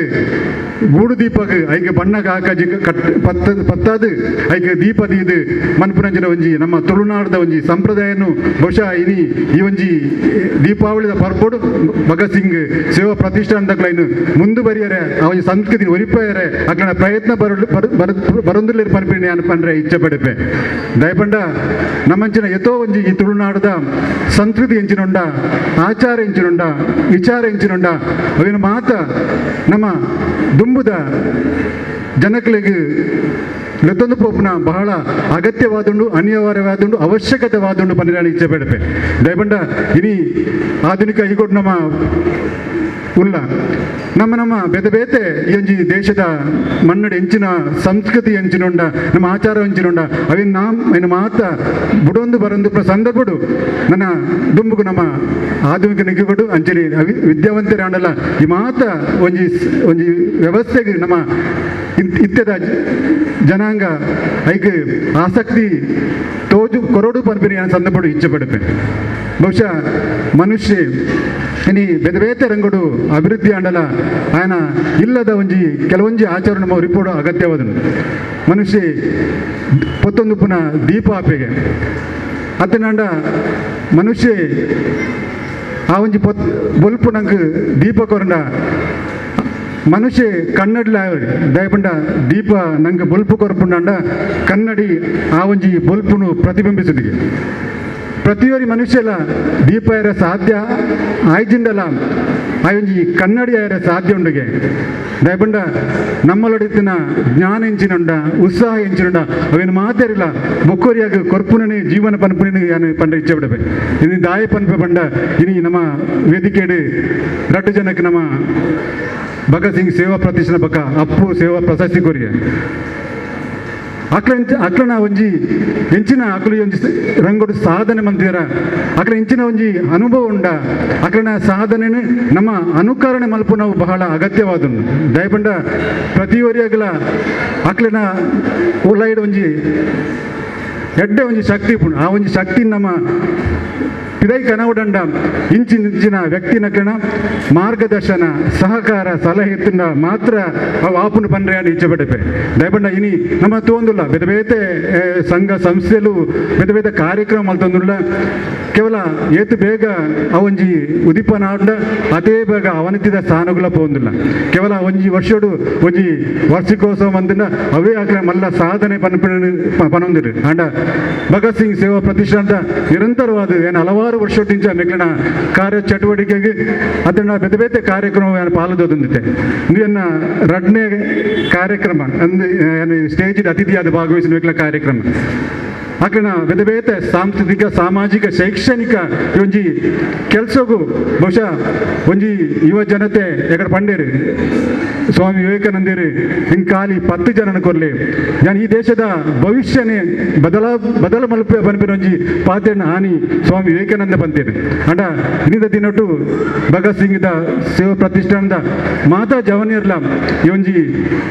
ಗೂಡು ದೀಪಕ್ಕೆ ಐಕೆ ಬಣ್ಣಕ್ಕೆ ಹಾಕಿ ಕಟ್ ಪತ್ತಾದು ಐಕೆ ದೀಪ ದೀದು ಮನ್ಪುನಂಚಿನ ಒಂಜಿ ನಮ್ಮ ತುಳುನಾಡದ ಒಂಜಿ ಸಂಪ್ರದಾಯನು ಬಹುಶಃ ಇನಿ ಈ ಒಂಜಿ ದೀಪಾವಳಿದ ಪರ್ಬೋಡು ಭಗತ್ ಸಿಂಗ್ ಸೇವಾ ಪ್ರತಿಷ್ಠಾನದ ಐನು ಮುಂದುವರಿಯರೆ ಆ ಒಂಜಿ ಸಂಸ್ಕೃತಿ ಒರಿಪಯರೆ ಅಕ್ಲನ ಪ್ರಯತ್ನ ಬರೊಂದುಲ್ಲೇರು ಪನ್ಪಿನಿ ಪಂಡ್ರೆ ಇಚ್ಛೆ ಪಡೆಪೆ. ದಯಪಂಡ ನಮ್ಮಂಚಿನ ಎತ್ತೋ ಒಂಜಿ ಈ ತುಳುನಾಡದ ಸಂಸ್ಕೃತಿ ಎಂಚಿನುಂಡ ಆಚಾರ ಎಂಚಿನುಂಡ ವಿಚಾರ ಎಂಚಿನುಂಡ ಅವಿನ ಮಾತ ನಮ್ಮ ದುಂಬುದ ಜನಗಳಿಗೆ ಲೆತ್ತೊಂದು ಪೋಪುನ ಬಹಳ ಅಗತ್ಯವಾದುಂಡು ಅನಿವಾರ್ಯವಾದುಂಡು ಅವಶ್ಯಕತೆವಾದುಂಡು ಪನ್ನಿರಾಣಿ ಇಚ್ಛೆ ಪಡೆಪೆ. ದಯಪಂಡ ಇನಿ ಆಧುನಿಕ ಈಗೋಡು ನಮ್ಮ ಉಲ್ಲ ನಮ್ಮ ನಮ್ಮ ಬೇತೆ ಬೇತೆ ಈ ಒಂಜಿ ದೇಶದ ಮನ್ನಡಿ ಎಂಚಿನ ಸಂಸ್ಕೃತಿ ಎಂಚಿನುಂಡ ನಮ್ಮ ಆಚಾರ ಎಂಚಿನುಂಡ ಅವಿನ ನಾಮ್ ಇನ್ನು ಮಾತ ಬುಡೊಂದು ಬರೊಂದು ಸಂದರ್ಭಡು ನನ್ನ ದುಂಬುಗು ನಮ್ಮ ಆಧುನಿಕ ನಿಗ್ಗುಗಳು ಅಂಚನೆ ವಿದ್ಯಾವಂತರಾಂಡಲ ಈ ಮಾತ ಒಂಜಿ ಒಂಜಿ ವ್ಯವಸ್ಥೆಗೆ ನಮ್ಮ ಇತ್ಯದ ಜನಾಂಗ ಐಕ್ ಆಸಕ್ತಿ ತೋಜು ಕೊರಡು ಪನ್ಪಿನಿ ಸಂದರ್ಭಡು ಇಚ್ಛೆ ಪಡುಪೆ. ಬಹುಶಃ ಮನುಷ್ಯ ಇನಿ ಬೇತೆ ಬೇತೆ ರಂಗುಡು ಅಭಿವೃದ್ಧಿ ಆಂಡಲ ಆಯನ ಇಲ್ಲದ ಒಂಜಿ ಕೆಲವೊಂಜಿ ಆಚರಣೆ ನಮ್ಮ ರಿಪೋರ್ಟ್ ಅಗತ್ಯವಾದನು. ಮನುಷ್ಯ ಪೊತ್ತೊಂದು ಪುನಃ ದೀಪ ಆಪೆಗೆ ಅತನಾಂಡ ಮನುಷ್ಯ ಆ ಒಂಜಿ ಬೊಲ್ಪು ನಂಗೆ ದೀಪ ಕೊರಂಡ ಮನುಷ್ಯ ಕನ್ನಡಿಲ ದಯಪಂಡ ದೀಪ ನಂಗೆ ಬೊಲ್ಪು ಕೊರಪುಂಡ ಕನ್ನಡಿ ಆ ಒಂಜಿ ಬೊಲ್ಪುನು ಪ್ರತಿಬಿಂಬಿಸುದಿಗೆ. ಪ್ರತಿಯೊರಿ ಮನುಷ್ಯಲ ದೀಪ ಇರ ಸಾಧ್ಯ ಆಯ್ಜಿಂಡಲ ಆ ಒಂಜಿ ಕನ್ನಡಿ ಆಯರ ಸಾಧ್ಯ ಉಂಡುಗೆ. ದಯಪಂಡ ನಮ್ಮಲೊಡಿತಿನ ಜ್ಞಾನ ಎಂಚಿನುಂಡ ಉತ್ಸಾಹ ಎಂಚಿನುಂಡ ಅವೇನು ಮಾತೇರಿಲ್ಲ ಬೊಕ್ಕೋರಿಯಾಗ ಕೊರ್ಪುನನೆ ಜೀವನ ಪನ್ಪುನ ಯಾನು ಪಂಡ ಇಚ್ಛೆ ಬಿಡಬೆ. ಇನ್ನು ದಾಯ ಪನ್ಪೆ ಪಂಡ ಇನಿ ನಮ್ಮ ವೇದಿಕೆಡು ರಡ್ಡು ಜನಕ್ಕೆ ನಮ್ಮ ಭಗತ್ ಸಿಂಗ್ ಸೇವಾ ಪ್ರತಿಷ್ಠಾನ ಬಕ್ಕ ಅಪ್ಪು ಸೇವಾ ಪ್ರಶಸ್ತಿ ಕೊರಿಗೆ ಅಕ್ಲನ ಒಂಜಿ ಎಂಚಿನ ಅಕ್ಲು ಒಂಜಿ ರಂಗೋಡು ಸಾಧನೆ ಮಂದಿರ ಅಕ್ಲ ಎಂಚಿನ ಒಂಜಿ ಅನುಭವ ಉಂಡ ಅಕ್ಲನ ಸಾಧನೆನು ನಮ್ಮ ಅನುಕರಣೆ ಮಲ್ಪು ನಾವು ಬಹಳ ಅಗತ್ಯವಾದನು. ದಯಪಂಡ ಪ್ರತಿಯೊರಿಯಾಗಲ ಅಕ್ಲನ ಉಲೈಡ್ ಒಂಜಿ ಎಡ್ಡೆ ಒಂಜಿ ಶಕ್ತಿ ಆ ಒಂಜಿ ಶಕ್ತಿ ನಮ್ಮ ಪಿದೈ ಕನವಡಂಡ ಇಂಚಿನ ವ್ಯಕ್ತಿನಕಣ ಮಾರ್ಗದರ್ಶನ ಸಹಕಾರ ಸಲಹೆ ತಿಂಡ ಮಾತ್ರ ಅವು ಆಪುನು ಪನ್ರೆ ಇಚ್ಛೆ ಪಡೆಪೆ ದಯಪಂಡ ಇನಿ ನಮ್ಮ ತೋಂದುಲ್ಲ ಬೇತೆ ಬೇತೆ ಸಂಘ ಸಂಸ್ಥೆಲು ಬೇತೆ ಬೇತೆ ಕಾರ್ಯಕ್ರಮ ಮಲ್ತೊಂದುಲ್ಲ ಕೇವಲ ಏತು ಬೇಗ ಅವಂಜಿ ಉದಿಪನ ಆಂಡ ಅದೇ ಬೇಗ ಅವನತಿದ ಸ್ಥಾನಗಳ ಪೋಂದಿಲ್ಲ ಕೇವಲ ಒಂಜಿ ವರ್ಷಡು ಒಂಜಿ ವಾರ್ಷಿಕೋತ್ಸವ ಮಂದಿನ ಅವೇ ಆಕಲ ಮಲ್ಲ ಸಾಧನೆ ಪನೊಂದಿರು ಆಂಡ ಭಗತ್ ಸಿಂಗ್ ಸೇವಾ ಪ್ರತಿಷ್ಠಾನದ ನಿರಂತರವಾದ ಏನು ಹಲವಾರು ವರ್ಷದಿಂದ ಮೆಗ್ಲಿನ ಕಾರ್ಯ ಚಟುವಟಿಕೆಗೆ ಅದನ್ನು ಬೇತೆ ಬೇತೆ ಕಾರ್ಯಕ್ರಮ ಪಾಲುದೊಂದಿದೆ ಇದನ್ನ ರಡ್ನೇ ಕಾರ್ಯಕ್ರಮ ಅಂದು ಏನು ಸ್ಟೇಜ್ ಅತಿಥಿಯಾದ ಭಾಗವಹಿಸಿದ ಮೆಗ್ಲ ಕಾರ್ಯಕ್ರಮ ಆಕಣ ಬೇತೆ ಬೇತೆ ಸಾಂಸ್ಕೃತಿಕ ಸಾಮಾಜಿಕ ಶೈಕ್ಷಣಿಕ ಒಂಜಿ ಕೆಲಸಗೂ ಬಹುಶಃ ಒಂಜಿ ಯುವ ಜನತೆ ಎಕಡೆ ಪಂಡೇರು ಸ್ವಾಮಿ ವಿವೇಕಾನಂದರು ಹಿಂಗೆ ಖಾಲಿ 10 ಜನನ ಕೊರ್ಲಿ ನಾನು ಈ ದೇಶದ ಭವಿಷ್ಯನೇ ಬದಲ ಮಲ್ಪೆ ಬನ್ಪಿನ ಒಂಜಿ ಪಾತೆಯನ್ನು ಹಾನಿ ಸ್ವಾಮಿ ವಿವೇಕಾನಂದ ಬಂತೇನೆ ಅಂಡ ಇನ್ನಿದ ದಿನೊಟ್ಟು ಭಗತ್ ಸಿಂಗ್ದ ಸೇವಾ ಪ್ರತಿಷ್ಠಾನದ ಮಾತಾ ಜವನಿಯರ್ಲ ಈ ಒಂಜಿ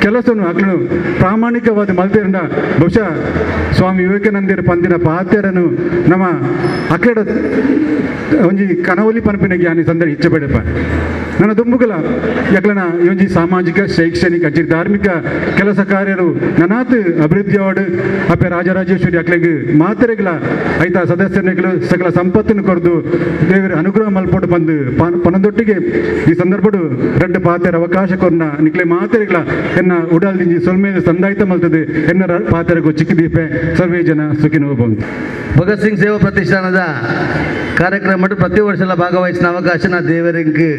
ಕೆಲಸನು ಅಕ್ಲು ಪ್ರಾಮಾಣಿಕವಾದ ಮಲ್ತೇರಂಡ ಬಹುಶಃ ಸ್ವಾಮಿ ವಿವೇಕಾನಂದರ ಪಂದಿನ ಪಾತೆರನು ನಮ್ಮ ಅಕ್ಲೆಡ ಒಂಜಿ ಕನವಲಿ ಪನ್ಪಿನ ಜ್ಞಾನಿ ಸಂದರ್ಭ ಇಚ್ಛೆ ಪಡೆಪ ನನ್ನ ದುಂಬುಗಲ ಯಾಕಲನ ಈ ಒಂಜಿ ಸಾಮಾಜಿಕ ಶೈಕ್ಷಣಿಕ ಅಂಚಿ ಧಾರ್ಮಿಕ ಕೆಲಸ ಕಾರ್ಯರು ನನಾತ್ ಅಭಿವೃದ್ಧಿ ಅವಾರ್ಡ್ ಅಪ್ಪೆ ರಾಜರಾಜೇಶ್ವರಿ ಅಕ್ಲೆಗ್ ಮಾತೆರೆಗ್ಲ ಐತ ಸದಸ್ಯನಿಗಳು ಸಕಲ ಸಂಪತ್ತನ್ನು ಕೊರದು ದೇವರ ಅನುಗ್ರಹ ಮಲ್ಪೊಟ್ಟು ಬಂದು ಪನದೊಟ್ಟಿಗೆ ಈ ಸಂದರ್ಭಡು ರಡ್ಡು ಪಾತೆರ ಅವಕಾಶ ಕೊರ್ನ ನಿಕ್ಲೆ ಮಾತೆರೆಗ್ಲ ಎನ್ನ ಉಡಾಲ್ದಿಂಜಿ ಸೊಲ್ಮೆ ಸಂದಾಯಿತ ಮಲ್ತದೆ ಎನ್ನ ಪಾತೆರಗು ಚಿಕ್ಕದೀಪೆ ಸರ್ವೇ ಜನ ಸುಖಿನೋ ಭವಂತು. ಭಗತ್ ಸಿಂಗ್ ಸೇವಾ ಪ್ರತಿಷ್ಠಾನದ ಕಾರ್ಯಕ್ರಮ ಪ್ರತಿ ವರ್ಷ ಭಾಗವಹಿಸಿದ ಅವಕಾಶ ನಾ ದೇವರಿಗೆ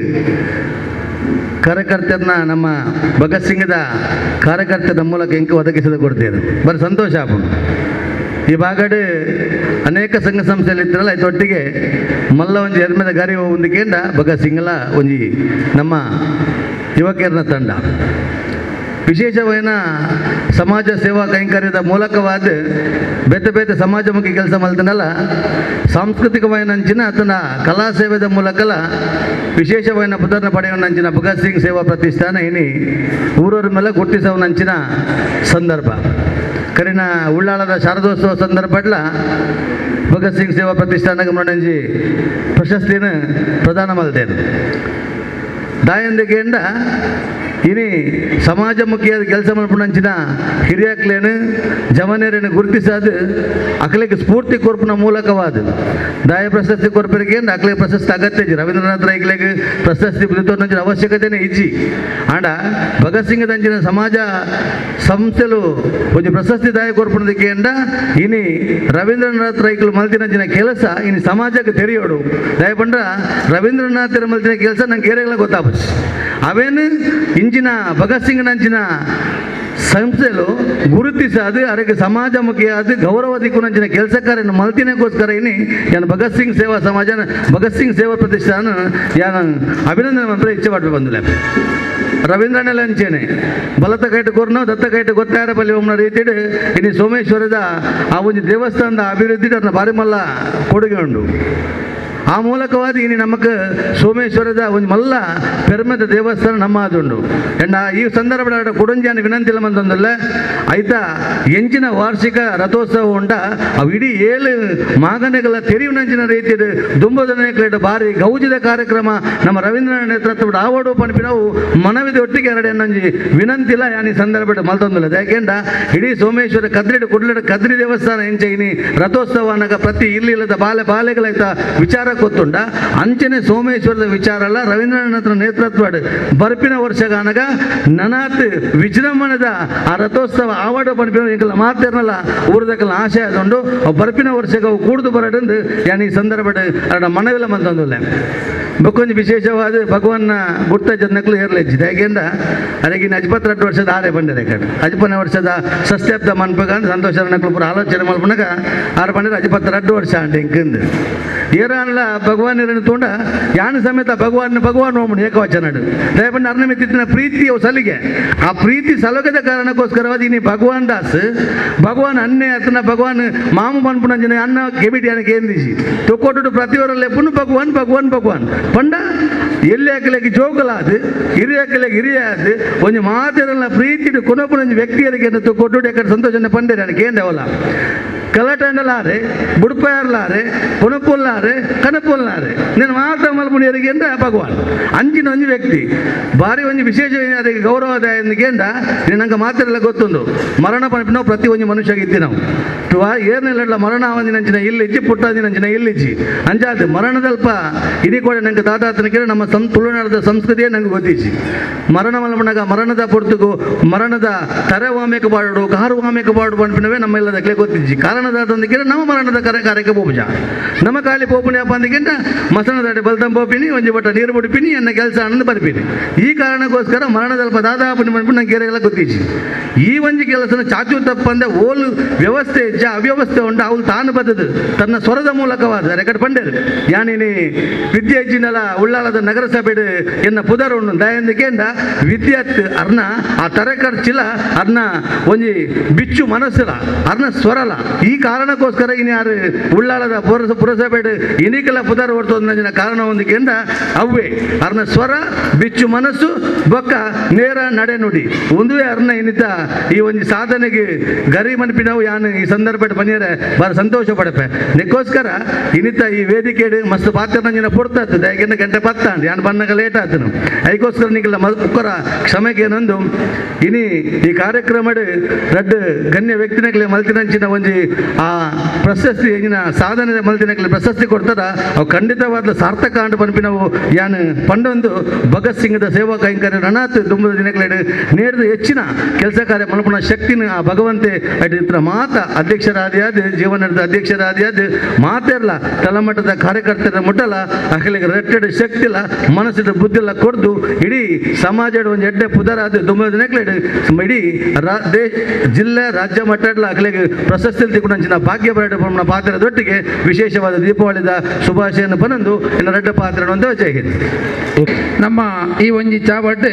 ಕಾರ್ಯಕರ್ತರನ್ನ ನಮ್ಮ ಭಗತ್ ಸಿಂಗ್ದ ಕಾರ್ಯಕರ್ತರ ಮೂಲಕ ಎಂಕ ಒದಗಿಸಲು ಕೊಡ್ತೇನೆ ಬರೀ ಸಂತೋಷ ಆಪುಂಡು. ಈ ಭಾಗಡು ಅನೇಕ ಸಂಘ ಸಂಸ್ಥೆಯಲ್ಲಿ ಇತ್ತರಲ್ಲ ಇದೊಟ್ಟಿಗೆ ಮಲ್ಲ ಒಂಜಿ ಎರ್ಮೆದ ಗಾರಿ ಒಂದಕ್ಕೇಂಡ ಭಗತ್ ಸಿಂಗ್ಲ ಒಂಜಿ ನಮ್ಮ ಯುವಕರನ್ನ ತಂಡ ವಿಶೇಷವಾದ ಸಮಾಜ ಸೇವಾ ಕೈಂಕರ್ಯದ ಮೂಲಕವಾದ ಬೇತೆ ಬೇತೆ ಸಮಾಜಮುಖಿ ಕೆಲಸ ಮಲ್ತನಲ್ಲ ಸಾಂಸ್ಕೃತಿಕವಾದ ಆತನ ಕಲಾ ಸೇವೆದ ಮೂಲಕಲ ವಿಶೇಷವಾದ ಪುದರ್ನ ಪಡೆಯುವಂಚಿನ ಭಗತ್ ಸಿಂಗ್ ಸೇವಾ ಪ್ರತಿಷ್ಠಾನ ಇನಿ ಊರವ್ರ ಮೇಲೆ ಗುರುತಿಸುವನಂಚಿನ ಸಂದರ್ಭ. ಕರಿನ ಉಳ್ಳಾಳದ ಶಾರದೋತ್ಸವ ಸಂದರ್ಭಡ್ಲ ಭಗತ್ ಸಿಂಗ್ ಸೇವಾ ಪ್ರತಿಷ್ಠಾನಕ್ಕೆ ಮನಂಜಿ ಪ್ರಶಸ್ತಿಯನ್ನು ಪ್ರದಾನ ಮಲ್ತೇನೆ. ದಾಯಂದಿಗೆಂಡ ಇನಿ ಸಮಾಜಮುಖಿಯಾದ ಕೆಲಸ ಮಲ್ಪುನಂಚಿನ ಹಿರಿಯಕ್ಲೇನು ಜವನೇರನ್ನು ಗುರುತಿಸಾದ ಅಕಲೆಗೆ ಸ್ಫೂರ್ತಿ ಕೊರ್ಪುನ ಮೂಲಕವಾದ ದಾಯ ಪ್ರಶಸ್ತಿ ಕೊರ್ಪರಿಗೆ ಅಕಲೆಗೆ ಪ್ರಶಸ್ತಿ ಅಗತ್ಯ ಇಜ್ಜಿ. ರವೀಂದ್ರನಾಥ್ ರೈಕ್ಲೆಗೆ ಪ್ರಶಸ್ತಿ ನಂಚಿನ ಅವಶ್ಯಕತೆನೇ ಇಜ್ಜಿ. ಆಂಡ ಭಗತ್ ಸಿಂಗ್ ದಂಚಿನ ಸಮಾಜ ಸಂಸ್ಥೆಲು ಒಂಜಿ ಪ್ರಶಸ್ತಿ ದಾಯ ಕೊರ್ಪುನದಕ್ಕೆ ಅಂಡ ಇನಿ ರವೀಂದ್ರನಾಥ್ ರೈಕ್ಲು ಮಲ್ತಿನಂಚಿನ ಕೆಲಸ ಇನಿ ಸಮಾಜಕ್ಕೆ ತೆರೆಯೋಡು. ದಯಪಂಡ್ರ ರವೀಂದ್ರನಾಥರ ಮಲ್ತಿನ ಕೆಲಸ ನಂಗೆ ಏರೆಲ್ಲ ಗೊತ್ತಾಪುಜಿ. ಅವೇನು ಇಂಚಿನ ಭಗತ್ ಸಿಂಗ್ ನಂಚಿನ ಸಂಸ್ಥೆಲು ಗುರುತಿಸಾದ ಅದಕ್ಕೆ ಸಮಾಜಮುಖಿಯಾದ ಗೌರವ ದಿಕ್ಕುನಂಚಿನ ಕೆಲಸ ಕಾರ್ಯ ಮಲ್ತಿನಕ್ಕೋಸ್ಕರ ಇನಿ ಯಾನು ಭಗತ್ ಸಿಂಗ್ ಸೇವಾ ಸಮಾಜ ಭಗತ್ ಸಿಂಗ್ ಸೇವಾ ಪ್ರತಿಷ್ಠಾನ ಯಾನು ಅಭಿನಂದನೆ ಮಂತ್ರ ಇಚ್ಛೆ ಪಟ್ಟು ಬಂದಿಲ್ಲ. ರವೀಂದ್ರನೆಲ್ಲ ಅಂಚೇನೆ ಬಲತ ಕೈಟು ಕೊರ್ನೋ ದತ್ತ ಕೈಟು ಗೊತ್ತಾರ ಬಲ್ಲಿ ಒಮ್ಮನ ರೀತಿಡು ಇನ್ನು ಸೋಮೇಶ್ವರದ ಆ ಒಂದು ದೇವಸ್ಥಾನದ ಅಭಿವೃದ್ಧಿ ಅದನ್ನ ಭಾರಿ ಮಲ್ಲ ಕೊಡುಗೆ ಉಂಡು. ಆ ಮೂಲಕವಾದ ಇನಿ ನಮಕ್ ಸೋಮೇಶ್ವರದ ಒಂದು ಮಲ್ಲ ಪೆರ್ಮೆದ ದೇವಸ್ಥಾನ ನಮ್ಮ ಅದುಂಡು. ಎಂಡ ಈ ಸಂದರ್ಭದ ಕೊಡಂಜಿಯನ್ನು ವಿನಂತಿ ಮಂತಂದಲ್ಲ ಆಯ್ತಾ ಎಂಚಿನ ವಾರ್ಷಿಕ ರಥೋತ್ಸವ ಉಂಡ ಅವು ಇಡೀ 7 ಮಾಗನೆಗಳ ತೆರಿವಿನಂಚಿನ ರೀತಿಯ ದುಂಬದನೇಕಲೇಟ ಭಾರಿ ಗೌಜಿದ ಕಾರ್ಯಕ್ರಮ ನಮ್ಮ ರವೀಂದ್ರನ ನೇತೃತ್ವದ ಆವಡು ಪಣಿಪಿನವು ಮನವಿದ ಒಟ್ಟಿಗೆ ಎರಡೆ ನಂಜಿ ವಿನಂತಿಲ್ಲ ಯಾನ್ ಈ ಸಂದರ್ಭದ ಮಲ್ತೊಂದಿಲ್ಲ. ಯಾಕೆಂಡ ಇಡೀ ಸೋಮೇಶ್ವರ ಕದ್ರಿಡು ಕುಡ್ಲಡ ಕದ್ರಿ ದೇವಸ್ಥಾನ ಎಂಚ ಇನಿ ರಥೋತ್ಸವ ಅನ್ನಗ ಪ್ರತಿ ಇಲ್ಲಿಲ್ಲದ ಬಾಲೆ ಬಾಲೆಗಳಾಯ್ತಾ ವಿಚಾರ ಗೊತ್ತುಂಡ ಅಂಚನೆ ಸೋಮೇಶ್ವರದ ವಿಚಾರ ಅಲ್ಲ ರವೀಂದ್ರನಾಥನ ನೇತೃತ್ವ ಬರ್ಪಿನ ವರ್ಷಗಾನಗ ನನಾತ್ ವಿಜೃಂಭಣದ ಆ ರಥೋತ್ಸವ ಆವಾಡ ಪಣಿಪಿನ ಎಂಕಲ ಮಾತೇರ್ನಲ್ಲ ಊರದಕ್ಕಲ್ಲ ಆಶೆ ಆದುಂಡು. ಬರ್ಪಿನ ವರ್ಷಗ ಅವು ಕೂಡ್ದು ಬರಡಂದು ಯಾನ್ ಈ ಸಂದರ್ಭದ ಅಡ ಮನವಿಲ್ಲ ಮಂತಂದುಲ್ಲ. ಬೊಕ್ಕೊಂಜಿ ವಿಶೇಷವಾದ ಭಗವನ್ನ ಗುರ್ತ ಜನಕ್ಕಲು ಏರ್ಲೆಜ್ಜಿದೆ. ಯಾಕೆಂದ ಅದಕ್ಕೆ ಇನ್ನು ಅಜ್ಪತ್ 2 ವರ್ಷದ ಆರೆ ಬಂದಿದೆ ಕಡೆ ಅಜ್ಪನ ವರ್ಷದ ಷಷ್ಟ್ಯಾಬ್ದ ಮನ್ಪಗ ಅಂತ ಸಂತೋಷ ನಕ್ಲು ಪೂರ ಆಲೋಚನೆ ಮಲ್ಪನಗ ಆರು ಬಂದಿರ ಅಜ್ಪತ್ 2 ವರ್ಷ ಅಂಟ ಇಂಕಿಂದು ಏರಲ್ಲ ಭಗವಾನ್ ಇರನ್ನು ತೋಂಡ ಯಾನು ಸಮೇತ ಭಗವಾನ್ ಭಗವಾನ್ ಓಮನು ಏಕವಚನಡು ದಯಪಂಡ ಅರ್ಣಮಿತ್ತಿನ ಪ್ರೀತಿ ಅವು ಸಲಿಗೆ ಆ ಪ್ರೀತಿ ಸಲಗದ ಕಾರಣಕ್ಕೋಸ್ಕರವಾದ ಇನಿ ಭಗವಾನ್ ದಾಸ್ ಭಗವಾನ್ ಅನ್ನೆ ಆತನ ಭಗವಾನ್ ಮಾಮು ಪನ್ಪುನಂಜನೆ ಅನ್ನ ಗೆಬಿಟಿ ಅನ್ನ ಕೇಂದಿಸಿ ತೊಕ್ಕೊಟ್ಟು ಪ್ರತಿಯವರಲ್ಲೇ ಪುನು ಭಗವಾನ್ ಭಗವಾನ್ ಭಗವಾನ್ ಪಂಡ ಎಲ್ಲಿ ಹಾಕಲಿಕ್ಕೆ ಜೋಗಲಾದು ಹಿರಿಯ ಹಾಕಲಿಕ್ಕೆ ಹಿರಿಯ ಆದು ಒಂಜಿ ಮಾತೆರಲ್ಲ ಪ್ರೀತಿ ಕೊನೊಪುನಂಜಿ ವ್ಯಕ್ತಿಯರಿಗೆ ತೊಕ್ಕೊಟ್ಟು ಯಾಕಂದ್ರೆ ಸಂತೋಷ ಪಂಡೇರಿ ನನಗೆ ಕೇಂದ್ರವಲ್ಲ. ಕಲಟಂಡಲಾರೆ ಬುಡ್ಪಯರ್ಲಾರೆ ಪುಣಪುಲ್ಲಾರೆ ಕಣಪುಲ್ಲಾರೆ నేను ಮಾತ್ರ ಮಲ್ಪುಣಿಯರಿಗೆ ಎಂದ ಭಗವಾನ್ ಅಂಚಿನ ಒಂಜಿ ವ್ಯಕ್ತಿ ಭಾರಿ ಒಂಜಿ ವಿಶೇಷ ಅದಕ್ಕೆ ಗೌರವದ ಎಂದ ನಂಗೆ ಮಾತ್ರ ಎಲ್ಲ ಗೊತ್ತುಂಡು ಮರಣ ಪನಪಿನ ಪ್ರತಿ ಒಂಜಿ ಮನುಷ್ಯಗೆ ಇದ್ದಿ ನಾವು ಏರ್ನೆಲ್ಲ ಮರಣ ಆವಂದಿನಂಚಿನ ಇಲ್ಲಿಜ್ಜಿ ಪುಟ್ಟಾದಿನಂಚಿನ ಇಲ್ಲಿಜ್ಜಿ ಅಂಚಾದ ಮರಣದಲ್ಪ ಇಡೀ ಕೂಡ ನಂಗೆ ದಾದಾತನಕ್ಕೆ ನಮ್ಮ ತುಳುನಾಡದ ಸಂಸ್ಕೃತಿಯೇ ನಂಗೆ ಗೊತ್ತಿಜ್ಜಿ ಮರಣ ಮಲ್ಪನಾಗ ಮರಣದ ಪೊರ್ತುಗು ಮರಣದ ತರೆ ವಾಮೇಕ ಬಾಡು ಕಾರು ವಾಮೇಕ ಬಾಡು ಪನ್ಪಿನವೇ ನಮ್ಮ ಎಲ್ಲದಕ್ಕೆ ಗೊತ್ತಿಜ್ಜಿ ಕಾರಣದಾತಂದಿಗೆ ನಮ್ಮ ಮರಣದ ಕಾರ್ಯಕ್ಕೆ ಪೋಪುಜ ನಮ್ಮ ಖಾಲಿ ಪೋಪುನಿ ಅಪ್ಪ ಅಂದಕ್ಕಿಂತ ಮಸಣದಾಡಿ ಬಲ್ತಂ ಪೋಪಿನಿ ಒಂಜಿ ಬಟ್ಟ ನೀರು ಬಿಡ್ಪಿನಿ ಎನ್ನ ಕೆಲಸ ಅನ್ನೋದು ಬರ್ಪಿನಿ ಈ ಕಾರಣಕ್ಕೋಸ್ಕರ ಮರಣದಲ್ಪ ದಾದಾಪುನಿ ಮನ್ಪಿನ ನಂಗೆ ಎಲ್ಲ ಗೊತ್ತಿಜ್ಜಿ ಈ ಒಂಜಿ ಕೆಲಸನ ಚಾಚು ತಪ್ಪಂದೆ ಓಲು ವ್ಯವಸ್ಥೆ ಇಜ್ಜ ಅವ್ಯವಸ್ಥೆ ಉಂಟು ಅವಳು ತಾನು ಬದ್ದದು ತನ್ನ ಸ್ವರದ ಮೂಲಕವಾದ ರೆಕಾರ್ಡ್ ಪಂಡೇರು ಯಾನೇನಿ ವಿದ್ಯೆ ಇಜ್ಜಿನಲ ಉಳ್ಳಾಲದ ನಗರಸಭೆ ಎನ್ನ ಪುದರ್ ಉಂಡು ದಯಂದಿಕೆಂದ ವಿದ್ಯಾತ್ ಅರ್ನ ಆ ತರೆ ಖರ್ಚಿಲ್ಲ ಅರ್ನ ಒಂಜಿ ಬಿಚ್ಚು ಮನಸ್ಸಿಲ್ಲ ಅರ್ನ ಸ್ವರಲ ಈ ಕಾರಣಕ್ಕೋಸ್ಕರ ಇನ್ಯಾರು ಉಳ್ಳಾಲದ ಪುರಸಭೆ ಇನಿಕೆಲ್ಲ ಪುದರ್ ಹೊರ್ತೋದ ಕಾರಣ ಒಂದಕ್ಕೆಂದ ಅವ್ವೆ ಅರ್ನ ಸ್ವರ ಬಿಚ್ಚು ಮನಸ್ಸು ಬೊಕ್ಕ ನೇರ ನಡೆ ನುಡಿ ಒಂದುವೇ ಅರ್ನ ಇನ್ನಿತ ಈ ಒಂದು ಸಾಧನೆಗೆ ಗರಿ ಮನಪಿನವು ಯಾನು ಈ ಸಂದರ್ಭ ಬನ್ನಿಯರೆ ಬಾರ ಸಂತೋಷ ಪಡಪೆ ನಿಕ್ಕೋಸ್ಕರ ಇನ್ನಿತ ಈ ವೇದಿಕೆ ಮಸ್ತ್ ಪಾತ್ರ ನಂಜಿನ ಪೊರ್ತಾಗ್ತದೆ ಯಾಕೆಂದ್ರೆ ಗಂಟೆ ಪತ್ತ ಯಾನು ಬನ್ನಾಗ ಲೇಟ್ ಆತನು ಅದಕ್ಕೋಸ್ಕರ ನಿಕ್ಕೆಲ್ಲ ಮುಕ್ಕರ ಕ್ಷಮೆಗೆ ನಂದು ಇನಿ ಈ ಕಾರ್ಯಕ್ರಮ ರಡ್ಡು ಗಣ್ಯ ವ್ಯಕ್ತಿನಕ್ಲೆ ಮಲ್ತಿನಂಚಿನ ಒಂಜಿ ಆ ಪ್ರಶಸ್ತಿ ಎಂಜಿನ ಸಾಧನೆ ಮಲ್ತಿನಕ್ಲೆ ಪ್ರಶಸ್ತಿ ಕೊಡ್ತಾರ ಅವು ಖಂಡಿತವಾದ ಸಾರ್ಥಕ ಅಂಡ್ ಪನ್ಪಿನವು ಯಾನು ಪಂಡೊಂದು ಭಗತ್ ಸಿಂಗ್ದ ಸೇವಾ ಕೈಂಕರ್ಯ ರಣಾತ್ ದುಂಬದ ದಿನಕ್ಲೆ ನೇರದ ಹೆಚ್ಚಿನ ಕೆಲಸ ಕಾರ್ಯ ಮಲ್ಪುನ ಶಕ್ತಿನ ಆ ಭಗವಂತೆ ಅಡಿತ್ರ ಮಾತ ಅಧ್ಯಕ್ಷರಾದಿಯಾದ ಜೀವನದ ಅಧ್ಯಕ್ಷರಾದಿಯಾದ ಮಾತೆರ್ಲ ತಳಮಟ್ಟದ ಕಾರ್ಯಕರ್ತರ ಮುಟ್ಟಲ ಅಖಲಿಗೆ ರೆಟ್ಟೆಡ್ ಶಕ್ತಿಲ್ಲ ಮನಸ್ಸಿದ ಬುದ್ಧಿಲ್ಲ ಕೊಡ್ದು ಇಡೀ ಸಮಾಜದ ಒಂದು ಎಡ್ಡೆ ಪುದರಾದ ದುಂಬದ ದಿನಕ್ಲೆ ಇಡೀ ದೇಶ ಜಿಲ್ಲೆ ರಾಜ್ಯ ಮಟ್ಟದ ಅಖಲಿಗೆ ಪ್ರಶಸ್ತಿ ತಿಕ್ಕುನಂಚಿನ ಭಾಗ್ಯ ಬರಡ ಪಾತ್ರದೊಟ್ಟಿಗೆ ವಿಶೇಷವಾದ ದೀಪಾವಳಿದ ಶುಭಾಶಯನ್ನು ಬನಂದು ಇನ್ನು ರಡ್ಡ ಪಾತ್ರ ಒಂದು ಜೈ ಹಿಂದ್. ನಮ್ಮ ಈ ಒಂಜಿ ಚಾವಟ್ಟು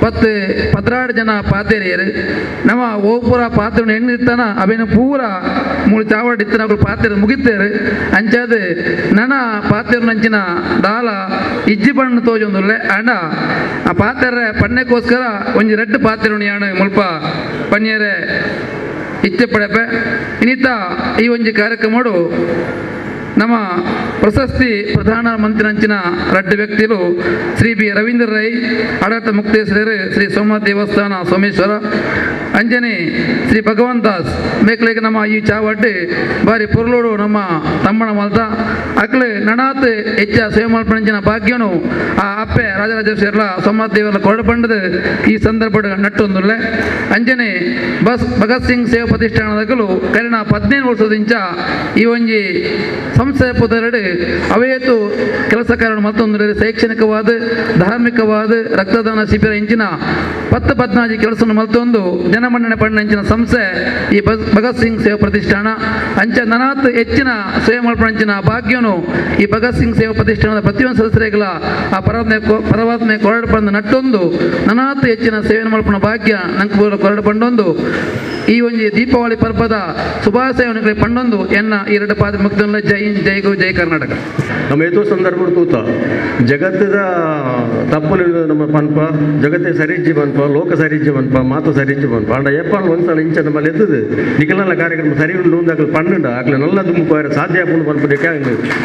10 16 ಜನ ಪಾತೆರಿಯರು ನಮ್ಮ ಓಪುರ ಪಾತ್ರ ಎಣ್ಣಿರ್ತಾನ ಅವೇನು ಪೂರ ಮೂರು ಚಾವಟ್ಟು ಇತ್ತನ ಪಾತ್ರ ಮುಗಿತೇರು ಅಂಚಾದ ನನ ಪಾತ್ರ ನಂಚಿನ ದಾಲ ಇಜ್ಜಿ ಬಣ್ಣ ತೋಜೊಂದುಲ್ಲೆ ಅಂಡ ಆ ಪಾತ್ರ ಪಣ್ಣಕ್ಕೋಸ್ಕರ ಒಂಜಿ ರೆಡ್ ಪಾತ್ರ ಮುಲ್ಪ ಪಣ್ಯರೆ ಇಚ್ಛೆ ಪಡೆಪೆ ಇನ್ನಿತ ಈ ಒಂಜಿ ಕಾರ್ಯಕ್ರಮಡು ನಮ್ಮ ಪ್ರಶಸ್ತಿ ಪ್ರಧಾನ ಮಂತ್ರಿ ರಡ್ಡು ವ್ಯಕ್ತಿಲು ಶ್ರೀ ಬಿ ರವೀಂದ್ರ ರೈ ಆಡಳಿತ ಮುಕ್ತೇಶ್ವರರು ಶ್ರೀ ಸೋಮ ದೇವಸ್ಥಾನ ಸೋಮೇಶ್ವರ ಅಂಜನೆ ಶ್ರೀ ಭಗವಂತ ದಾಸ್ ಮೇಕ್ಲೆಗೆ ನಮ್ಮ ಈ ಚಾವಡ್ಡಿ ಬಾರಿ ಪೊರ್ಲೋಡು ನಮ್ಮ ತಮ್ಮಣ ಮಲ್ತ ಅಕ್ಲೆ ನಣಾತ್ ಹೆಚ್ಚ ಸೇವೆ ಭಾಗ್ಯನು ಆ ಅಪ್ಪೆ ರಾಜರಾಜೇಶ್ವರಲ ಸೋಮನಾಥ ದೇವರ ಕೊರಡು ಈ ಸಂದರ್ಭ ನಟ್ಟೊಂದುಲ್ಲೆ ಅಂಜನೆ ಬಸ್ ಭಗತ್ ಸಿಂಗ್ ಸೇವಾ ಪ್ರತಿಷ್ಠಾನದಕಲು ಕರಿನ 15 ವರ್ಷದಿಂಚ ಈ ಒಂಜಿ ಸಂಸ್ಥೆ ಪುದರಡು ಅವೇತು ಕೆಲಸ ಕಾರ್ಯ ಮತ್ತೊಂದು ಶೈಕ್ಷಣಿಕವಾದ ಧಾರ್ಮಿಕವಾದ ರಕ್ತದಾನ ಶಿಬಿರ ಇಂಚಿನ 10 14 ಕೆಲಸ ಮತ್ತೊಂದು ಜನಮನ್ನಣೆ ಪಣ್ಣ ಸಂಸ್ಥೆ ಈ ಭಗತ್ ಸಿಂಗ್ ಸೇವಾ ಪ್ರತಿಷ್ಠಾನ ಅಂಚ ನನಾತ್ ಹೆಚ್ಚಿನ ಸೇವೆ ಮಲ್ಪಂಚಿನ ಭಾಗ್ಯನು ಈ ಭಗತ್ ಸಿಂಗ್ ಸೇವಾ ಪ್ರತಿಷ್ಠಾನದ ಪ್ರತಿಯೊಂದು ಸದಸ್ಯರಿಗಳ ಆ ಪರಮಾತ್ಮೆ ಕೊರಡು ಪಂದು ನಟ್ಟೊಂದು ನನಾತ್ ಹೆಚ್ಚಿನ ಸೇವೆ ಮಲ್ಪನ ಭಾಗ್ಯ ನಂಗೆ ಕೊರಡು ಪಂಡೊಂದು ಈ ಒಂದು ದೀಪಾವಳಿ ಪರ್ವದ ಶುಭಾಶಯವನ್ನು ಪಂಡೊಂದು ಎನ್ನ ಈ ಎರಡು ಪಾದ ಮುಕ್ತ ಜೈ ಜೈ ಗೋ ಜೈ ಕರ್ನಾಟಕ. ನಮ್ಮ ಏತೋ ಸಂದರ್ಭ ತೂತ ಜಗತ್ತದ ತಪ್ಪಲು ನಮ್ಮ ಪನ್ಪ ಜಗತ್ತೇ ಸರಿಜ್ಜಿ ಪನ್ಪ ಲೋಕ ಸರಿಜ್ಜಿ ಪನ್ಪ ಮಾತು ಸರಿಜ್ಜಿ ಪನ್ಪ ಅಂಡ ಏಪಾಲ್ ಒಂದ್ಸಲ ಇಂಚ ನಮ್ಮಲ್ಲಿ ಎತ್ತದು ನಿಖಲಲ್ಲ ಕಾರ್ಯಕ್ರಮ ಸರಿ ಉಂಡು ಒಂದು ಅಕಲು ಪನ್ನುಂಡ ಅಕಲು ನಲ್ಲ ದುಂಬು ಸಾಧ್ಯ ಆಪುಂಡು ಪನ್ಪಕ್ಕೆ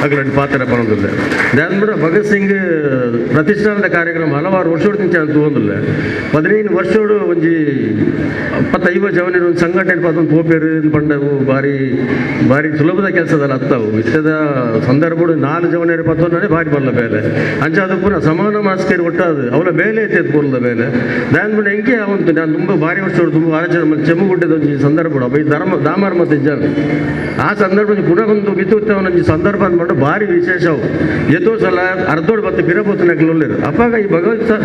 ಅಕಲು ಪಾತ್ರ ಪನ್ನೊಂದಿಲ್ಲ. ದಾದ ಭಗತ್ ಸಿಂಗ್ ಪ್ರತಿಷ್ಠಾನದ ಕಾರ್ಯಕ್ರಮ ಹಲವಾರು ವರ್ಷೋಡು ತಿಂಚ ತೂವೊಂದಿಲ್ಲ 15 ವರ್ಷೋಡು ಒಂಜಿ 25 ಜವನಿರು ಒಂದು ಸಂಘಟನೆ ಪಾತೊಂದು ಪೋಪೇರು ಪಂಡವು ಭಾರಿ ಭಾರಿ ಸುಲಭದ ಕೆಲಸದಲ್ಲ ಅತ್ತವು ಇತ್ತದ ಸಂದರ್ಭಡು 4 ಜವನಿಯರು ಪತ್ತೊಂದೇ ಭಾರಿ ಬರಲ ಬೇಲೆ ಅಂಚಾದ ಪೂರ ಸಮಾನ ಮಾಸ್ಕೇರಿ ಒಟ್ಟಾದು ಅವಳ ಬೇಲೆ ಐತೆ ಪೂರ್ಲದ ಬೇಲೆ ದಾನ್ ಎಂಕೆ ಅವಂತು ನಾನು ತುಂಬ ಭಾರಿ ವರ್ಷ ತುಂಬ ಆಲೋಚನೆ ಚೆಮ್ಮುಗುಡ್ಡದ ಒಂಜಿ ಸಂದರ್ಭ ಅಪ್ಪ ಈ ಧರ್ಮ ದಾಮರ್ ಮತ್ತು ಜನ ಆ ಸಂದರ್ಭ ಪುನಃ ಒಂದು ಮಿತುತ್ತವನೊಂಜಿ ಸಂದರ್ಭ ಅಂದ್ಕೊಂಡು ಭಾರಿ ವಿಶೇಷವು ಎತ್ತೋ ಸಲ ಅರ್ಧೋಡು ಬತ್ತು ಪಿರಪೊತ್ತುನಕ್ಲು ಅಪ್ಪಾಗ ಈ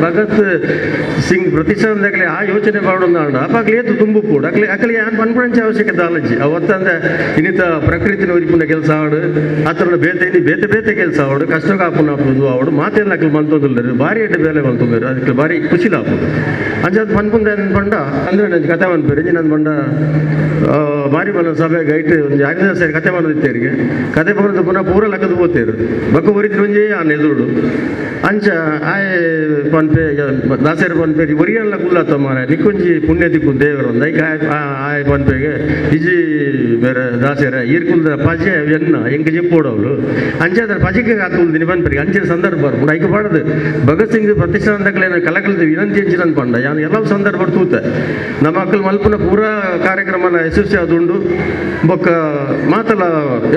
ಭಗತ್ ಸಿಂಗ್ ಪ್ರತಿಷ್ಠಾನದಾಗಲಿ ಆ ಯೋಚನೆ ಮಾಡೋಣ ಅಪ್ಪಾಗ್ಲಿ ಏತು ತುಂಬು ಕೂಡ ಅಕ್ಲಿ ಅಕ್ಲಿ ಯಾನ್ ಪನ್ಪುಣಂಚ ಅವಶ್ಯಕತೆ ಆಲಜ್ಜಿ ಅವತ್ತಂದ್ರೆ ಇನ್ನಿತ ಪ್ರಕೃತಿನ ಒರಿಪುನ ಕೆಲಸ ಆಡು ಆತರ ಬೇತೆ ಇನ್ನು ಬೇತೆ ಬೇತೆ ಕೆಲಸ ಆಡು ಕಷ್ಟ ಕಾಪುನ ಆಪುದು ಆವಡು ಮಾತೆಲ್ಲ ಅಕ್ಲು ಮಲ್ತೊಂದುಲ್ಲೆರ್ ಭಾರಿ ಎಡ್ಡೆ ಬೇಲೆ ಮಲ್ತೊಂದುಲ್ಲೆರ್ ಅದಕ್ಕೆ ಭಾರಿ ಖುಷಿಲ ಆಪುಂಡು. ಅಂಚಾದ ಪನ್ಪುಂದ ಪಂಡ ಅಂದರೆ ನಂಜಿ ಕತೆ ಪನ್ಪೇರು ಇಂಜಿ ನಂದು ಪಂಡ ಬಾರಿ ಬಲ ಸಭೆ ಗೈಟ್ ಒಂಜಿ ಹರಿದಾಸ ಕತೆ ಮಾಡೋದಿತ್ತೇರಿಗೆ ಕತೆ ಬರೋದು ಪುನಃ ಪೂರ ಲಕ್ಕದ ಪೋತೇರು ಬೊಕ್ಕ ಒರಿತಿನ ಒಂಜಿ ಆನ್ ಎದುರುಡು ಅಂಚ ಆಯೆ ಪನ್ಪೆ ದಾಸರು ಪನ್ಪೇರಿ ಒರಿಯಲ್ಲ ಕುಲ್ಲಾತ ಮಾರ ನಿಕ್ಕೊಂಜಿ ಪುಣ್ಯ ತಿಕ್ಕು ದೇವರು ಒಂದು ಐಕ್ ಆಯ್ ಪನ್ಪೆಗೆ ಇಜಿ ಬೇರೆ ದಾಸರ ಈರ್ ಕುಲ್ದ ಪಜೆ ಎನ್ನ ಎಂಕ್ ಜೆಪ್ಪೋಡವಳು ಅಂಚೆ ಅದರ ಪಜೆಗೆ ಕಾತುಲ್ದಿನಿ ಪನ್ಪೆರಿಗೆ ಅಂಚಿನ ಸಂದರ್ಭ ಬರ್ಪುಂಡು ಐಕ್ ಪಾಡದು ಭಗತ್ ಸಿಂಗ್ ಪ್ರತಿಷ್ಠಾನದಕ್ಲೇನ ಕಲಕಲದ ವಿನಂತಿ ಅಂಚಿನ ಪಂಡ ಯಾನ್ ಎಲ್ಲ ಸಂದರ್ಭ ತೂತೆ ನಮ್ಮ ಅಕ್ಕಲ್ ಮಲ್ಪುನ ಪೂರಾ ಕಾರ್ಯಕ್ರಮನ ಯಶಸ್ವಿ ಆದುಂಡು ಬೊಕ್ಕ ಮಾತಲ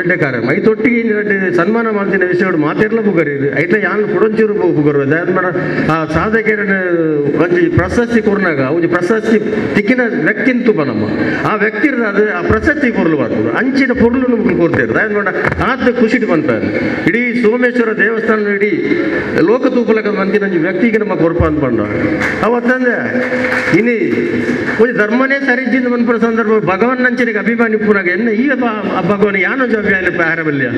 ಎಡ್ಡೆ ಕಾರ್ಯಕ್ರಮ ಐತೊಟ್ಟಿಗೆ ಎಡ್ಡೆ ಸನ್ಮಾನ ಮಾಡ್ತಿನ ವಿಷಯಗಳು ಮಾತೆರ್ಲ ಪುಗರಿ ಐತ ಯಾನ್ ಕುಡೊಂಚೂರು ಪುಗರು ದಾಯನ ಆ ಸಾಧಕರನ್ನ ಒಂಜಿ ಪ್ರಶಸ್ತಿ ಕೊರ್ನಾಗ ಒಂಜಿ ಪ್ರಶಸ್ತಿ ತಿಕ್ಕಿನ ವ್ಯಕ್ತಿನ ತುಪ ನಮ್ಮ ಆ ವ್ಯಕ್ತಿ ಅದು ಆ ಪ್ರಶಸ್ತಿ ಪೊರ್ಲು ಬರ್ಬೋದು ಅಂಚಿನ ಪೊರ್ಲು ನಮ್ಗೆ ಕೊಡ್ತೇವೆ ದಾಯನ ಪಂಡ ಆತ ಖುಷಿಟ್ ಪನ್ಪಾರೆ ಇಡೀ ಸೋಮೇಶ್ವರ ದೇವಸ್ಥಾನ ಇಡೀ ಲೋಕ ತೂಪಲಕ ಮಂತಿನ ಒಂಜಿ ವ್ಯಕ್ತಿಗೆ ನಮ್ಮ ಕೊರ್ಪ ಅಂತ ಪಂಡ ಅವತ್ತಂದ್ರೆ ಇನಿ ಒಂಜಿ ಧರ್ಮನೇ ಸರಿಜಿಂದ ಮನ್ಪುನ ಸಂದರ್ಭ ಭಗವನ್ ನಂಚಿನಿಗೆ ಅಭಿಮಾನಿ ಪುನಗ ಎನ್ನ ಈ ಭಗವನ್ ಯಾನೊಂಜಿ ಅಭಿಮಾನಿ ಆರಬಲ್ಯ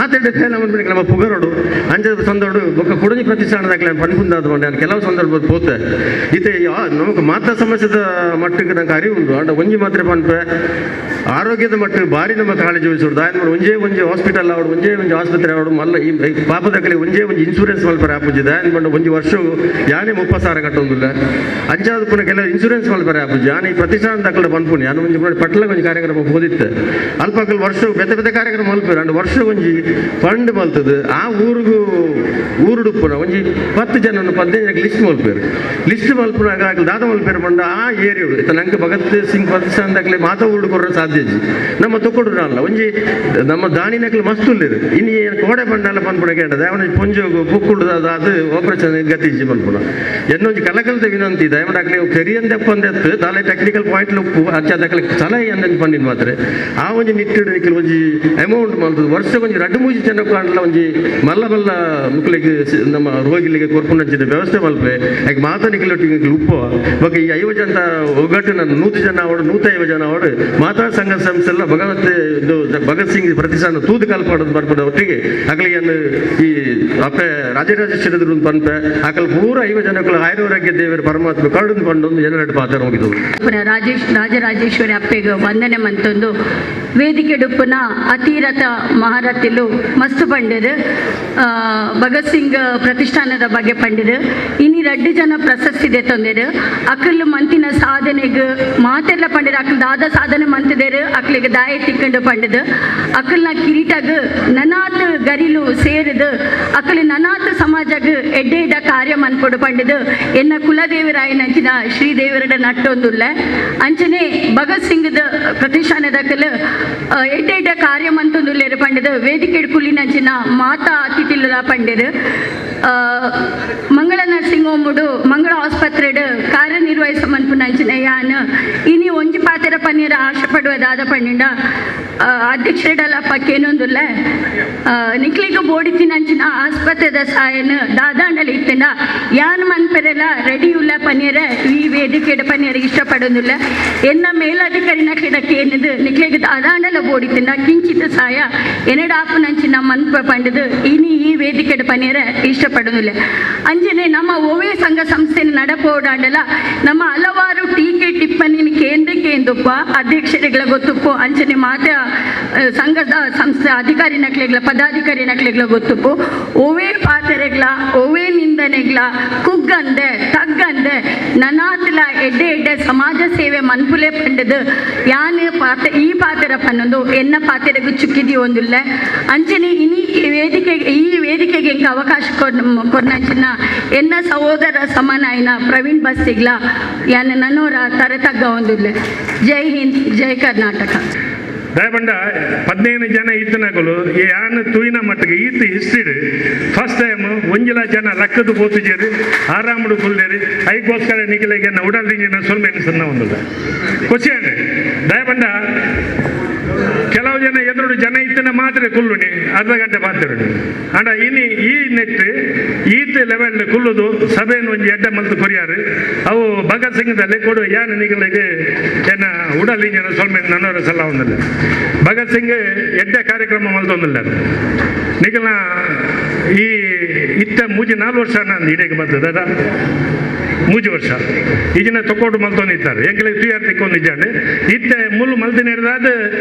ಆತಡೆ ಫೇಲ ಮನ್ಪುನಿಗೆ ನಮ್ಮ ಪುಗರೋಡು ಅಂಚದ ಸಂದರ್ಭ ಬೊಕ್ಕ ಕುಡಂಜಿ ಪ್ರತಿಷ್ಠಾನದಾಗಲೇ ಪನ್ಪುಂದಾದ ಪಂಡ ನಾನು ಕೆಲವು ಸಂದರ್ಭ ಪೋತೆ ಇತ್ತೆ ನಮಕ್ ಮಾತ್ರ ಸಮಸ್ಯೆದ ಮಟ್ಟಕ್ಕೆ ನಂಗೆ ಅರಿವು ಉಂಟು ಅಂಡ ಒಂಜಿ ಮಾತ್ರ ಪನ್ಪೆ ಆರೋಗ್ಯದ ಮಟ್ಟ ಭಾರಿ ನಮ್ಮ ಕಾಳಜಿ ವಹಿಸೋಡು ದಾಯನ ಒಂಜೇ ಒಂಜಿ ಹಾಸ್ಪಿಟಲ್ ಅವಡು ಒಂಜೇ ಒಂಜಿ ಆಸ್ಪತ್ರೆ ಅವಡು ಮಲ್ಲ ಈ ಪಾಪದಕ್ಕಲಿ ಒಂಜೇ ಒಂಜಿ ಇನ್ಶೂರೆನ್ಸ್ ಮಲ್ಪರೆ ಆಪುಜಿ ದಾಯನ ಪಂಡ ಒಂಜಿ ವರ್ಷ ಯಾನೇ 30,000 ಕಟ್ಟೊಂದಿಲ್ಲ ಅಂಚಾದ ಪುನಃ ಕೆಲವು ಇನ್ಶೂರೆನ್ಸ್ ಮಲ್ಪರೆ ಆಪುಜಿ ಯಾನ್ ಈ ಪ್ರತಿಷ್ಠಾನ ದಾಖಲೆ ಪನ್ಪುನಿ ಯಾನು ಒಂಜಿ ಪಟ್ಲ ಒಂಜಿ ಕಾರ್ಯಕ್ರಮ ಹೋದಿತ್ತೆ ಅಲ್ಪಕಲ್ ವರ್ಷ ಬೇತೆ ಬೇತೆ ಕಾರ್ಯಕ್ರಮ ಮಲ್ಪೇರು ಅಂಡ್ ವರ್ಷ ಒಂಜಿ ಫಂಡ್ ಮಲ್ತದೆ ಆ ಊರಿಗೂ ಊರುಡುಪ್ಪುನ ಒಂಜಿ 10 ಜನ 15 ಜನಕ್ಕೆ ಲಿಸ್ಟ್ ಮಲ್ಪೇರು ಲಿಸ್ಟ್ ಮಲ್ಪುನಾಗ ದಾದ ಮಲ್ಪೇರು ಪಂಡ ಆ ಏರಿಯೋಡು ಇತ್ತ ನಂಗೆ ಭಗತ್ ಸಿಂಗ್ ಪ್ರತಿಷ್ಠಾನ ದಾಖಲೆ ಮಾತಾ ಊರುಡು ಕೊಡ್ರೆ ಸಾಧ್ಯ ಇಜ್ಜಿ ನಮ್ಮ ತೊಕೊಡು ಅಲ್ಲ ಒಂಜಿ ನಮ್ಮ ದಾಣಿನಕ್ಲು ಮಸ್ತ್ ಉಲ್ಲೇರು ಇನ್ನು ಏನು ಕೋಡೆ ಪಂಡಲ್ಲ ಪನ್ಪುಣ ಕೇಂಡ ದಯವನ ಪೊಂಜೋಗು ಪುಕ್ಕುಡು ಅದು ಆಪರೇಷನ್ ಗತಿ ಇಜ್ಜಿ ಪನ್ಪುಣ ಎನ್ನೊಂಜಿ ಕಲಕಲ್ತ ವಿನಂತಿ ದಯಮಂಡ ಅಕ್ಲೆ ಕೆರಿಯಂದೆಪ್ಪಂದೆತ್ತು ದಾಲೆ ಟೆಕ್ನಿಕಲ್ ಪಾಯಿಂಟ್ ಉಪ್ಪು ಅಚ್ಚ ದಾಖಲೆ ಸಲಹೆ ಅನ್ನಂಜಿ ಪಂಡಿನ ಮಾತ್ರ ಆ ಒಂಜಿ ನಿಟ್ಟಿಡು ನಿಕ್ಲು ಒಂಜಿ ಅಮೌಂಟ್ ಮಲ್ತದೆ ವರ್ಷ ಒಂಜಿ 2-3 ಜನಕ್ಕೂ ಅಂಡಲ ಒಂಜಿ ಮಲ್ಲ ಮಲ್ಲ ಮುಕ್ಲಿಗೆ ನಮ್ಮ ರೋಗಿಲಿಗೆ ಕೊರ್ಪುನಂಚಿನ ವ್ಯವಸ್ಥೆ ಮಲ್ಪೆ ಯಾಕೆ ಮಾತಾ ನಿಕ್ಲೊಟ್ಟಿಗೆ ಉಪ್ಪು ಬೊಕ್ಕ ಈ 50 ಜನ ಒಗ್ಗಟ್ಟು ನಾನು 100 ಜನ ಅವಡು 150 ಜನ ಅವಡು ಮಾತಾ ಸಂಘ ಸಂಸ್ಥೆ ಎಲ್ಲ ಭಗವತ್ ಇದು ಭಗತ್ ಸಿಂಗ್ ಪ್ರತಿಷ್ಠಾನ ತೂದು ಕಲ್ಪಾಡೋದು ಬರ್ಪದ ಒಟ್ಟಿಗೆ ಅಗಲಿಗೆ ಈ ಅಪ್ಪೆ ರಾಜರಾಜೇಶ್ವರದ್ರು ಪನ್ಪೆ ಅಕಲ್ ಪೂರ 50 ಜನಕ್ಕೂ ಆಯುರಾರೋಗ್ಯ ದೇವರು ಪರಮಾತ್ಮ ಕರಡು ಪಂಡೊಂದು ಜನರೆಡ್ ಪಾತ್ರ ಹೋಗಿದ್ದು ರಾಜರಾಜೇಶ್ವರಿ ಅಪ್ಪೆಗೆ ವಂದನೆ ಮಂತೊಂದು ವೇದಿಕೆ ಡುಪ್ಪುನ ಅತಿರಥ ಮಹಾರಥಿಲು ಮಸ್ತ್ ಪಂಡಿರು ಭಗತ್ ಸಿಂಗ್ ಪ್ರತಿಷ್ಠಾನದ ಬಗ್ಗೆ ಪಂಡಿರು ಇನಿ 2 ಜನ ಪ್ರಶಸ್ತಿ ತಂದಿರು ಅಕಲ್ ಮಂತಿನ ಸಾಧನೆಗೆ ಮಾತೆಲ್ಲ ಪಂಡಿರು ಅಕಲ್ ದಾದ ಸಾಧನೆ ಮಂತಿದೇರು ಅಕ್ಲಿಗೆ ದಾಯ ತಿಕ್ಕೊಂಡು ಪಂಡಿದು ಅಕಲ್ನ ಕಿರೀಟಗ್ ನನಾತ್ ಗರಿಲು ಸೇರಿದು ಅಕಲ್ ನನಾತ್ ಸಮಾಜಗ್ ಎಡ್ಡೆ ಎಡ್ಡ ಕಾರ್ಯ ಮನ್ಪೊಡು ಪಂಡಿದು ಎನ್ನ ಕುಲದೇವರಾಯನಂಚಿನ ಶ್ರೀದೇವರಡ ನಟ್ಟೊಂದುಲ್ಲ ಅಂಚನೆ ಭಗತ್ ಸಿಂಗ್ದ ಪ್ರತಿಷ್ಠಾನದಕಲ್ ಎಡ್ಡೆ ಎಡ್ಡ ಕಾರ್ಯ ಮಂತೊಂದುಲ್ಲೇರು ಪಂಡಿದು ವೇದಿಕೆ ಕುಲಿನಂಚಿನ ಮಾತಾ ಅತಿಥಿಲ ಪಂಡಿರು ಮಂಗಳ ನರ್ಸಿಂಗ್ ಹೋಮುಡು ಮಂಗಳ ಆಸ್ಪತ್ರೆಡ್ ಕಾರ್ಯನಿರ್ವಹಿಸ ಮನ್ಪುನಂಚಿನ ಯಾನ್ ಇನಿ ಒಂಜಿ ಪಾತೆರ ಪನ್ನೀರ ಆಶೆ ಪಡುವ ದಾದ ಪಂಡಿಂಡ ಅಧ್ಯಕ್ಷರಡಲಪ್ಪ ಕೇನೊಂದುಲ್ಲ ನಿಕ್ಲಿಗ ಬೋಡಿತಿನಂಚಿನ ಆಸ್ಪತ್ರೆದ ಸಾಯನ್ ದಾದಾಂಡಲ ಇತ್ತಂಡ ಯಾನ್ ಮನ್ಪೆರೆಲ್ಲ ರೆಡಿ ಉಲ್ಲ ಪನ್ನೀರ ಈ ವೇದಿಕೆಡ ಪನ್ನೀರ ಇಷ್ಟಪಡೋದಿಲ್ಲ ಎನ್ನ ಮೇಲಧಿಕಾರಿನ ಕೇನದು ನಿಕ್ಲಿಗ ದಾದಾಂಡಲ ಬೋಡಿತಿಂಡ ಕಿಂಚಿತ ಸಾಯ ಎನ್ನಡಾಪುನಂಚಿನ ಮನ್ಪ ಪಂಡದು ಇನಿ ಈ ವೇದಿಕೆಡ ಪನ್ನೀರ ಇಷ್ಟಪಡೋದಿಲ್ಲ. ಅಂಜನೆ ನಮ್ಮ ಓವೇ ಸಂಘ ಸಂಸ್ಥೆ ನಡಪೋಡಾಂಡಲ ನಮ್ಮ ಹಲವಾರು ಟೀಕೆ ಟಿಪ್ಪಣಿ ಕೇಂದ್ರಕ್ಕೆ ಎಂದುಪ್ಪ ಅಧ್ಯಕ್ಷರಿಗಳ ಗೊತ್ತುಪ್ಪು ಅಂಚನೆ ಮಾತಾ ಸಂಘದ ಸಂಸ್ಥೆ ಅಧಿಕಾರಿ ನಕ್ಲೆಗಳ ಪದಾಧಿಕಾರಿ ನಕ್ಲೆಗಳ ಗೊತ್ತುಪ್ಪು ಓವೇ ಪಾತೆರೆಗಳ ಓವೇ ನಿಂದನೆಗಳ ಕುಗ್ಗಂದೆ ತಗ್ಗಂದೆ ನನಾತ್ಲ ಎಡ್ಡೆ ಎಡ್ಡೆ ಸಮಾಜ ಸೇವೆ ಮನ್ಪುಲೆ ಪಂಡದು ಯಾನು ಪಾತೆ ಈ ಪಾತೆರ ಪನ್ನೊಂದು ಎನ್ನ ಪಾತೆರೆಗೂ ಚುಕ್ಕಿದಿ ಒಂದುಲ್ಲ. ಅಂಚನೆ ಇನಿ ವೇದಿಕೆಗೆ ಈ ವೇದಿಕೆಗೆ ಎಂಕ ಅವಕಾಶ ಕೊರ್ನಂಚಿನ ಎನ್ನ ಸಹೋದರ ಸಮಾನಾಯನ ಪ್ರವೀಣ್ ಬಸ್ತಿಗ್ಲ ಯಾನ್ ನನ್ನೋರ ತರತಗ್ಗ ಒಂದುಲ್ಲ. ಜೈ ಹಿಂದ್, ಜೈ ಕರ್ನಾಟಕ. ದಯಬಂಡ 15 ಜನ ಇತ್ತನಕಲು ಯಾನ್ ತೂಯಿನ ಮಟ್ಟಿಗೆ ಈತ ಹಿಸ್ಟ್ರಿ ಫಸ್ಟ್ ಟೈಮ್ ಒಂಜಿಲ ಜನ ಲಕ್ಕದ ಪೋತುಜೇರಿ ಆರಾಮಡು ಕುಲ್ಲೇರಿ ಐಗೋಸ್ಕರ ನಿಖಿಲಿಗೆ ಉಡಲ್ ಸೊಲ್ಮೆ ಸಣ್ಣ ಒಂದುಲ್ಲ ಖುಷಿ ದಯಬಂಡ ಕೆಲವು ಜನ ಎದುರು ಜನ ಇತ್ತನ ಮಾತ್ರ ಕುಲ್ಲುನಿ ಅರ್ಧ ಗಂಟೆ ಪಾತಿರುನಿ ಅಂಡ ಇನಿ ಈ ನೆಟ್ ಈತ ಲೆವೆಲ್ ಕುಲ್ಲುದು ಸಭೆಯನ್ನು ಒಂಜಿ ಎಡ್ಡೆ ಮಲ್ತು ಕೊರಿಯಾರು ಅವು ಭಗತ್ ಸಿಂಗ್ದಲ್ಲಿ ಕೊಡು ಯಾನ್ ನಿಗಳಿಗೆ ಏನ ಉಡಲ್ ಇಂಜನ ಸೊಲ್ಮೆ ನನ್ನವರ ಸಲ ಒಂದಿಲ್ಲ. ಭಗತ್ ಸಿಂಗ್ ಎಡ್ಡೆ ಕಾರ್ಯಕ್ರಮ ಮಲ್ತೊಂದಿಲ್ಲ ನಿಗಲ್ನ ಈ ಇತ್ತ 3-4 ವರ್ಷ ನಾನು ಇಡೀ ಬರ್ತದೆ. ಮೂಜಿ ವರ್ಷ ಈಜಿನ ತೊಕ್ಕೋಟು ಮಲ್ತೊಂದಿತ್ತಾರೆ ಎಂಕಲೆ ತುಯಾರ್ ತಿಕ್ಕೊಂದಿದ್ದಾಂಡೆ ಇತ್ತೆ ಮುಳ್ಳು ಮಲ್ತಿನೇರ್ದಾದ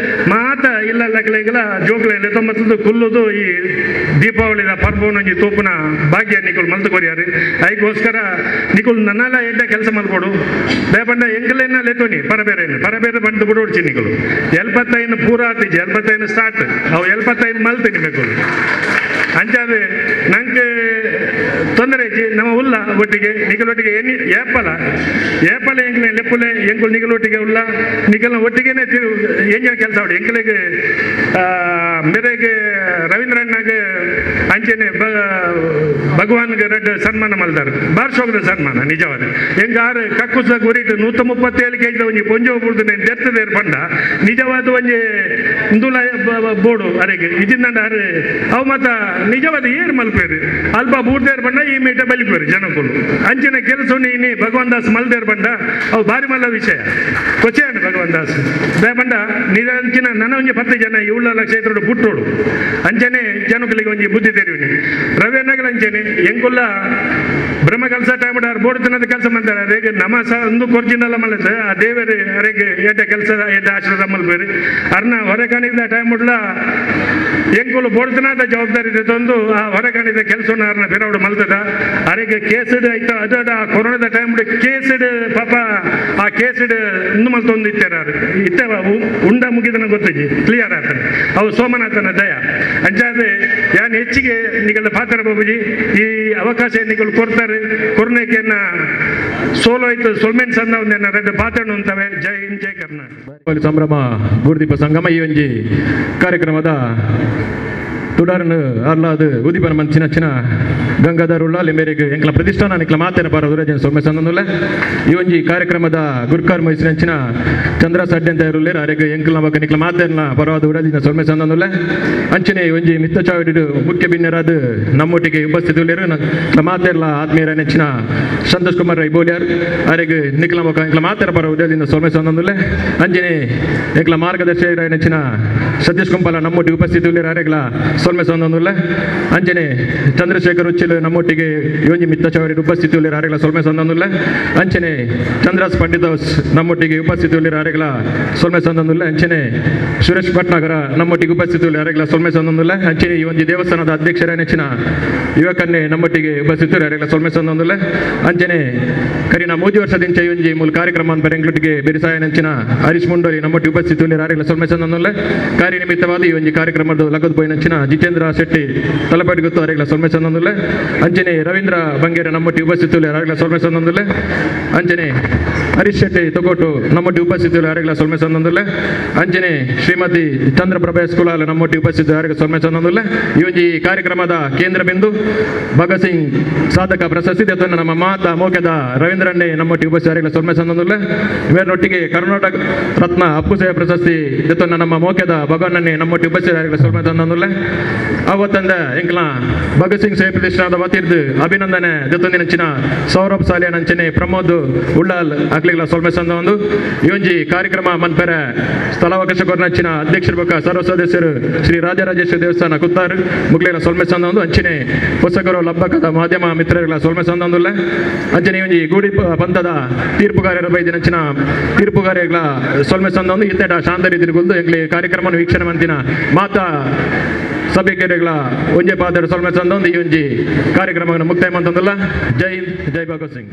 ಮಾತ ಇಲ್ಲ ಲಕ್ಲೆಗಲ ಜೋಕ್ಲೆ ತೊಂಬತ್ತದು ಕುಲ್ಲುದು ಈ ದೀಪಾವಳಿದ ಪರ್ಬವನೊಂಜಿ ತೂಪುನ ಭಾಗ್ಯ ನಿಕುಲ್ ಮಲ್ತು ಕೊರಿಯಾರು ಐಗೋಸ್ಕರ ನಿಕುಲ್ ನನ್ನಲ ಎಡ್ಡ ಕೆಲಸ ಮಲ್ಪಡು ದಯಪಂಡ ಎಂಕಲೆನ್ನ ಲೆತ್ತೋನಿ ಪರಬೇರೆ ಪರಬೇರೆ ಬಂದು ಬಿಡೋಡ್ಚಿ ನಿಕುಲು 75 ಪೂರ ಆತಿಜಿ 75 ಸ್ಟಾರ್ಟ್ ಅವು 75 ಮಲ್ತೀನಿ ಬೇಕು ಅಂಚಾದ ನಂಗೆ ತೊಂದರೆ ಇಜ್ಜಿ ನಮ್ಮ ಉಲ್ಲ ಒಟ್ಟಿಗೆ ನಿಕಲೊಟ್ಟಿಗೆ ಎಣ್ಣೆ ಏಪಲ ಏಪಲ ಎಂಕ್ಲೆ ಲೆಪ್ಪುಲೆ ಎಂಕುಲು ನಿಕಲೊಟ್ಟಿಗೆ ಉಲ್ಲ ನಿಕಲ್ನ ಒಟ್ಟಿಗೆನೆ ತಿರು ಎಂಜ ಕೆಲಸ ಅವಡು ಎಂಕಲೆಗೆ ಮೇರೆಗೆ ರವೀಂದ್ರಣ್ಣಗೆ ಅಂಚೆನೆ ಭಗವಾನ್ಗೆ ರೆಡ್ ಸನ್ಮಾನ ಮಲ್ದಾರೆ ಬಾರ್ಷೋಗದ ಸನ್ಮಾನ ನಿಜವಾದ ಹೆಂಗ ಆರು ಕಕ್ಕುಸ ಗುರಿಟ್ 137 ಕೆಜಿ ಒಂಜಿ ಪೊಂಜೋ ಬುಡ್ದು ದೆತ್ತದೇರ್ ಪಂಡ ನಿಜವಾದ ಒಂಜಿ ಇಂದುಲ ಬೋಡು ಅರೆಗೆ ಇದಿಂದಂಡ ಅರೆ ಅವು ಮತ್ತ ನಿಜವಾದ ಏರ್ ಮಲ್ಪೇರು ಅಲ್ಪ ಬೂಡ್ದೇರ್ ಬಂಡ ಈ ಮೀಟ ಬಲಿಪೇರು ಜನಕ್ಕಳು ಅಂಚಿನ ಕೆಲಸ ನೀನಿ ಭಗವಾನ್ ದಾಸ್ ಮಲ್ದೇರ್ ಬಂಡ ಅವು ಭಾರಿ ಮಲ್ಲ ವಿಷಯ ಕೊಚ್ಚೆಯಣ್ಣ ಭಗವಾನ್ ದಾಸ್ ಬಂಡ ನಿಜ ಅಂಚಿನ ನನ್ನ ಒಂಜಿ 10 ಜನ ಇವುಳ್ಳ ಕ್ಷೇತ್ರದ ಪುಟ್ಟೋಡು ಅಂಚನೆ ಜನಕ್ಕಳಿಗೆ ಒಂಜಿ ಬುದ್ಧಿ ತೆರಿವಿನಿ ರವಿಯನ್ನಗಲ ಅಂಚನೆ ಎಂಕುಲ್ಲ ಬ್ರಹ್ಮ ಕೆಲಸ ಟೈಮ್ ಬೋರ್ಡ್ ತಿನ್ನೋದು ಕೆಲಸ ಮಾಡ್ತಾರೆ ಅರೇಗೆ ನಮ್ಮ ಸ ಒಂದು ಕೊರ್ಜಿನಲ್ಲ ಮಲ್ಲದ ಆ ದೇವರು ಅರೆಗೆ ಎಡ್ಡ ಕೆಲಸ ಎಡ್ಡ ಆಶೀರ್ವಾದ ಮಲ್ಬೇರಿ ಅರ್ನ ಹೊರಕಾಣಿದ ಟೈಮ್ ಉಡ್ಲ ಎಂಕುಲು ಬೋರ್ಡ್ ತಿನ್ನೋದ ಜವಾಬ್ದಾರಿ ತಂದು ಆ ಹೊರಕಾಣಿದ ಕೆಲಸವನ್ನು ಅರ್ನ ಬೇರೆಯವರು ಮಲ್ತದ ಅರೆಗೆ ಕೇಸಿಡ್ ಆಯ್ತು ಅದು ಆ ಕೊರೋನಾದ ಟೈಮ್ ಕೇಸಿಡ್ ಪಾಪ ಆ ಕೇಸಿಡ್ ಇಂದು ಮಲ್ತೊಂದು ಇತ್ತಾರೆ ಇತ್ತೆ ಉಂಡ ಮುಗಿದನ ಗೊತ್ತಿಜಿ ಕ್ಲಿಯರ್ ಆತನ ಅವು ಸೋಮನಾಥನ ದಯ ಅಂಚಾದ್ರೆ ಯಾನ್ ಹೆಚ್ಚಿಗೆ ನಿಗಲ ಪಾತ್ರ ಬಾಬುಜಿ ಈ ಅವಕಾಶ ನಿಗಲು ಕೊಡ್ತಾರೆ ಕೊರ್ನೇಕೆನ್ನ ಸೋಲೋ ಆಯ್ತು ಸೊಲ್ಮೆನ್ ಸಂದ ಒಂದೇನ ರೆಡ್ ಪಾತ್ರನು ಅಂತವೆ. ಜೈ ಹಿಂದ್, ಜೈ ಕರ್ನಾಟಕ. ಸಂಭ್ರಮ ಗುರುದೀಪ ಸಂಗಮ ಈ ಒಂಜಿ ಕಾರ್ಯಕ್ರಮದ ತುಡಾರನು ಅರ್ಲಾದ ಉದೀಪನ ಮಂಚಿನ ಚಿನ ಗಂಗಾಧರ್ ಉಳ್ಳಾಲಿ ಮೇರೆಗೆ ಎಂಕಲ ಪ್ರತಿಷ್ಠಾನ ನಿಕ್ಲ ಮಾತೇನ ಬಾರದು ಸೊಮ್ಮೆ ಸಂದನುಲ್ಲ ಈ ಒಂಜಿ ಕಾರ್ಯಕ್ರಮದ ಗುರ್ಕಾರ್ ಮೈಸಿನಂಚಿನ ಚಂದ್ರ ಸಡ್ಡೆ ಅಂತ ಇರುಲ್ಲೇರು ಅರೆಗೆ ಎಂಕಲ ಬಕ್ಕ ನಿಕ್ಲ ಮಾತೇನ ಪರವಾದ ಉಡದಿನ ಸೊಮ್ಮೆ ಸಂದನುಲ್ಲ ಅಂಚನೆ ಈ ಒಂಜಿ ಮಿತ್ತ ಚಾವಿಡು ಮುಖ್ಯ ಬಿನ್ನರಾದ ನಮ್ಮೊಟ್ಟಿಗೆ ಉಪಸ್ಥಿತಿ ಉಳ್ಳೇರು ಮಾತೇರ್ಲ ಆತ್ಮೀಯರ ನೆಚ್ಚಿನ ಸಂತೋಷ್ ಕುಮಾರ್ ರೈ ಬೋಲಿಯಾರ್ ಅರೆಗೆ ನಿಕ್ಲ ಬಕ್ಕ ಎಂಕಲ ಮಾತೇರ ಪರ ಉಡದಿನ ಸೊಮ್ಮೆ ಸಂದನುಲ್ಲ ಅಂಚನೆ ಎಂಕಲ ಮಾರ್ಗದರ್ಶಕರ ನೆಚ್ಚಿನ ಸತೀಶ್ ಕುಂಪಾಲ ನಮ್ಮೊಟ್ಟಿಗೆ ಉಪಸ್ಥಿತಿ ಉಳ್ಳೇರು ಅರೆಗ್ಲ ಸೊಲ್ಮೆ ಸಂದನುಲ್ಲ ಅಂಚನೆ ಚಂದ್ರಶೇಖರ್ ಉಚ್ಚಿಲು ನಮ್ಮೊಟ್ಟಿಗೆ ಯೋಜಿ ಮಿತ್ತ ಚೌರಿ ಉಪಸ್ಥಿತಿ ಉಳ್ಳೇರು ಅರೆಗ್ಲ ಸೊಲ್ಮೆ ಸಂದನುಲ್ಲ ಅಂಚನೆ ಚಂದ್ರಾಸ್ ಪಂಡಿತ್ ಹೌಸ್ ನಮ್ಮೊಟ್ಟಿಗೆ ಉಪಸ್ಥಿತಿ ಉಳ್ಳೇರು ಅರೆಗ್ಲ ಸೊಲ್ಮೆ ಸಂದನುಲ್ಲ ಅಂಚನೆ ಸುರೇಶ್ ಭಟ್ನಾಗರ ನಮ್ಮೊಟ್ಟಿಗೆ ಉಪಸ್ಥಿತಿ ಉಳ್ಳೇರು ಅರೆಗ್ಲ ಸೊಲ್ಮೆ ಸಂದನುಲ್ಲ ಅಂಚನೆ ಈ ಒಂದು ದೇವಸ್ಥಾನದ ಅಧ್ಯಕ್ಷರ ನೆಚ್ಚಿನ ಯುವಕನ್ನೇ ನಮ್ಮೊಟ್ಟಿಗೆ ಉಪಸ್ಥಿತಿ ಅರೆಗ್ಲ ಸೊಲ್ಮೆ ಸಂದನುಲ್ಲ ಅಂಚನೆ ಕರಿನ ಮೂಜಿ ವರ್ಷದಿಂದ ಒಂಜಿ ಮೂಲ ಕಾರ್ಯಕ್ರಮ ಬೆಂಗಳೂರಿಗೆ ಬೆರಿಸಾಯ ನೆಂಚಿನ ಹರೀಶ್ ಮುಂಡೋಲಿ ನಮ್ಮೊಟ್ಟಿಗೆ ಉಪಸ್ಥಿತಿ ಉಳ್ಳೇರು ಅರೆಗ್ಲ ಸೊಲ್ಮೆ ಸಂದನುಲ್ಲ ಕಾರ್ಯನಿಮಿತ್ತವಾದ ಈ ಒಂದು ಕಾರ್ಯಕ್ರಮದ ಲಗದ್ ಪೋಯಿನಂಚಿನ ಜಿತೇಂದ್ರ ಶೆಟ್ಟಿ ತಲಪಾಡಿ ಗೊತ್ತು ಅರೆಗ್ಲ ಸೊಲ್ಮೆ ಸಂದನುಲ್ಲ ಅಂಚನೆ ರವೀಂದ್ರ ಬಂಗೇರ ನಮ್ಮೊಟ್ಟಿಗೆ ಉಪಸ್ಥಿತಿ ಅರೆಗ್ಲ ಸೊಲ್ಮೆ ಸಂದನುಲ್ಲ ಅಂಚನೆ ಹರೀಶ್ ಶೆಟ್ಟಿ ತೊಗೋಟು ನಮ್ಮೊಟ್ಟಿಗೆ ಉಪಸ್ಥಿತಿ ಅರೆಗ್ಲ ಸೊಲ್ಮೆ ಸಂದನುಲ್ಲ ಅಂಚನೆ ಶ್ರೀಮತಿ ಚಂದ್ರಪ್ರಭಾ ಸ್ಕೂಲಾಲ ನಮ್ಮೊಟ್ಟಿಗೆ ಉಪಸ್ಥಿತಿ ಅರೆಗ್ಲ ಸೊಲ್ಮೆ ಸಂದನುಲ್ಲ ಈ ಒಂಜಿ ಕಾರ್ಯಕ್ರಮದ ಕೇಂದ್ರ ಬಿಂದು ಭಗತ್ ಸಿಂಗ್ ಸಾಧಕ ಪ್ರಶಸ್ತಿ ಅದನ್ನು ನಮ್ಮ ಮಾತಾ ಮೋಕೆದ ರವೀಂದ್ರನ್ನೇ ನಮ್ಮೊಟ್ಟಿಗೆ ಉಪಸ್ಥಿತಿ ಅರೆಗ್ಲ ಸೊಲ್ಮೆ ಸಂದನುಲ್ಲ ಇವರೊಟ್ಟಿಗೆ ಕರ್ನಾಟಕ ರತ್ನ ಅಪ್ಪು ಸೇವೆ ಪ್ರಶಸ್ತಿ ಜೊತೆ ನಮ್ಮ ಮೋಕೆದ ಭಗವನ್ನನ್ನೇ ನಮ್ಮೊಟ್ಟಿಗೆ ಉಪಸ್ಥಿತಿ ಅರೆಗ್ಲ ಸೊಲ್ಮೆ ಸಂದನುಲ್ಲ ಅವತ್ತಂದ ಎಂಕ್ಲ ಭಗತ್ ಸಿಂಗ್ ಸೇವೆ ಪ್ರತಿಷ್ಠಾನದ ವತಿರ್ದು ಅಭಿನಂದನೆ ಜೊತೆ ಸೌರಭ್ ಸಾಲಿಯನ್ ಅಂಚನೆ ಪ್ರಮೋದ್ ಉಳ್ಳಾಲ್ ಅಕ್ಲಿಗ್ಲ ಸೊಲ್ಮೆ ಸಂದ ಒಂದು ಈ ಒಂಜಿ ಕಾರ್ಯಕ್ರಮ ಮನ್ಪೆರೆ ಸ್ಥಳಾವಕಾಶ ಕೊರ್ನಂಚಿನ ಅಧ್ಯಕ್ಷರು ಬೊಕ್ಕ ಸರ್ವ ಸದಸ್ಯರು ಶ್ರೀ ರಾಜರಾಜೇಶ್ವರ ದೇವಸ್ಥಾನ ಕುತ್ತಾರು ಮುಗ್ಲಿಗ್ಲ ಸೊಲ್ಮೆ ಸಂದ ಒಂದು ಅಂಚನೆ ಪೊಸಕರು ಲಬ್ಬಕದ ಮಾಧ್ಯಮ ಮಿತ್ರರುಗಳ ಸೊಲ್ಮೆ ಸಂದ ಒಂದುಲ್ಲ ಅಂಚನೆ ಈ ಒಂಜಿ ಗೂಡಿ ಪಂಥದ ತೀರ್ಪುಗಾರರ ಬೈದಿನಂಚಿನ ತೀರ್ಪುಗಾರಗಳ ಸೊಲ್ಮೆ ಸಂದ ಒಂದು ಇತ್ತೇಟ ಶಾಂತ ರೀತಿಯಲ್ಲಿ ಕುಲ್ದು ಎಂಕ್ಲಿ ಕಾರ್ಯಕ್ರಮವನ್ನು ವೀಕ್ಷಣೆ ಮಂತಿನ ಮಾತಾ ಸಭೆಕೆರೆಗಳ ಒಂಜೆ ಪಾದರ ಸೊಲ್ಮೆ ಸಂದ ಒಂದು ಈ ಒಂಜಿ ಕಾರ್ಯಕ್ರಮವನ್ನು ಮುಕ್ತಾಯ ಮಂತಂದಲ್ಲ. ಜೈ ಹಿಂದ್, ಜೈ ಭಗತ್ ಸಿಂಗ್.